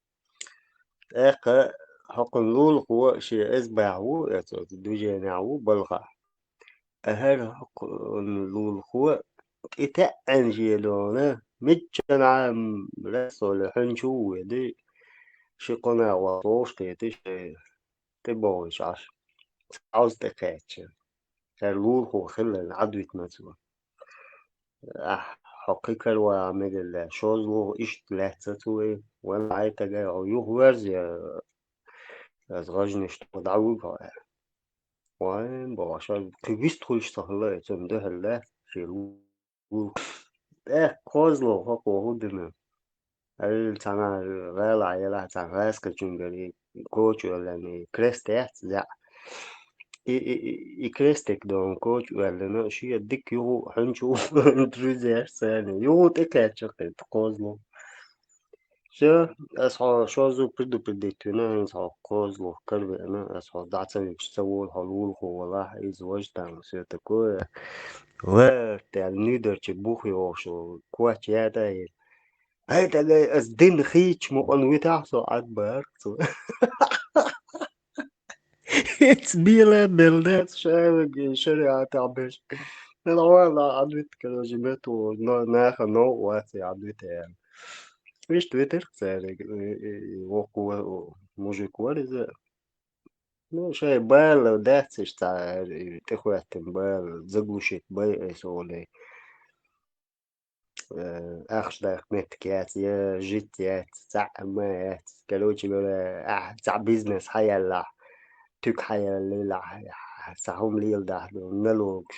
ТӀаккха хӀокхун лулахо шен эс бэ хь ву, эцо движенехь ву балха. ТӀаккха хӀара хӀокхун лулахо тӀетаьӀӀина желона, миччана, м, рассоле хьуьнчу а ву веди, ши кхо нахва товш кхеташ, тӀебогӀуш Ӏаш. Цхьаъ тӀекхаьчча. Цара лулахо хиларна Ӏадвитина цо. Ахь, хьо кхин каравала мегар лаьа, шозлагӀа иштта лаьцна цо вай, ван Ӏайтага, хьо юха верза, я ас гӀажнаш тӀе дӀавуьгу хьо, аьлла. Вайн, бохуш, кхин вист хуьлуш ца хилла, и цунна дуьхьал лаьцна, шен лулахо. ТӀаккха кхозлагӀа хӀокхо хӀун дина? Аьлла, цхьана гӀалахь елахь, цхьана гӀаскачуьнгара и коча оьллина, и крест яц зӀе. И, и, и, и крестик дона коча оьллина, шен дика юху хьуьнчу друзьяш царна. Юху тӀекхаьчча кхин кхозлагӀа. Всё, ас хьо шозза предупредить вина, хӀинца хьо кхозлагӀа каравеана, ас хьо дӀа ца вигаш ца волу, хьо лулахо валахь, иза важа там, всё такое. Ларт аьлла, нуьйдарчу бух йохуш, коч ятӀа а йина. Ай, тӀаккха ас дина хийча мукъана витахь со, Ӏадбарх цо. Эц бела мел дац шайлаги шариатахь беш. Нана вала Ӏадвита, короче, мет ву, но наха новкъа вац и Ӏадвита аьлла. Иштта витарх цаьрга, и, и, и, вокхо, мужик вара иза. Ну, шайн бала дац иштта, и тӀехӀоьттина бала, заглушить бай айса олий. Э, ахча даккха меттиг яц, я житта яц, цхьаъ ма яц. Короче говоря, ахь цхьа бизнес хьаяллахь, туька хьаяллалахь, цхьа хӀума леладахь, налогаш,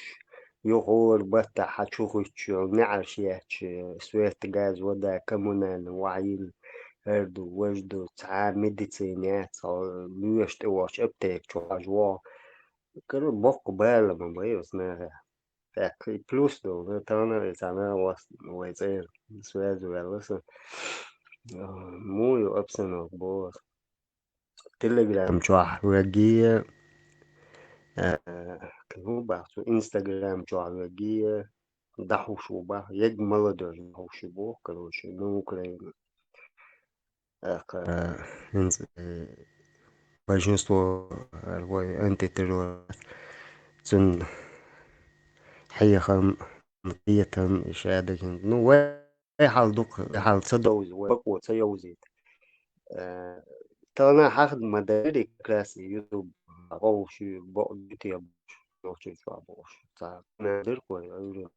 юхура баттахь хьан чу хуьттуш йолу неӀарш етташ, свет, газ, вода, коммунальный, вахьа йина, хӀара ду, важа ду, цхьа медицина яц, хьо лоьша тӀе воцчу аптека чу хьажа вогӀу. Кара боккха бала ма бай оцу нахехь. ТӀаккха и плюс долу, тахана а цхьа нах вац вай цӀера, связь ваьлла сан. Муха ю обстановка боху аса. Телеграм чохь вегге, э, ну, бах, цу Инстаграм чохь вегге, дӀахьуш ву бах, ег молодёжь дӀахьуш ю боху, короче, на Украину. ТӀаккха, э, хӀинца, э, большинство, э, вай антитеррор, цунна хьехам, кхетам, и шадагӀ хӀинца. Ну, вай хьал дукха, вай хьал ца довза, вай бакъо ца йовзийта. Э, тахана хьахда ма дарий, как раз и YouTube гӀовш ю, бо-, битий бохуш, нохчийчохь бохуш. Ца, ма дирк вай, Ӏуьйре.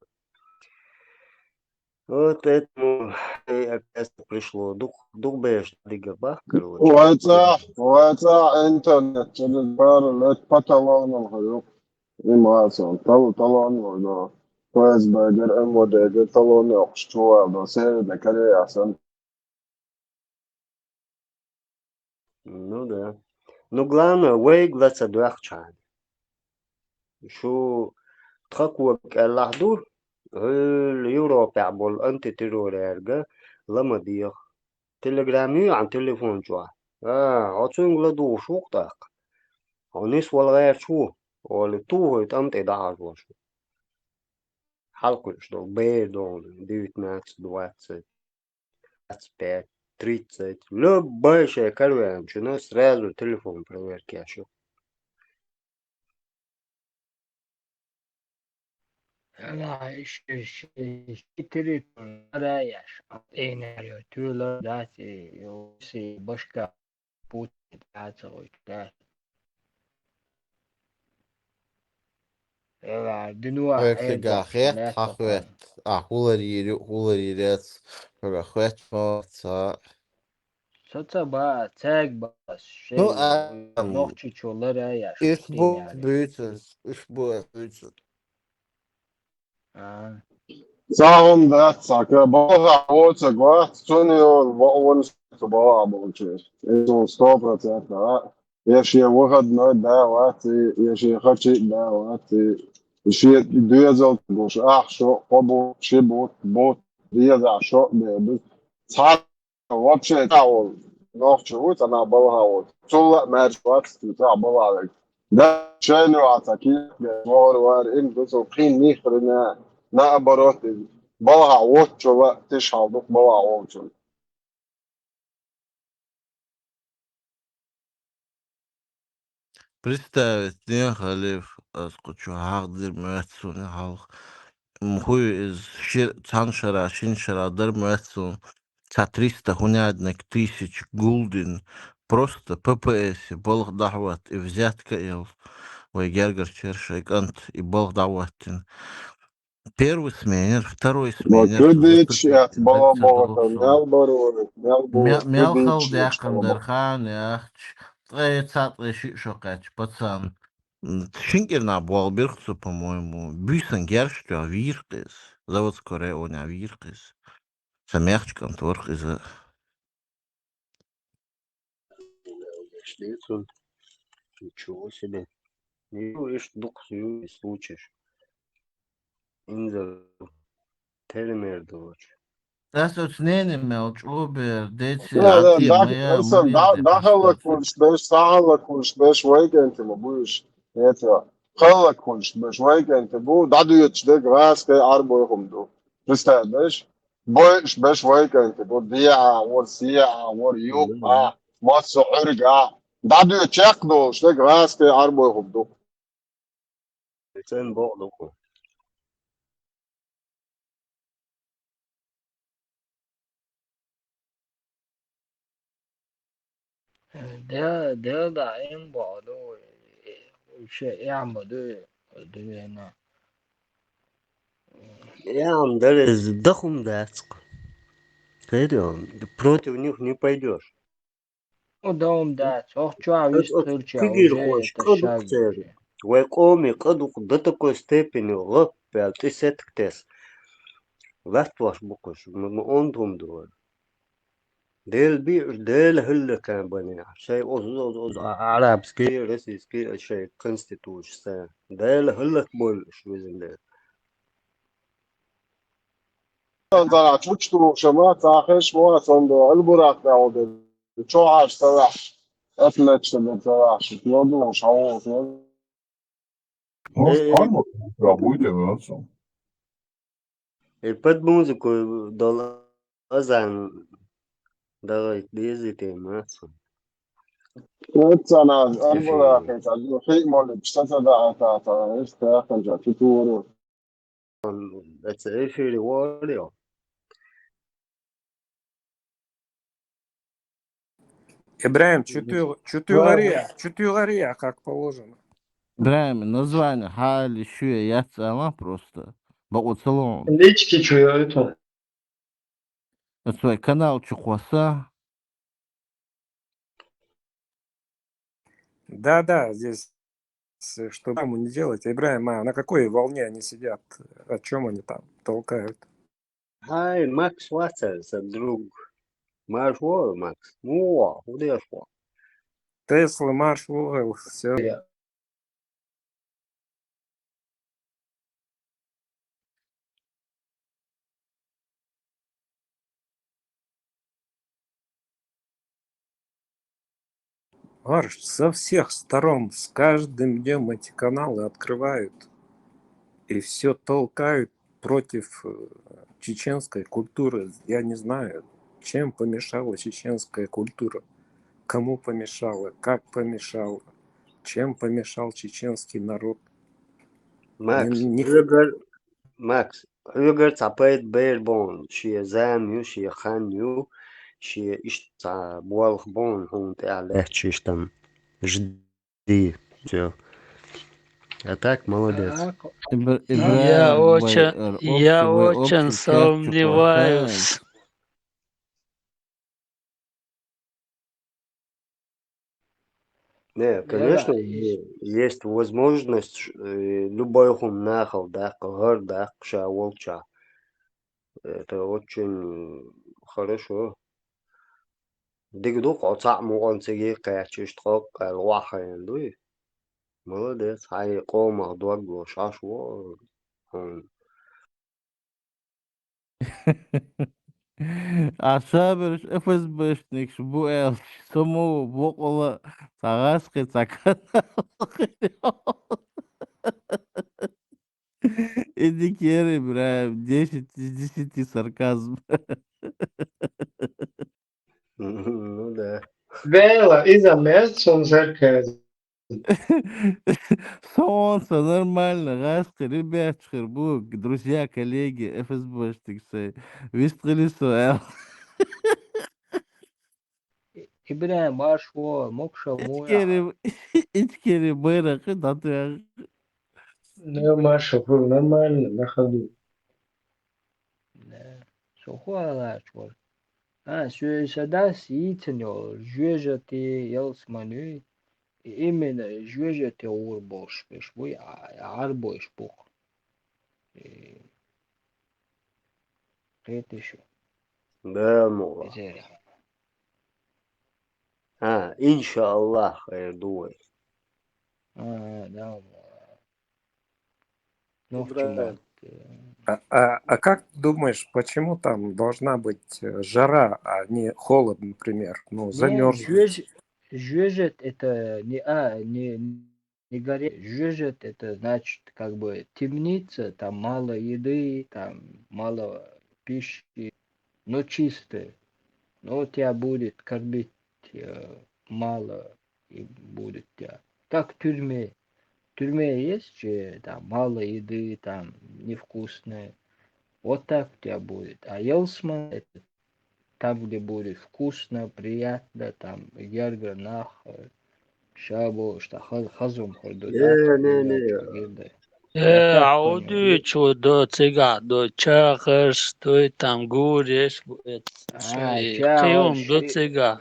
Вот этому и опять пришло. Дух, дух беш дигар бах, короче. Вайца, вайца интернет через пару лет по талонам хьоьху. И мацан, тал-, талон вайна. Ф С Б гар, М В Д гар талон йоккхуш чувал до Северной Корея сан. Ну да. Ну, главное, вайга ла ца доьхчхьана. Шу тхан кога кӀеллахь ду, хӀуьлла Европехь болу антитеррорерга ла ма деха. Телеграм ю ахьа телефон чохь? А, хьо цуьнга ладугӀуш ву-кх тӀаккха. Хьо нисвала гӀерташ ву, олий, тухуй тӀам тӀе дӀахьажош ву. Хьалакхуьуш долу бер долу, девятнадцать, двадцать, двадцать пять, тридцать. Любой шайн каравеанчунна сразу телефон проверка еш ю. Ана ш-, ш-, ши территория ара еш, Ӏейна ю, туьла дац и, и, си башка Путин дац, ой, дац. Эла, динва, хьерга, хьерга, хет, хьан хет, а, хулар йири, хулар йирец, хьура хет, ца. Со ца баа, цаьрга баа, шоай Ну, а, м, нохчичо лараяш, уьш бу дийна яра. Буьйцур, уьш бу буьйцур. А. Цхьа хӀума дац, цхьа ка балха воцург вац, цунна йолу бакъонаш цу балха болчеран. Иза сто процентов, а. Я шен выходной да вац, и я шен хачи да вац, и шен доьзал гуш, ахь шо, кхо бу, ши бу, бу, деза шо а бе, бу. Цхьа вообще цхьа волу нохчо ву, цхьа нах балха воцу. Цул а маьрша вац, цхьа балха верг. Да, шайна вац, а кийат беш, вахар вара, им ду цу кхин нихрена, наоборот, балха воцучул а тиша хьал ду балха волчун. Представить, ден халиф, ас кху чу хьахдира моьтту суна хьалха. М, хӀу иза ши-, цхьана шара, шина шара дара моьтту суна. Цхьа триста хӀунаднаг тысяч гулден. Просто П П С балха дӀахӀотта, и взятка а елла. Вай гергарчара шайн кӀант и балха дӀахӀоттийна. Первый сменер, второй Вот сменер, кредит вот сейчас это, бала это бала долг там, сон. Мел баруны, мел бу, Мя-, мел кредит хал сейчас дяхам бала. Дар хан яхч, ткъе цхьа ткъе шиъ шо кхаьчча пацан. М, шин кӀирнахь болх бирх цу, по-моему, буьйсан герш тоьхна вийрх иза. Заводской районе вийрх иза. Сан мехча кӀант варх иза. Ничего себе. Ну, ишт дукха ю случаеш. Инза термер доч. Ас оцу ненан мел чӀобер, деций, Да, да, Ӏатир, да, ма я, аса, ма да, я, да, халла кулш беш, са халла кулш беш, вайгенти ма буьйш. Это, халла кулш беш, вайгенти бу, да дуьйцуш дерг гӀаскхи арбой хӀума ду. Представь, беш? Бойуш беш вайгенти бу, диа, вор, сиа, вор, юкъа, массо Ӏуьрга. Да дуьйцуш чекхдолуш дерг гӀаскхи арбой хӀума ду. Цен бокъ ду-кх. Де, де, да, им бокъ ду, ше эхь ма ду, дуьненахь. Эхь-м дара иза, даха хӀума дац-кх. Против них не пойдёшь. О, дом дац, ох, чу а вист хилча, куьйгирхоша уже это кӀа ду-кх шаг церан. Уже. Вай къоме кӀа ду-кх до такой степени гӀо, прям тӀе сетак тесна. Латтош бу-кх уьш, м-, м-, онда хӀума ду вара. Дела биъ, Дела хӀаллакбан, шайн оз, оз, оз, а-, арабский, российский, шайн конституци сан. Дела хӀаллакбойла уьш, везан Дела. Цара чучту шама, цхьа хеш ма, цунна Албуракъ тӀехь чохьаш ца ваьхьаш, эцнача ца ваьхьаш, йодуш хьан волуш. Может, Э, э. Хан вот, да, будем, да, цо? И под музыку долу азан дагайта дезий те, маца? Эццана Албуракъ, хи молуьйтуш ца ца даьхьа, ца ца, эс таханча, чу туру. Эца эфире валио. Ибрагим, чу туьйгӀ-, чу туьйгӀарий, чу туьйгӀарий, как положено. Ибрагим, название хьали шуьга яц ала просто. Бакъо ца ло. Лички чу йойту. Свой канал чу кхосса. Да, да, здесь, э, что рекламу не делать. Ибрагим, а на какой волне они сидят? О чём они там толкают? Хьай, Макс вацара сан друг. Марш вогӀу, Макс. Во, хӀун деш ву? Тесла марш вогӀу, всё. Марш со всех сторон, с каждым днём эти каналы открывают и всё толкают против, э, чеченской культуры. Я не знаю, чем помешала чеченская культура, кому помешала, как помешала, чем помешал чеченский народ. Макс, Не, не хьоьгара, Макс, хьоьгара цхьа пайда бер боху, шен зама ю, шен хан ю, шен иштта цхьа болх боху хьуна тӀехь лаьтташ иштта. Жди. Всё. А так, молодец. Так. Ибр-, Я Ибрагим, вай, очень, э, я общий, вай очень общий чат чу сомневаюсь. Кхосса. Не, конечно, е-, есть возможность, ш-, э, любой хӀума нахала даккха, гӀар даккха ша волча. Это очень хорошо. Дика ду-кх, хьо цхьаъ мукъан цига кхаьчча, иштта къокъ аьлла охьахиъна дуй? Молодец, хьай къомах дог луш Ӏаш во хьуна. Ӏа сабараш ФСБшникаш бу аьлча, само бокъала цхьа гӀаскхи цхьа канал. И дика яр, Ибрахим, десять из десяти сарказм. Ну да. Вела, иза мел сарказм. Сонца нормально, гӀаскхи ребяташ хир бу, друзья, коллеги, ФСБшник сай. Вист хили со аьлла. Ибрахим, марш во, мокша муя. Ичкери, ичкери байракъи датуян. Ну, марш, нормально, на ходу. Да. Со хӀу аларч вар? А, со са дас йийцина йолу, жоьжати ялсмани, именно жоьжати гӀур болуш берш буй, а, гӀарбойш бу-кх. Э, кхетий шу? Да, муха. Эзера. А, иншааллахӀ, хир ду вай. А, да, муха. Ну, Ибрахим. А, а, а как думаешь, почему там должна быть, э, жара, а не холод, например? Ну, не, замёрзло. Жёж-, жёжет это не, а, не, не горе-, жёжет это значит, как бы, темница, там мало еды, там мало пищи, но чистое. Но у тебя будет кормить, э, мало и будет у тебя. Как в тюрьме. В тюрьме есть же, там мало еды, там невкусное. Вот так у тебя будет. А ялсмани, это там, где будет вкусно, приятно, там гергра нах, э, шабо, что хаз-, хазум хурду, не, да, не, не. Герда. Э, а удуьйчу ду цигахь ду, чагӀарш дуй, там гуреш бу, э, а, шуй, чагӀарш, кхин ду и-, цигахь.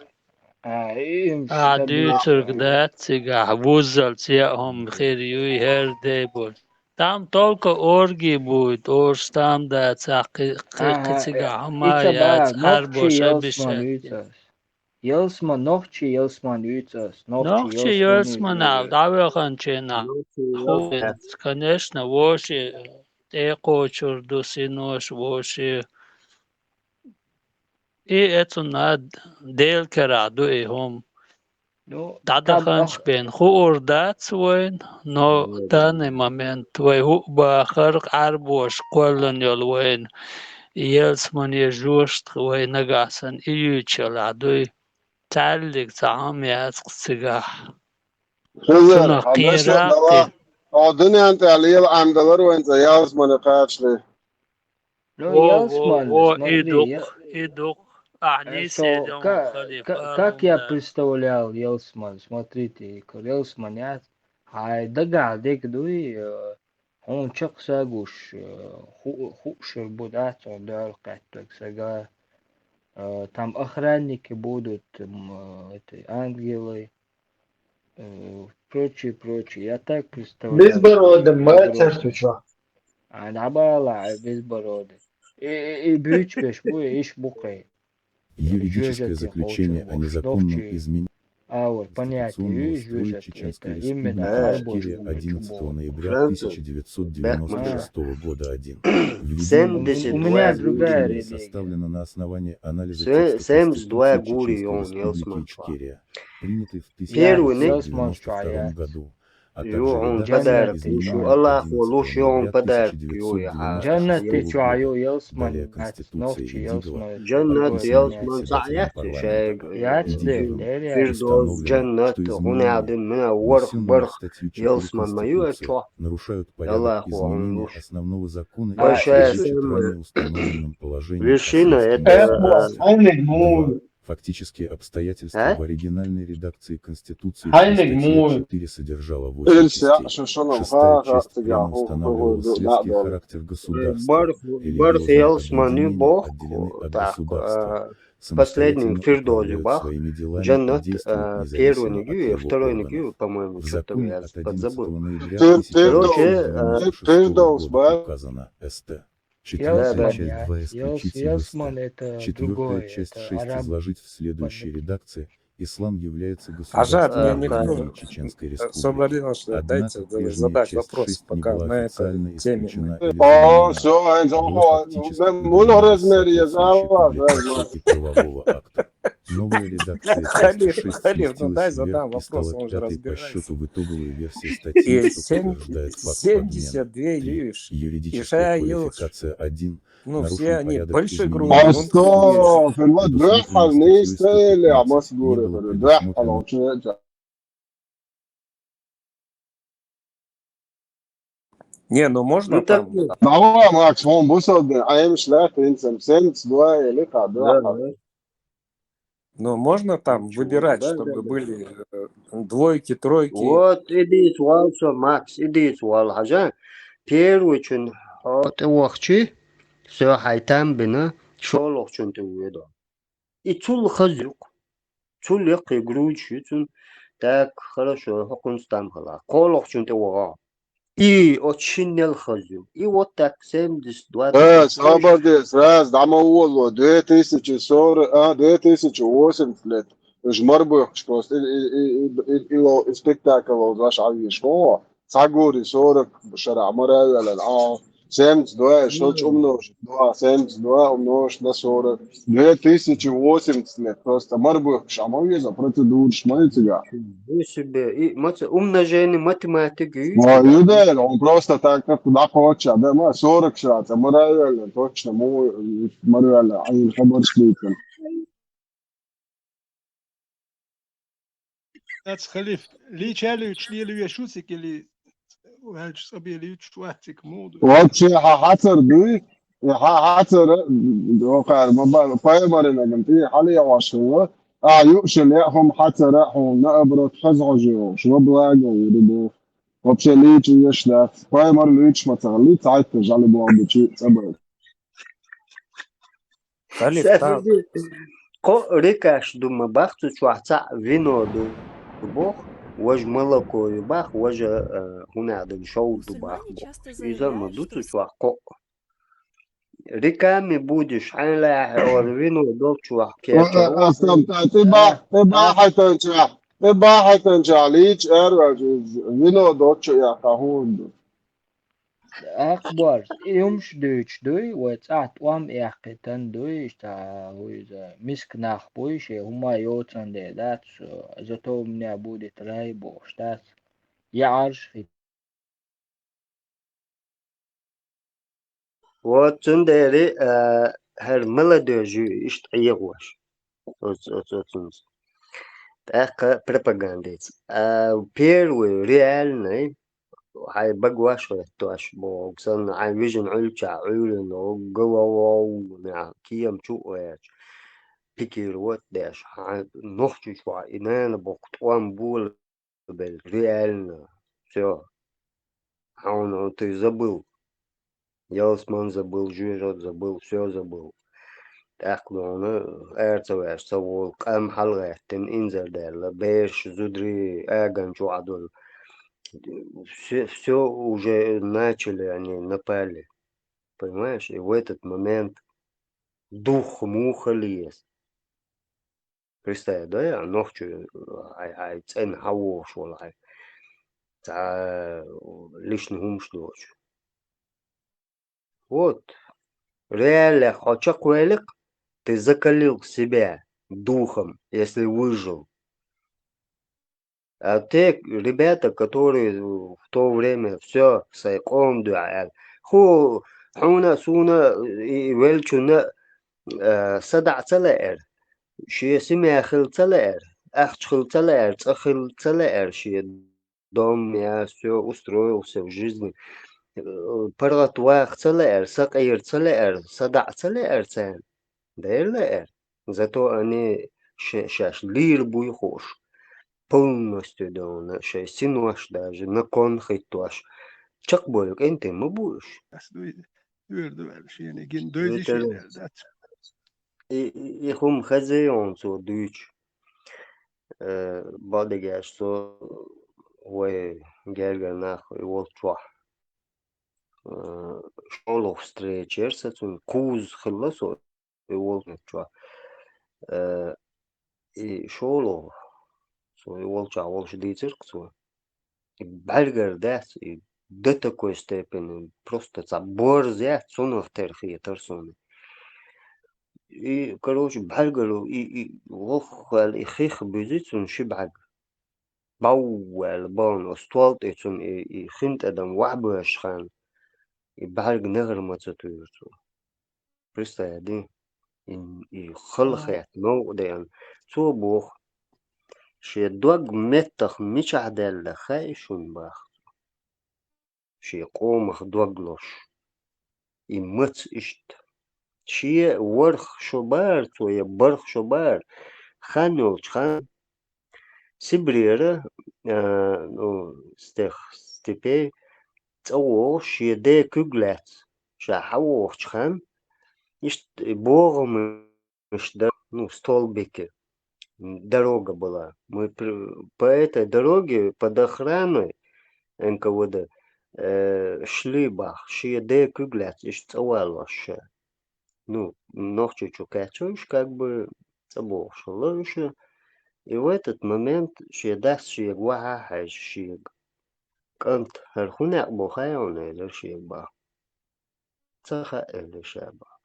А, и-, им а, шуьга дуьйцург дац цигахь, вуззалц яа хӀума хир юй, хӀара дей бу. Там только оргий будет, орш там дацахь, кхи-, кхи-, кхин цигахь хӀума яц, хьарбош а бишет. Ялсман, нохчий ялсман юьйцу ас, нохчий ялсман юьйцу ас. Нохчий ялсман а дӀавоьханчийнахь хууш, конечно, вовши тӀекхочур ду синош, вовши. И эцунна Делан керахь ду и хӀума. Ну, дӀадаханчу бен хуур дац вайна, но данный момент вай хӀуъа бахарх Ӏаьрбоша кхоьллина йолу вайна ялсмане жоьжахати вай нагахь санна и юьйцуш ялахь дуй. Цхьаьллиг цхьа хӀума яц-кх цигахь. Хьо дуьнен тӀехь лела Ӏамдалар вайн цӀа ялсмане кхачале. Ну, во, во, ялсман, во, и смотри, ду-кх, я, и ду-кху, ахь э, нийсса со, ка-, ка-, как я представлял ялсман, смотрите, ялсман яц, хьайн дагахь дерг дуй, э, хьуна чекх са гуш, э, ху-, хууш хир бу дац хьо Дала кхеттарг сага, э, там охранники будут, м, э, эти ангелы, э, прочее, прочее. Я так представляю. Безбородый, мацар ду чохь. А, набала, безбородый. И, и, и буьйцуш берш бу, иш бу кхин. Юридическое заключение о незаконном изменении конституционного устроя Чеченской Республики Ичкерия одиннадцатого ноября тысяча девятьсот девяносто шестого года один. Введено в силу постановление, составлено на основании анализа текста Конституции Чеченской Республики Ичкерия, принятой в тысяча девятьсот девяносто втором году, а также редакции, изменённой одиннадцатого ноября тысяча девятьсот девяносто шестого года. Далее Конституция единого независимого федеративного парламента. Единого. Установлено, что изменённые статьи четыре Конституции нарушают порядок изменения основного закона и противоречат ранее установленным положениям о Конституции. Два. Фактические обстоятельства в оригинальной редакции Конституции часть четыре содержала восемь частей. Шестая часть прямо устанавливала светский характер государства, религиозные объединения отделены от государства. последний Фирдоуз бах, Джаннат, э, первый ниги, второй ниги, по-моему, что-то я подзабыл. Короче, э, Фирдоуз бах. Четвертая часть два исключить из листа. Четвертая часть шесть изложить в следующей редакции. Ислам является государством Чеченской Республики. Однако прежняя часть шесть не была официально исключена или замена, а была фактически включена в источники правового акта. Новая редакция части шесть сместилась вверх и стала пятой по счету в итоговой версии статьи, что подтверждает факт подмены. Три. Юридическая квалификация один. Ну, все они большой группы. Предусмотренной статьей не было предусмотрено. Не, ну можно там. Давай, Макс, он бусалды, а им шляхтинцем, семьдесят два или как, да? Ну, можно там выбирать, чтобы были, э, двойки, тройки. Вот, идис вал со, Макс, идис вал, хажа. Первый чун, вот, вахчи, всё, хайтам бина, шолох чун ты уеду. И цул хазюк. Цул яккы грудь ши цун. Так, хорошо, хокун стам хала. Колох чун ты уга. И от шиннел хазюк. И вот так семьдесят, двадцать. Э, сабар де, сразу, дама уволо, две тысячи сорок, а, две тысячи восемьдесят лет. Уж марбух просто, и, и, и, и, и, и ло, и спектакль ло, ваш авишко. Сагури сорок шара, мара вялан, а, семьдесят два, что ж умножить? Два, семьдесят два умножить на сорок. Две тысячи восемьдесят лет. Просто марбух шамовьеза, процедура шмайцига. Ничего себе. И мат-, умножение математики. Ну, а Юдел, он просто так, как куда хочет, да, ма, сорок шара, это мара вялан, точно, му, мара вялан, а не хабар шлитен. Дац халиф, лича луьйчу, лелуьйчу цик или ваьлча цкъа бе луьйчу вац цик муду? Вообще, хьа хьацар дуй, и хьа хьацар, охар, ма ба-, пайхамаринаган тӀе хьалъяхьаш хилла, а, юъшал яа хӀума хьацара хьуна, наоборот, хаза хьожа йогӀуш, во благо вури боху. Вообще, лийча еш дац. Пайхамар луьйчуш ма ца хилла, цхьайтта жали боху бучи цӀа бара. Халиф, Сафиди, кхо рекаш ду ма бах цу чохь, цхьаъ вино ду бох, важа молоко ю бах, важа, э, хӀунах дан шов ду бах бох. Иза ма ду цу чохь кхо. Реками будеш, хьайн лаьхьа ор вино долчу вахь кеча. Астам, тӀе бахьайтанча, тӀе бахьайтанча лийча аьрваьлча, вино доцчу яхьа хӀун ду? Акхбарс, и хӀумаш дуьйцуш дуй, вай цӀахь тӀом эккхийтан дуй, иштта, хӀу иза, миска нах буй, шен хӀума йоцан де дац, зато у меня будет рай бохуш дац. Яарш хи. Вот цундела, а, хӀара молодёжь ю иштта Ӏехош. Оц-, оц-, оцунца. ТӀаккха пропагандица. А, первый, реальный, хьайн багош хӀоьттош боху, санна хьайн вижина Ӏуьллучохь Ӏуьйранна гававов, кема чу а гӀерташ, пикировать деш, хьайн нохчийчохь и нана боккху тӀом бола белла, реально, всё. Хьуна, ты забыл. Ялсамани забыл, жоьжахати забыл, всё забыл. ТӀаккха дуьйна ара ца веш, ца волу, къам хьалагӀаьттина, инзардаьлла, бераш, зударий аган чу Ӏадолу. Всё, всё уже начали они, напали. Понимаешь? И в этот момент дух муха лез. Представь, да, я нохчо, хьайн, хьайн цӀена хьан вогӀуш волу хьайн. Цхьа лишна хӀумаш доцуш. Вот. Реально, хьо чекхвеллакх, ты закалил себя духом, если выжил. А те ребята, которые в то время всё, сайн къоман дуьхьа аьлла, хӀу-, хьуна, суна, и веллачунна, э, садаӀа ца лаьара, шен семья хила ца лаьара, ахча хила ца лаьара, цӀа хила ца лаьара, шен дом, я всё, устроился в жизни, э, паргӀат ваха ца лаьара, сакъера ца лаьара, садаӀа ца лаьара царна. Дера лаьара. Зато они ше-, шаьш лийр буй хууш. Полностью дуьйна, шайн синош даже на кон хӀиттош. Чекхбевлла кӀентий ма бу уьш. Ас дуй, дуьйр ду аьлла, шена гина дойзи шена аьлла дац. И, и, и хӀума хезий хьуна цо дуьйцуш? Э, бакъдерг аьлча, со вай гергара нах и волчохь, э, шолгӀа встреча яра сан цуьнан, кхузза хилла со и волчохь. Э, и шолгӀа, со и волчохь волуш дийцира-кх цо. И бӀаьргара дац, и до такой степени, просто цхьа борз яц, цунах тера хетара суна. И, короче, бӀаьргара и, и воххуьйла и хих буьзи цунна ши бӀаьрг. Бау аьлла бахана, оцу стол тӀе цунна и, и хин тӀадам вахьа боьшуш ханна, и бӀаьрг негӀар ма ца туьйра цо. Представь, ди? И, и хала хетта новкъа деана. Цо боху: «Шен дог меттах мичахь даьлла хаьий шуна?» — баха цо. Шен къомах дог лозуш. И маца иштта. Шен ворхӀ шо бара цо, я бархӀ шо бара, хан йолчу ханна Сибрера, а, ну, с тех степей, цӀа вогӀуш, шен ден куьг лаьцна, ша хьан вогӀучу ханна, иштта и богӀамаш дара, ну, столбики, м, дорога была. Мы пр-, по этой дороге под охраной Н К В Д, э, шли бах, шен ден куьг лаьцна, иштта цӀа валош ша. Ну, Нохчийчу кечйо уьш, как бы, цӀа богӀуш хилла уьш. И в этот момент шен дас шега вахьа хьаьжча шега: «КӀант, хӀара хӀун некъ бу хаьий хьуна?» — элира шега бах. «Ца хаьа», — элира ша бах.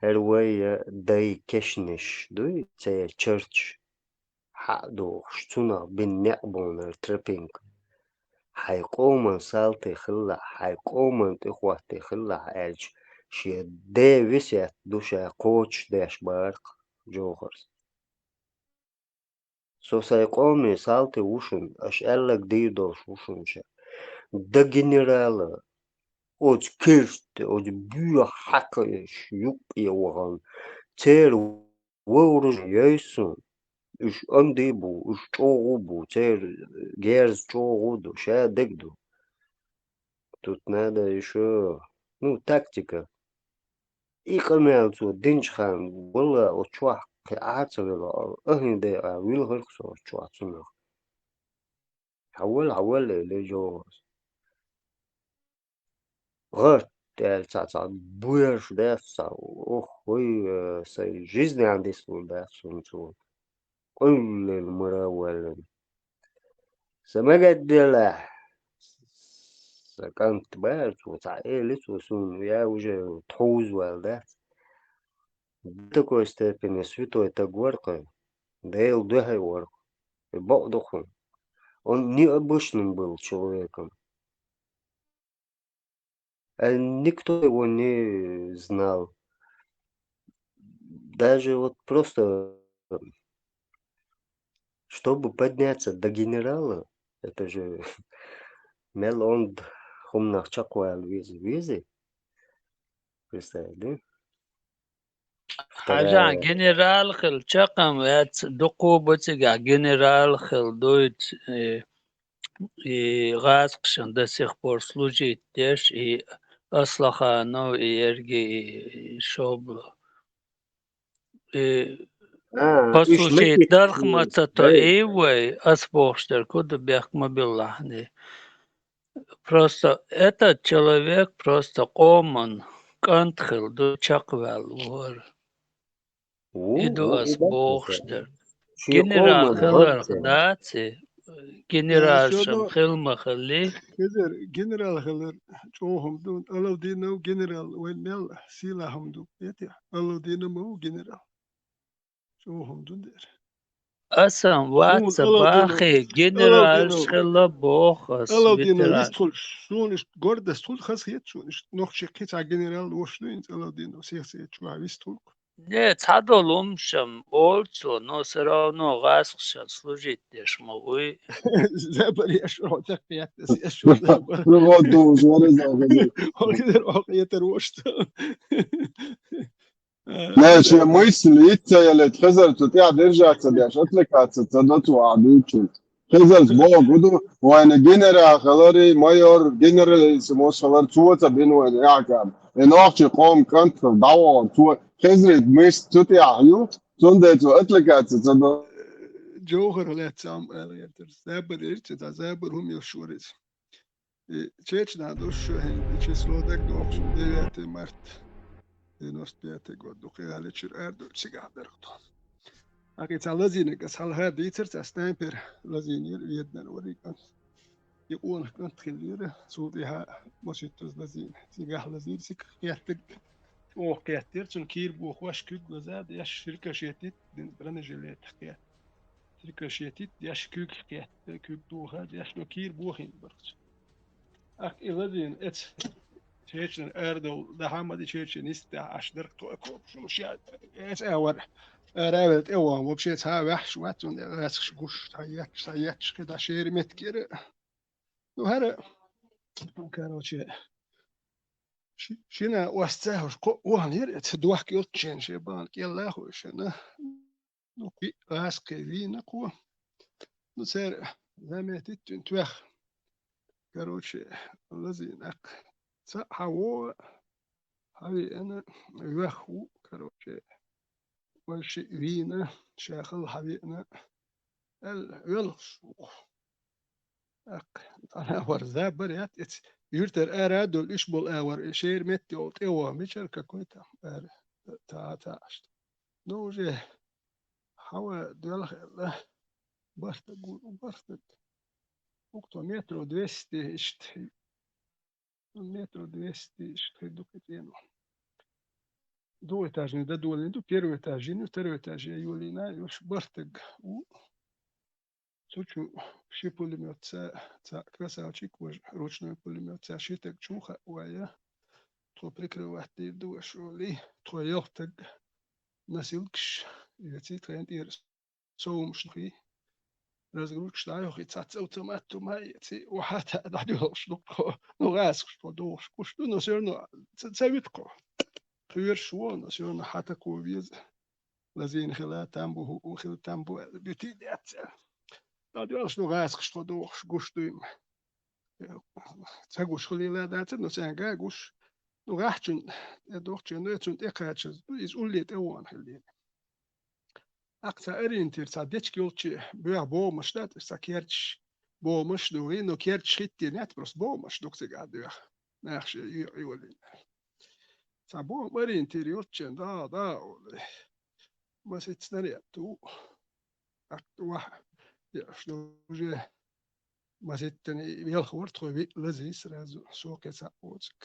«ХӀара вай дай кешнаш дуй, церан чарташ хьа а дохуш, цунах бина некъ бу хьуна хӀара тропинка. Хьайн къоман салти хилалахь, хьайн къоман тӀехӀотти хилалахь», — аьлча, шен ден весет ду ша кхочушдеш бара-кх Джохарс. «Со сайн къоман салти ву шуна, аша аьлларг дийр долуш ву шуна ша. До генерала оцу керста, оцу боьха хьакхаш юккъе вахана, церан вооружени йойсу суна. Уьш онда бу, уьш чӀогӀа бу, церан герз чӀогӀа ду, ша дерг ду. Тут надо ещё, ну, тактика». И къамел цо динчу ханна, валла, оцу чохь кхин Ӏа ца велла, ахьа декъа вилхира-кх со оцу чохь цунах. «Хьавал, хьавал», — элира Джохарс. «ГӀатта», — аьлла, цхьа, цхьа боьрша дац, цхьа, ох, вай, э, сайн жизнь дислур дац суна цо. Къуьллина мара а воьллина. «Са мегар делахь, сан кӀант», — бара цо, цхьа эли цо суна, я уже тхьовза ваьлла дац. До такой степени святой таг вара-кх, Делан дуьхьа вара-кх, и бакъ ду хьуна. Он необычным был человеком. А никто его не знал. Даже вот просто, чтобы подняться до генерала, это же мел онда хӀуманах чекхвала веза, веза. Представь, да? Хьажа, вторая, генерал хила чекхам вац, дукха бу цигахь генерал хила дуьйцу, и, и гӀазкхашна до сих пор служить деш, и Аслаханов, и ерги, и Шобла. И, а, послушать, дарх ма ца тоьий вай, ас бохуш дерг хӀун ду, бехк ма билла хьуна. Просто этот человек просто къоман кӀант хила ду, чекхваьлла вара. И ду ас бохуш дерг. Генерал хиларх дац и, генерал шен хила ма хилли. Хезар, генерал хилар чӀогӀа хӀума ду. Алавдинов генерал вайн мел сийлахь хӀума ду. Эти Алавдинов ма ву генерал. ЧӀогӀа хӀума ду дера. Асан вац а бахи, генералш хилла боху ас. Алавдинов вистхуьлуш, суна иштта гордость хуьлу, хазахета суна иштта. Нохчий кхин цхьа генерал вош ду, хӀинца Алавдинов сех сех чу вистхуьлу. Не, цхьадолу хӀумнаш-м олу цо, но всё равно гӀазкхашна служить деш ма вуй. Забар еш, хьо чекхъяттас еш, забар. Ну, вот, ну, уже варе забар. Хьо хезар, хьо хетар вошта. Не, шен мысль йиц ца ялийта, хезар цу тӀехь держаться деш, отвлекаться ца до цу а дуьйцуш. Хезарца боху ду, вайна генерал хилари, майор, генералиссимус хилар, цо ца бина вайна ахкам. Э, нохчий къоман кӀант хилла дӀавахар, цо хезарийта мышца цу тӀехь ю, цундела цо атакаци ца до. Джохар лаьцна ам аьлла гӀертар. Забар ирча, цхьа забар хӀума йолуш вара иза. И чечна долуш шу хӀинца число дагадогӀуш, девятое марта, девяносто пятый год ду, кхин хьалечуьра арадуьйцу цигахь дара тхо. ТӀаккха и цхьа лазийнарг аса хьалха дийцар, цхьа снайпер лазийна яра, веданара вара и кӀант. И къонах кӀант хилира, цул тӀаьхьа масийттаза лазийна. Цигахь лазийра, цигахь кхеттарг чӀогӀа кхеттера, цунна кийра бохош куьг лаза деш, рикошетить дина бронежилетах кхетта. Рикошетить деш, куьг кхетта, куьг дохо деш, но кийра бохийна бара цо. ТӀаккха и лазийна эца чечнера арадовла, дахьа ма ди чечен йистехь Ӏаш дара тхо а кхобуш, ша эца а вара. Ара а велла тӀе а вахана, вообще цхьа а ваьхьаш вац, цунна тӀе гӀаскаш гуш, цхьа етташ, цхьа етташ, кхин дӀа шера меттиг яра. Ну, хӀара, короче, ши-, шина ост ца хьуш, кхо а вахана яра, эца дохка йолччен шен бахьана кӀелла а хуьйшина. Ну, кхин гӀаскхий вийна кхо. Ну, цара заметить вина тоьхна. Короче, лазийна тӀаккха. Цхьаъ хьан вогӀу, хьан веана, вех ву, короче. Вай шиъ вийна, ша хала хьан веана, аьлла, велхаш ву. ТӀаккха цхьана а вара, забар яц, эца юьртара ара а долу, уьш болу а вара, и шера метте йолу тӀе ваха, мичара какой там ара, та, та, та, аш. Ну, уже хьава доьлху аьлла, бархӀ стаг ву, бархӀ стаг. Укхо метров двести иштта. Метров двести иштта хир ду кхин цӀено. Двухэтажный дан долийна ду, первый этаж йина ю, второй этаж я йолийна, уьш бархӀ стаг ву. Цу чу ши пулемётца, цхьаъ красавчик, важа ручной пулемётца ши стаг чу хаьа вай. Тхо прикрывать дийр ду аша олий, тхо ялх стаг носилкаш, эций тхайна тӀера совгӀаташ хи, разгрузкаш дӀайохий, цхьацца автомат ма эций, охьа а таӀа дӀадоьлхуш ду тхо, ну, гӀаскхаш тхо дохуш гуш ду, но всё равно ца, ца виту тхо. Кхоьруш ву, но всё равно хьан тако веза. Лазийна хила, там бу, хӀуъу хила, там бу аьлла, буьтий дац аьлла. ДӀадоьлхуш ду гӀаскхаш тхо дохуш гуш дуй-м. Ца гуш хилийла дацара, но цаьнга а гуш. Ну, гӀахьчун, э, дохчун, ну, цунна тӀекхачаза, ну, иза улле тӀе а вахана хилийла. ТӀаккха цхьа ориентир, цхьа дечиг йолчче боьха богӀамаш дац, цхьа керчаш богӀамаш а дугӀий, но керчаш хӀиттийна яц, просто богӀамаш ду-кх цигахь доьха. Наха шен йоӀ йолийна. Цхьа богӀам ориентир йолччен, да, да, олий. Маситта снаряд ду. ТӀаккха ваха, я, что уже маситтана и велха вара тхо виъ лазий сразу, со кхин цхьаъ воцург.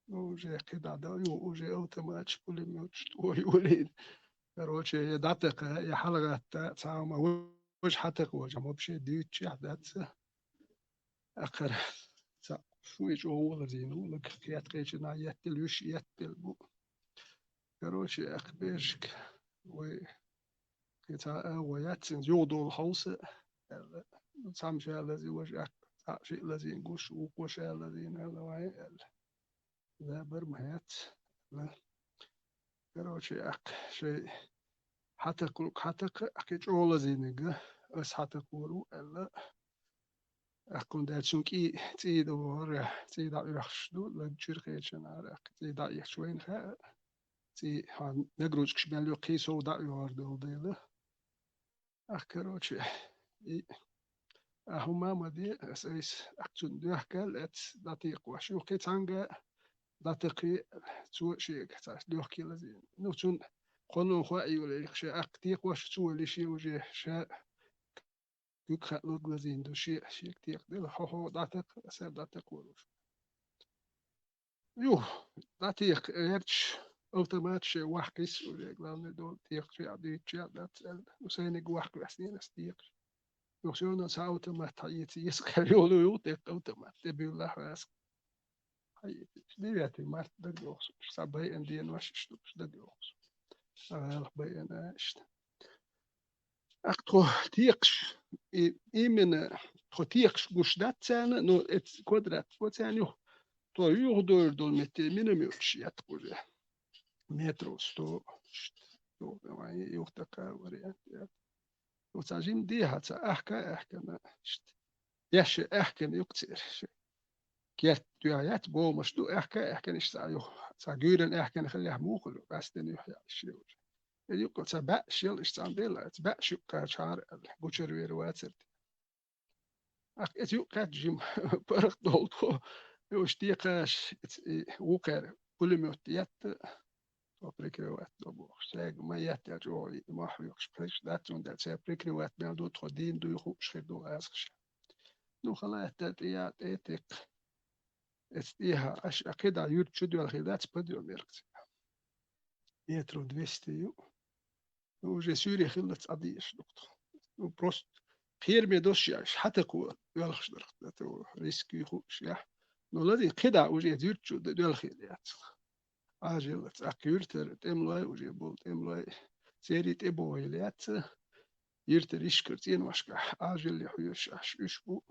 Ну, уже кхидӀа дан ю, уже автоматаш, пулемёташ тӀе йолийна. Короче, я дӀатакха, я хьалагӀатта, цхьа хӀума важа хьатакха, важа хӀума вообще дуьйцучехь дац. Акхар цхьа шуьйчу вогӀу лазийна ву, лаг кхетта кхечина еттал, вуьш еттал бу. Короче, акха бежик вай кхин цхьа а вай яц, цуьнца юхадолу хьовса, аьлла. Ну, цхьамма ша лазий, важа акха, цхьаъ шиъ лазийна гуш, вукхо ша лазийна, аьлла, вай, аьлла. Забар ма яц, аьлла. Короче, акха шай хьатакхалуг хьатакха, кхин чӀогӀа лазийнарг ас хьатакхор ву, аьлла. Акха хӀунда аьлча цуьнан кӀий цӀий дӀавахара, цӀий дӀаоьхуш ду, лаг чуьра кхечанара, акха цӀий дӀаоьхуш вайна хаьа, цӀий хьан нагрузкаш мел йоккхий сов дӀаоьхур долу дела. Ах, короче, и, а хӀума ма де, ас айса, ах, цунна доьхкал, эц дӀатекхош ю, кхин цхьаьнга дӀатакхий, цо шега цхьа легкий лазийна. Ну, цунна кхоно хаа йолу, ша ах текхош цо лиш уже, ша куьг хаалург лазийна ду, ше, шега текхаделла, хьо-хьо дӀатакха, аса дӀатакхор ву. Ю, дӀатекха гӀерташ, автомат шен вахкийса уже, главное, долу текхача а, дуьйцуча а дац аьлла. Ну, сайниг вахка ваьснера ас текхаш. Ну, всё равно сан автомат хьаэца, еза кхер йолу ю, тӀе автомат, тӀе буьллахь ваьсса. Хьаэца. Девятый март дагайоху суна, сан байъина денош иштта ду, дагайоху суна. Сан гӀалах байъина иштта. Ах, тхо текхаш, и, именно тхо текхаш гуш дац царна, но эц квадрат тхо царна юха. Тхо юхадойр долу метте минометаш еттакх уже. Метров сто, сто, юха такая вариант яц. Ну, цхьа жим дехьа, цхьа ахка, ахкана, иштта. Яше ахкана юкъ цераш. керт туьхьа яц, бомаш ду, аьхка, аьхкан иштта цхьа юха, цхьа гуьйран аьхкан хилла муха ду, къаьстина юха яа иштта уже. Э, юкъа цхьа баьш ял иштта цхьа дела, цхьа баьш юкъа чхьара аьлла, гучар вера вацар. Ах, эц юкъ кхаьчча жим паргӀат долу тхо. Уьш текхаш, эц, и, вукхара пулемёт етта, тхо прикрывать до бохуш. Цаьрга ма етта чӀогӀа, и мохь вехаш, пхьегаш дац, цундела цаьрга прикрывать мел ду, тхо дийна дуй хууш хир ду, азахаш. Ну, халаьтта тӀе я, тӀе текх. Эц тӀехьа, аш, а кхидӀа юьрта чу доьлхий дац, подъём яркаца. Метров двести ю. Ну, уже суьйре хиллац а дийш ду-кх тхо. Ну, просто кхераме дош яш, хьатакхо доьлхуш дарх, это риск ю хууш яхь. Ну, лазий кхидӀа уже зуьрчу д-, доьлхий яц. Ажаллац, ах, юьртара тӀемлой уже бу, тӀемлой. Церий тӀе бохийла яц, юьртара ишкара цӀеношкахь ажалле хьоьжуш аш уьш бу.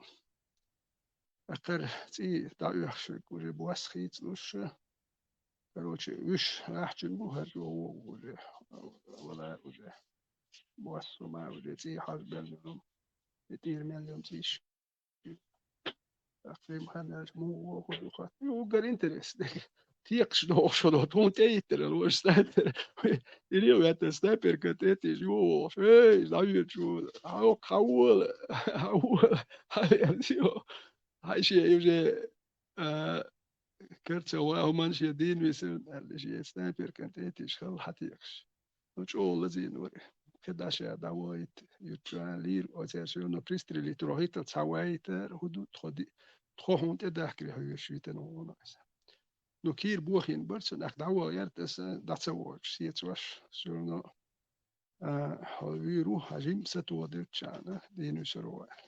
Акхар цӀий дӀаоьхуш верг уже бос хийцалуш. Короче, уьш ахчун бу хӀара чӀогӀа вогӀу уже. Вала уже. Бос хӀума уже цӀий хьажа мел йолу. И тӀера мел йолу цӀийш. Ахчун ханнаш муха вогӀу ду хат. И уггар интересно. Текхаш дохуш хӀума, тхуна тӀе йиттарал ваш снайпер. Ирил ваьтта снайперка тӀе тӀе йогӀуш. Эй, завьючу. Хьо, хьо вола. Хьо вола. Хьо вола. Хьо шен уже, а, карца ва хӀуманаш я дийна висина, аьлла, шен снайперкан тӀе тӀе хала хьатекхаш. Ну, чӀогӀа лазийна вара. КхидӀа ша дӀавахийта, юьртчу лийра, оцаьрца всё равно пристрелить рохийтал, цхьа вайтар, хӀу ду, тхо ди-, тхо хьуна тӀедахкаре хьоьжуш витина вогӀу иза. Ну, кийра бохийна бара цунна, ахь дӀавахар аса, дӀа ца вахча, сецаш, всё равно а, хьо вуьйр ву, хьан жимма сатоха делччана, дийна вуьсур ву аьлла.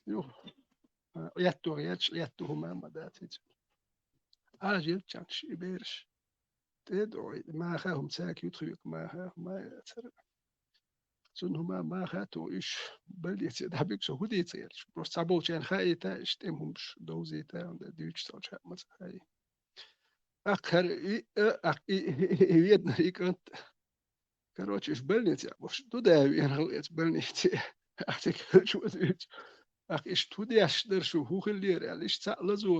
Юха, а, Ӏеттух ецаш, Ӏетту хӀума ма дац иза. Ажа елччана ши бераш. ТӀе а догӀий, маха хӀума цаьрга ютхуьйку, маха хӀума яцара. Цунна хӀума маха а тухуш, больнице дӀабуьгу со, хӀун дийца гӀерташ. Просто цхьаболчарна хаийта, иштта тӀеман хӀумаш довзийта, хӀунда дуьйцуш цхьа чхьаъ ма ца хаий. Акхар и, а, ак-, и, и, и, и веднар и кӀант. Короче, уьш больницехь болуш ду, да, веана хала эца больнице. Ахь цига хилча вазуьйту. Ахь иштта хӀун деш дара шу, хӀун хиллера аьлла, иштта цхьаъ лазо,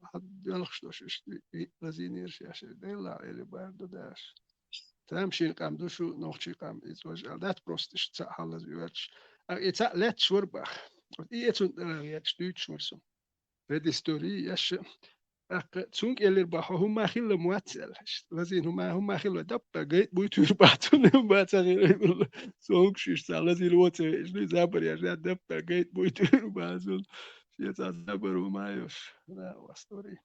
хьан доьлхуш долуш, иштта и, и лазийнера шаьш, Делла Ӏели бара ду даш. Тамашийна къам ду шу, нохчийн къам иза важа аьлла дац, просто иштта цхьаъ хьан лаза йоьрташ. Ахь и цхьаъ лаьтташ вара баха. Вот и эцун тӀера гӀерташ дуьйцуш вара со. Предыстория еш. ТӀаккха цунга элира бах, хьо хӀумма хилла ма вац аьлла. Лазийна хӀумма, хӀумма хилла, даппа гайта буй туьйр бах цунна, хӀумма ца хилла. Цунга шуьш цхьа лазийна воцу веъча, дуй забар еш, даппа гайта буй туьйр бах цунна. Шен цхьа забар хӀумма йош. Да, вастори.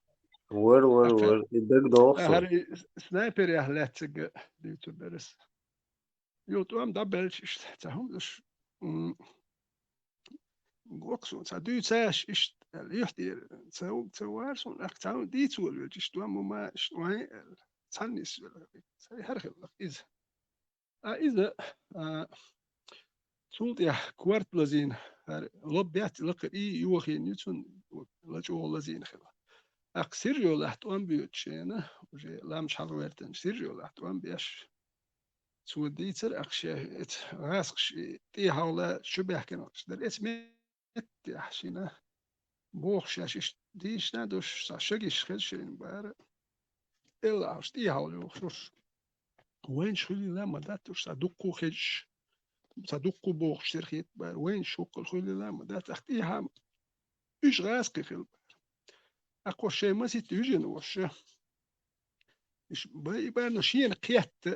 Вар, вар, вар. И даг доху со. ХӀара и снайперех лаьццаг дуьйцур дара ас. Юха тӀом дӀабелча иштта, цхьа хӀума даш, м, гоксо, цхьа дуьйцаш иштта, аьлла, юьхь тӀера, ца уг, ца вар суна, ахь цхьа хӀума дийца волавелча, иштта тӀом ма, иштта вайн, аьлла, цхьанна нисвелла, цхьа хӀара хилла иза. А иза, а, цул тӀехь корта лазийна, хӀара лоб баьцци лакха и йохийна ю цунна, лачӀогӀа лазийна хила. Ахь сиржа йолахь тӀом боьду шена, уже ламаш хьалаваьртан сиржа йолахь тӀом беш. Цо дийцар ахь шен эца гӀаскхаш тӀехьовла чу баьхкина вахча дара. Эца меттехь шина бохуш шаьш иштта дийшина долуш, цхьа шагиш хеза шайна бара. Элла ахьаш тӀехьовла йохуш уьш. Вайнаш хуьлийла ма дац уьш, цхьа дуккху хезаш, цхьа дуккху бохуш тера хета бара. Вайнаш хӀоккхул хуьлийла ма дац, ахь тӀехьа уьш гӀаскхи хила бара. Акхо шайн маситта вижина волуш. Иш бай-, и баьрна шена кхетта.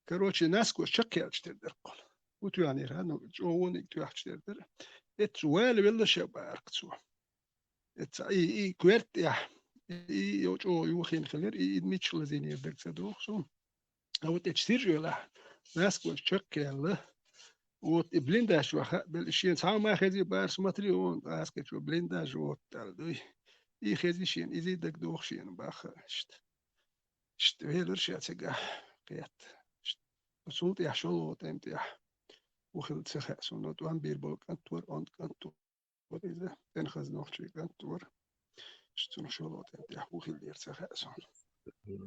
Короче, насквозь чекхъяьлча тера дара кхуна. Утоьхьнийра, ну, чӀогӀа вониг тоьхча тера дара. Эццу вала велла ша баарх цо. Эцца и, и коьрта тӀехь, и, и, йо, чӀогӀа юхийна хилира, и, и мичахь лазийнера дага ца доху суна. А вот эцу сиржа йолахь, насквозь чекхъяьлла. Вот и блиндаж чохь хаъ белла, и шена цхьа хӀума хезий бара, смотри, вон, гӀаскхи чу блиндаж вот аьлла дуй. И хезий шена, изий дага доху шена баха иштта. Иштта велира ша цигахь кхетта. Иштта. Цул тӀехь шолгӀа тӀем тӀехь ву хилла ца хаьа суна, тӀом бийр болу кӀант вара, онда кӀант вара иза, тӀенхаза нохчий кӀант вара. Иштта цунах шолгӀа тӀем тӀехь ву хиллера ца хаьа суна.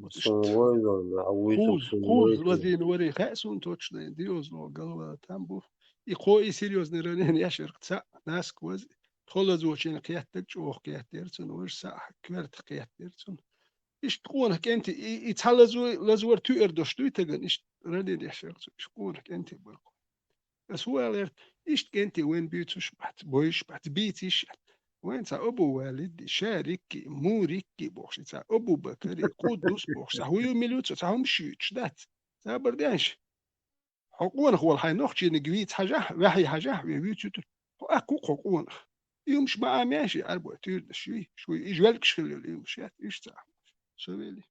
Вот иштта. Сон вай ван, а вуй Кхуза, сон кхуза вай ван. Лазийна варий хаьа суна точно, диозло галва там бу. И кхо и серьёзный ранение яшарх цхьаъ, насквозь, Тхо лазочунна кхетта чӀоагӀа кхетар цунна, вож саӀ коьрта кхетар цунна. Иштта къонах кӀентий, и, и цхьа лазо-, лазор туьар дош дуй тагана, иштта рале деш яр цо, иштта къонах кӀентий бар-кх. Ас хӀу аьлар, иштта кӀентий вайна буьйцуш бац, бойуш бац, бийца йиш яц. Вайна цхьа Абу Валид, Шарик, Мурик бохуш, цхьа Абу Бакар, Къуддус бохуш, цхьа хӀу ю мила ю цо, цхьа хӀума шуьйцуш дац. Цхьа бар деш. Хьо къонах волу хьайн нохчийниг вийца хьажахь, ваьхьий хьажахь, ве вуьйцуьйтур. Хьо аккха ву-кх хьо къонах. И хӀумаш ма Ӏамеш, и Ӏарбой туьйранаш юй, шуй, и жоьлгаш хилла йолу и хӀумаш яц, иштта ца Ӏамош. Со велий.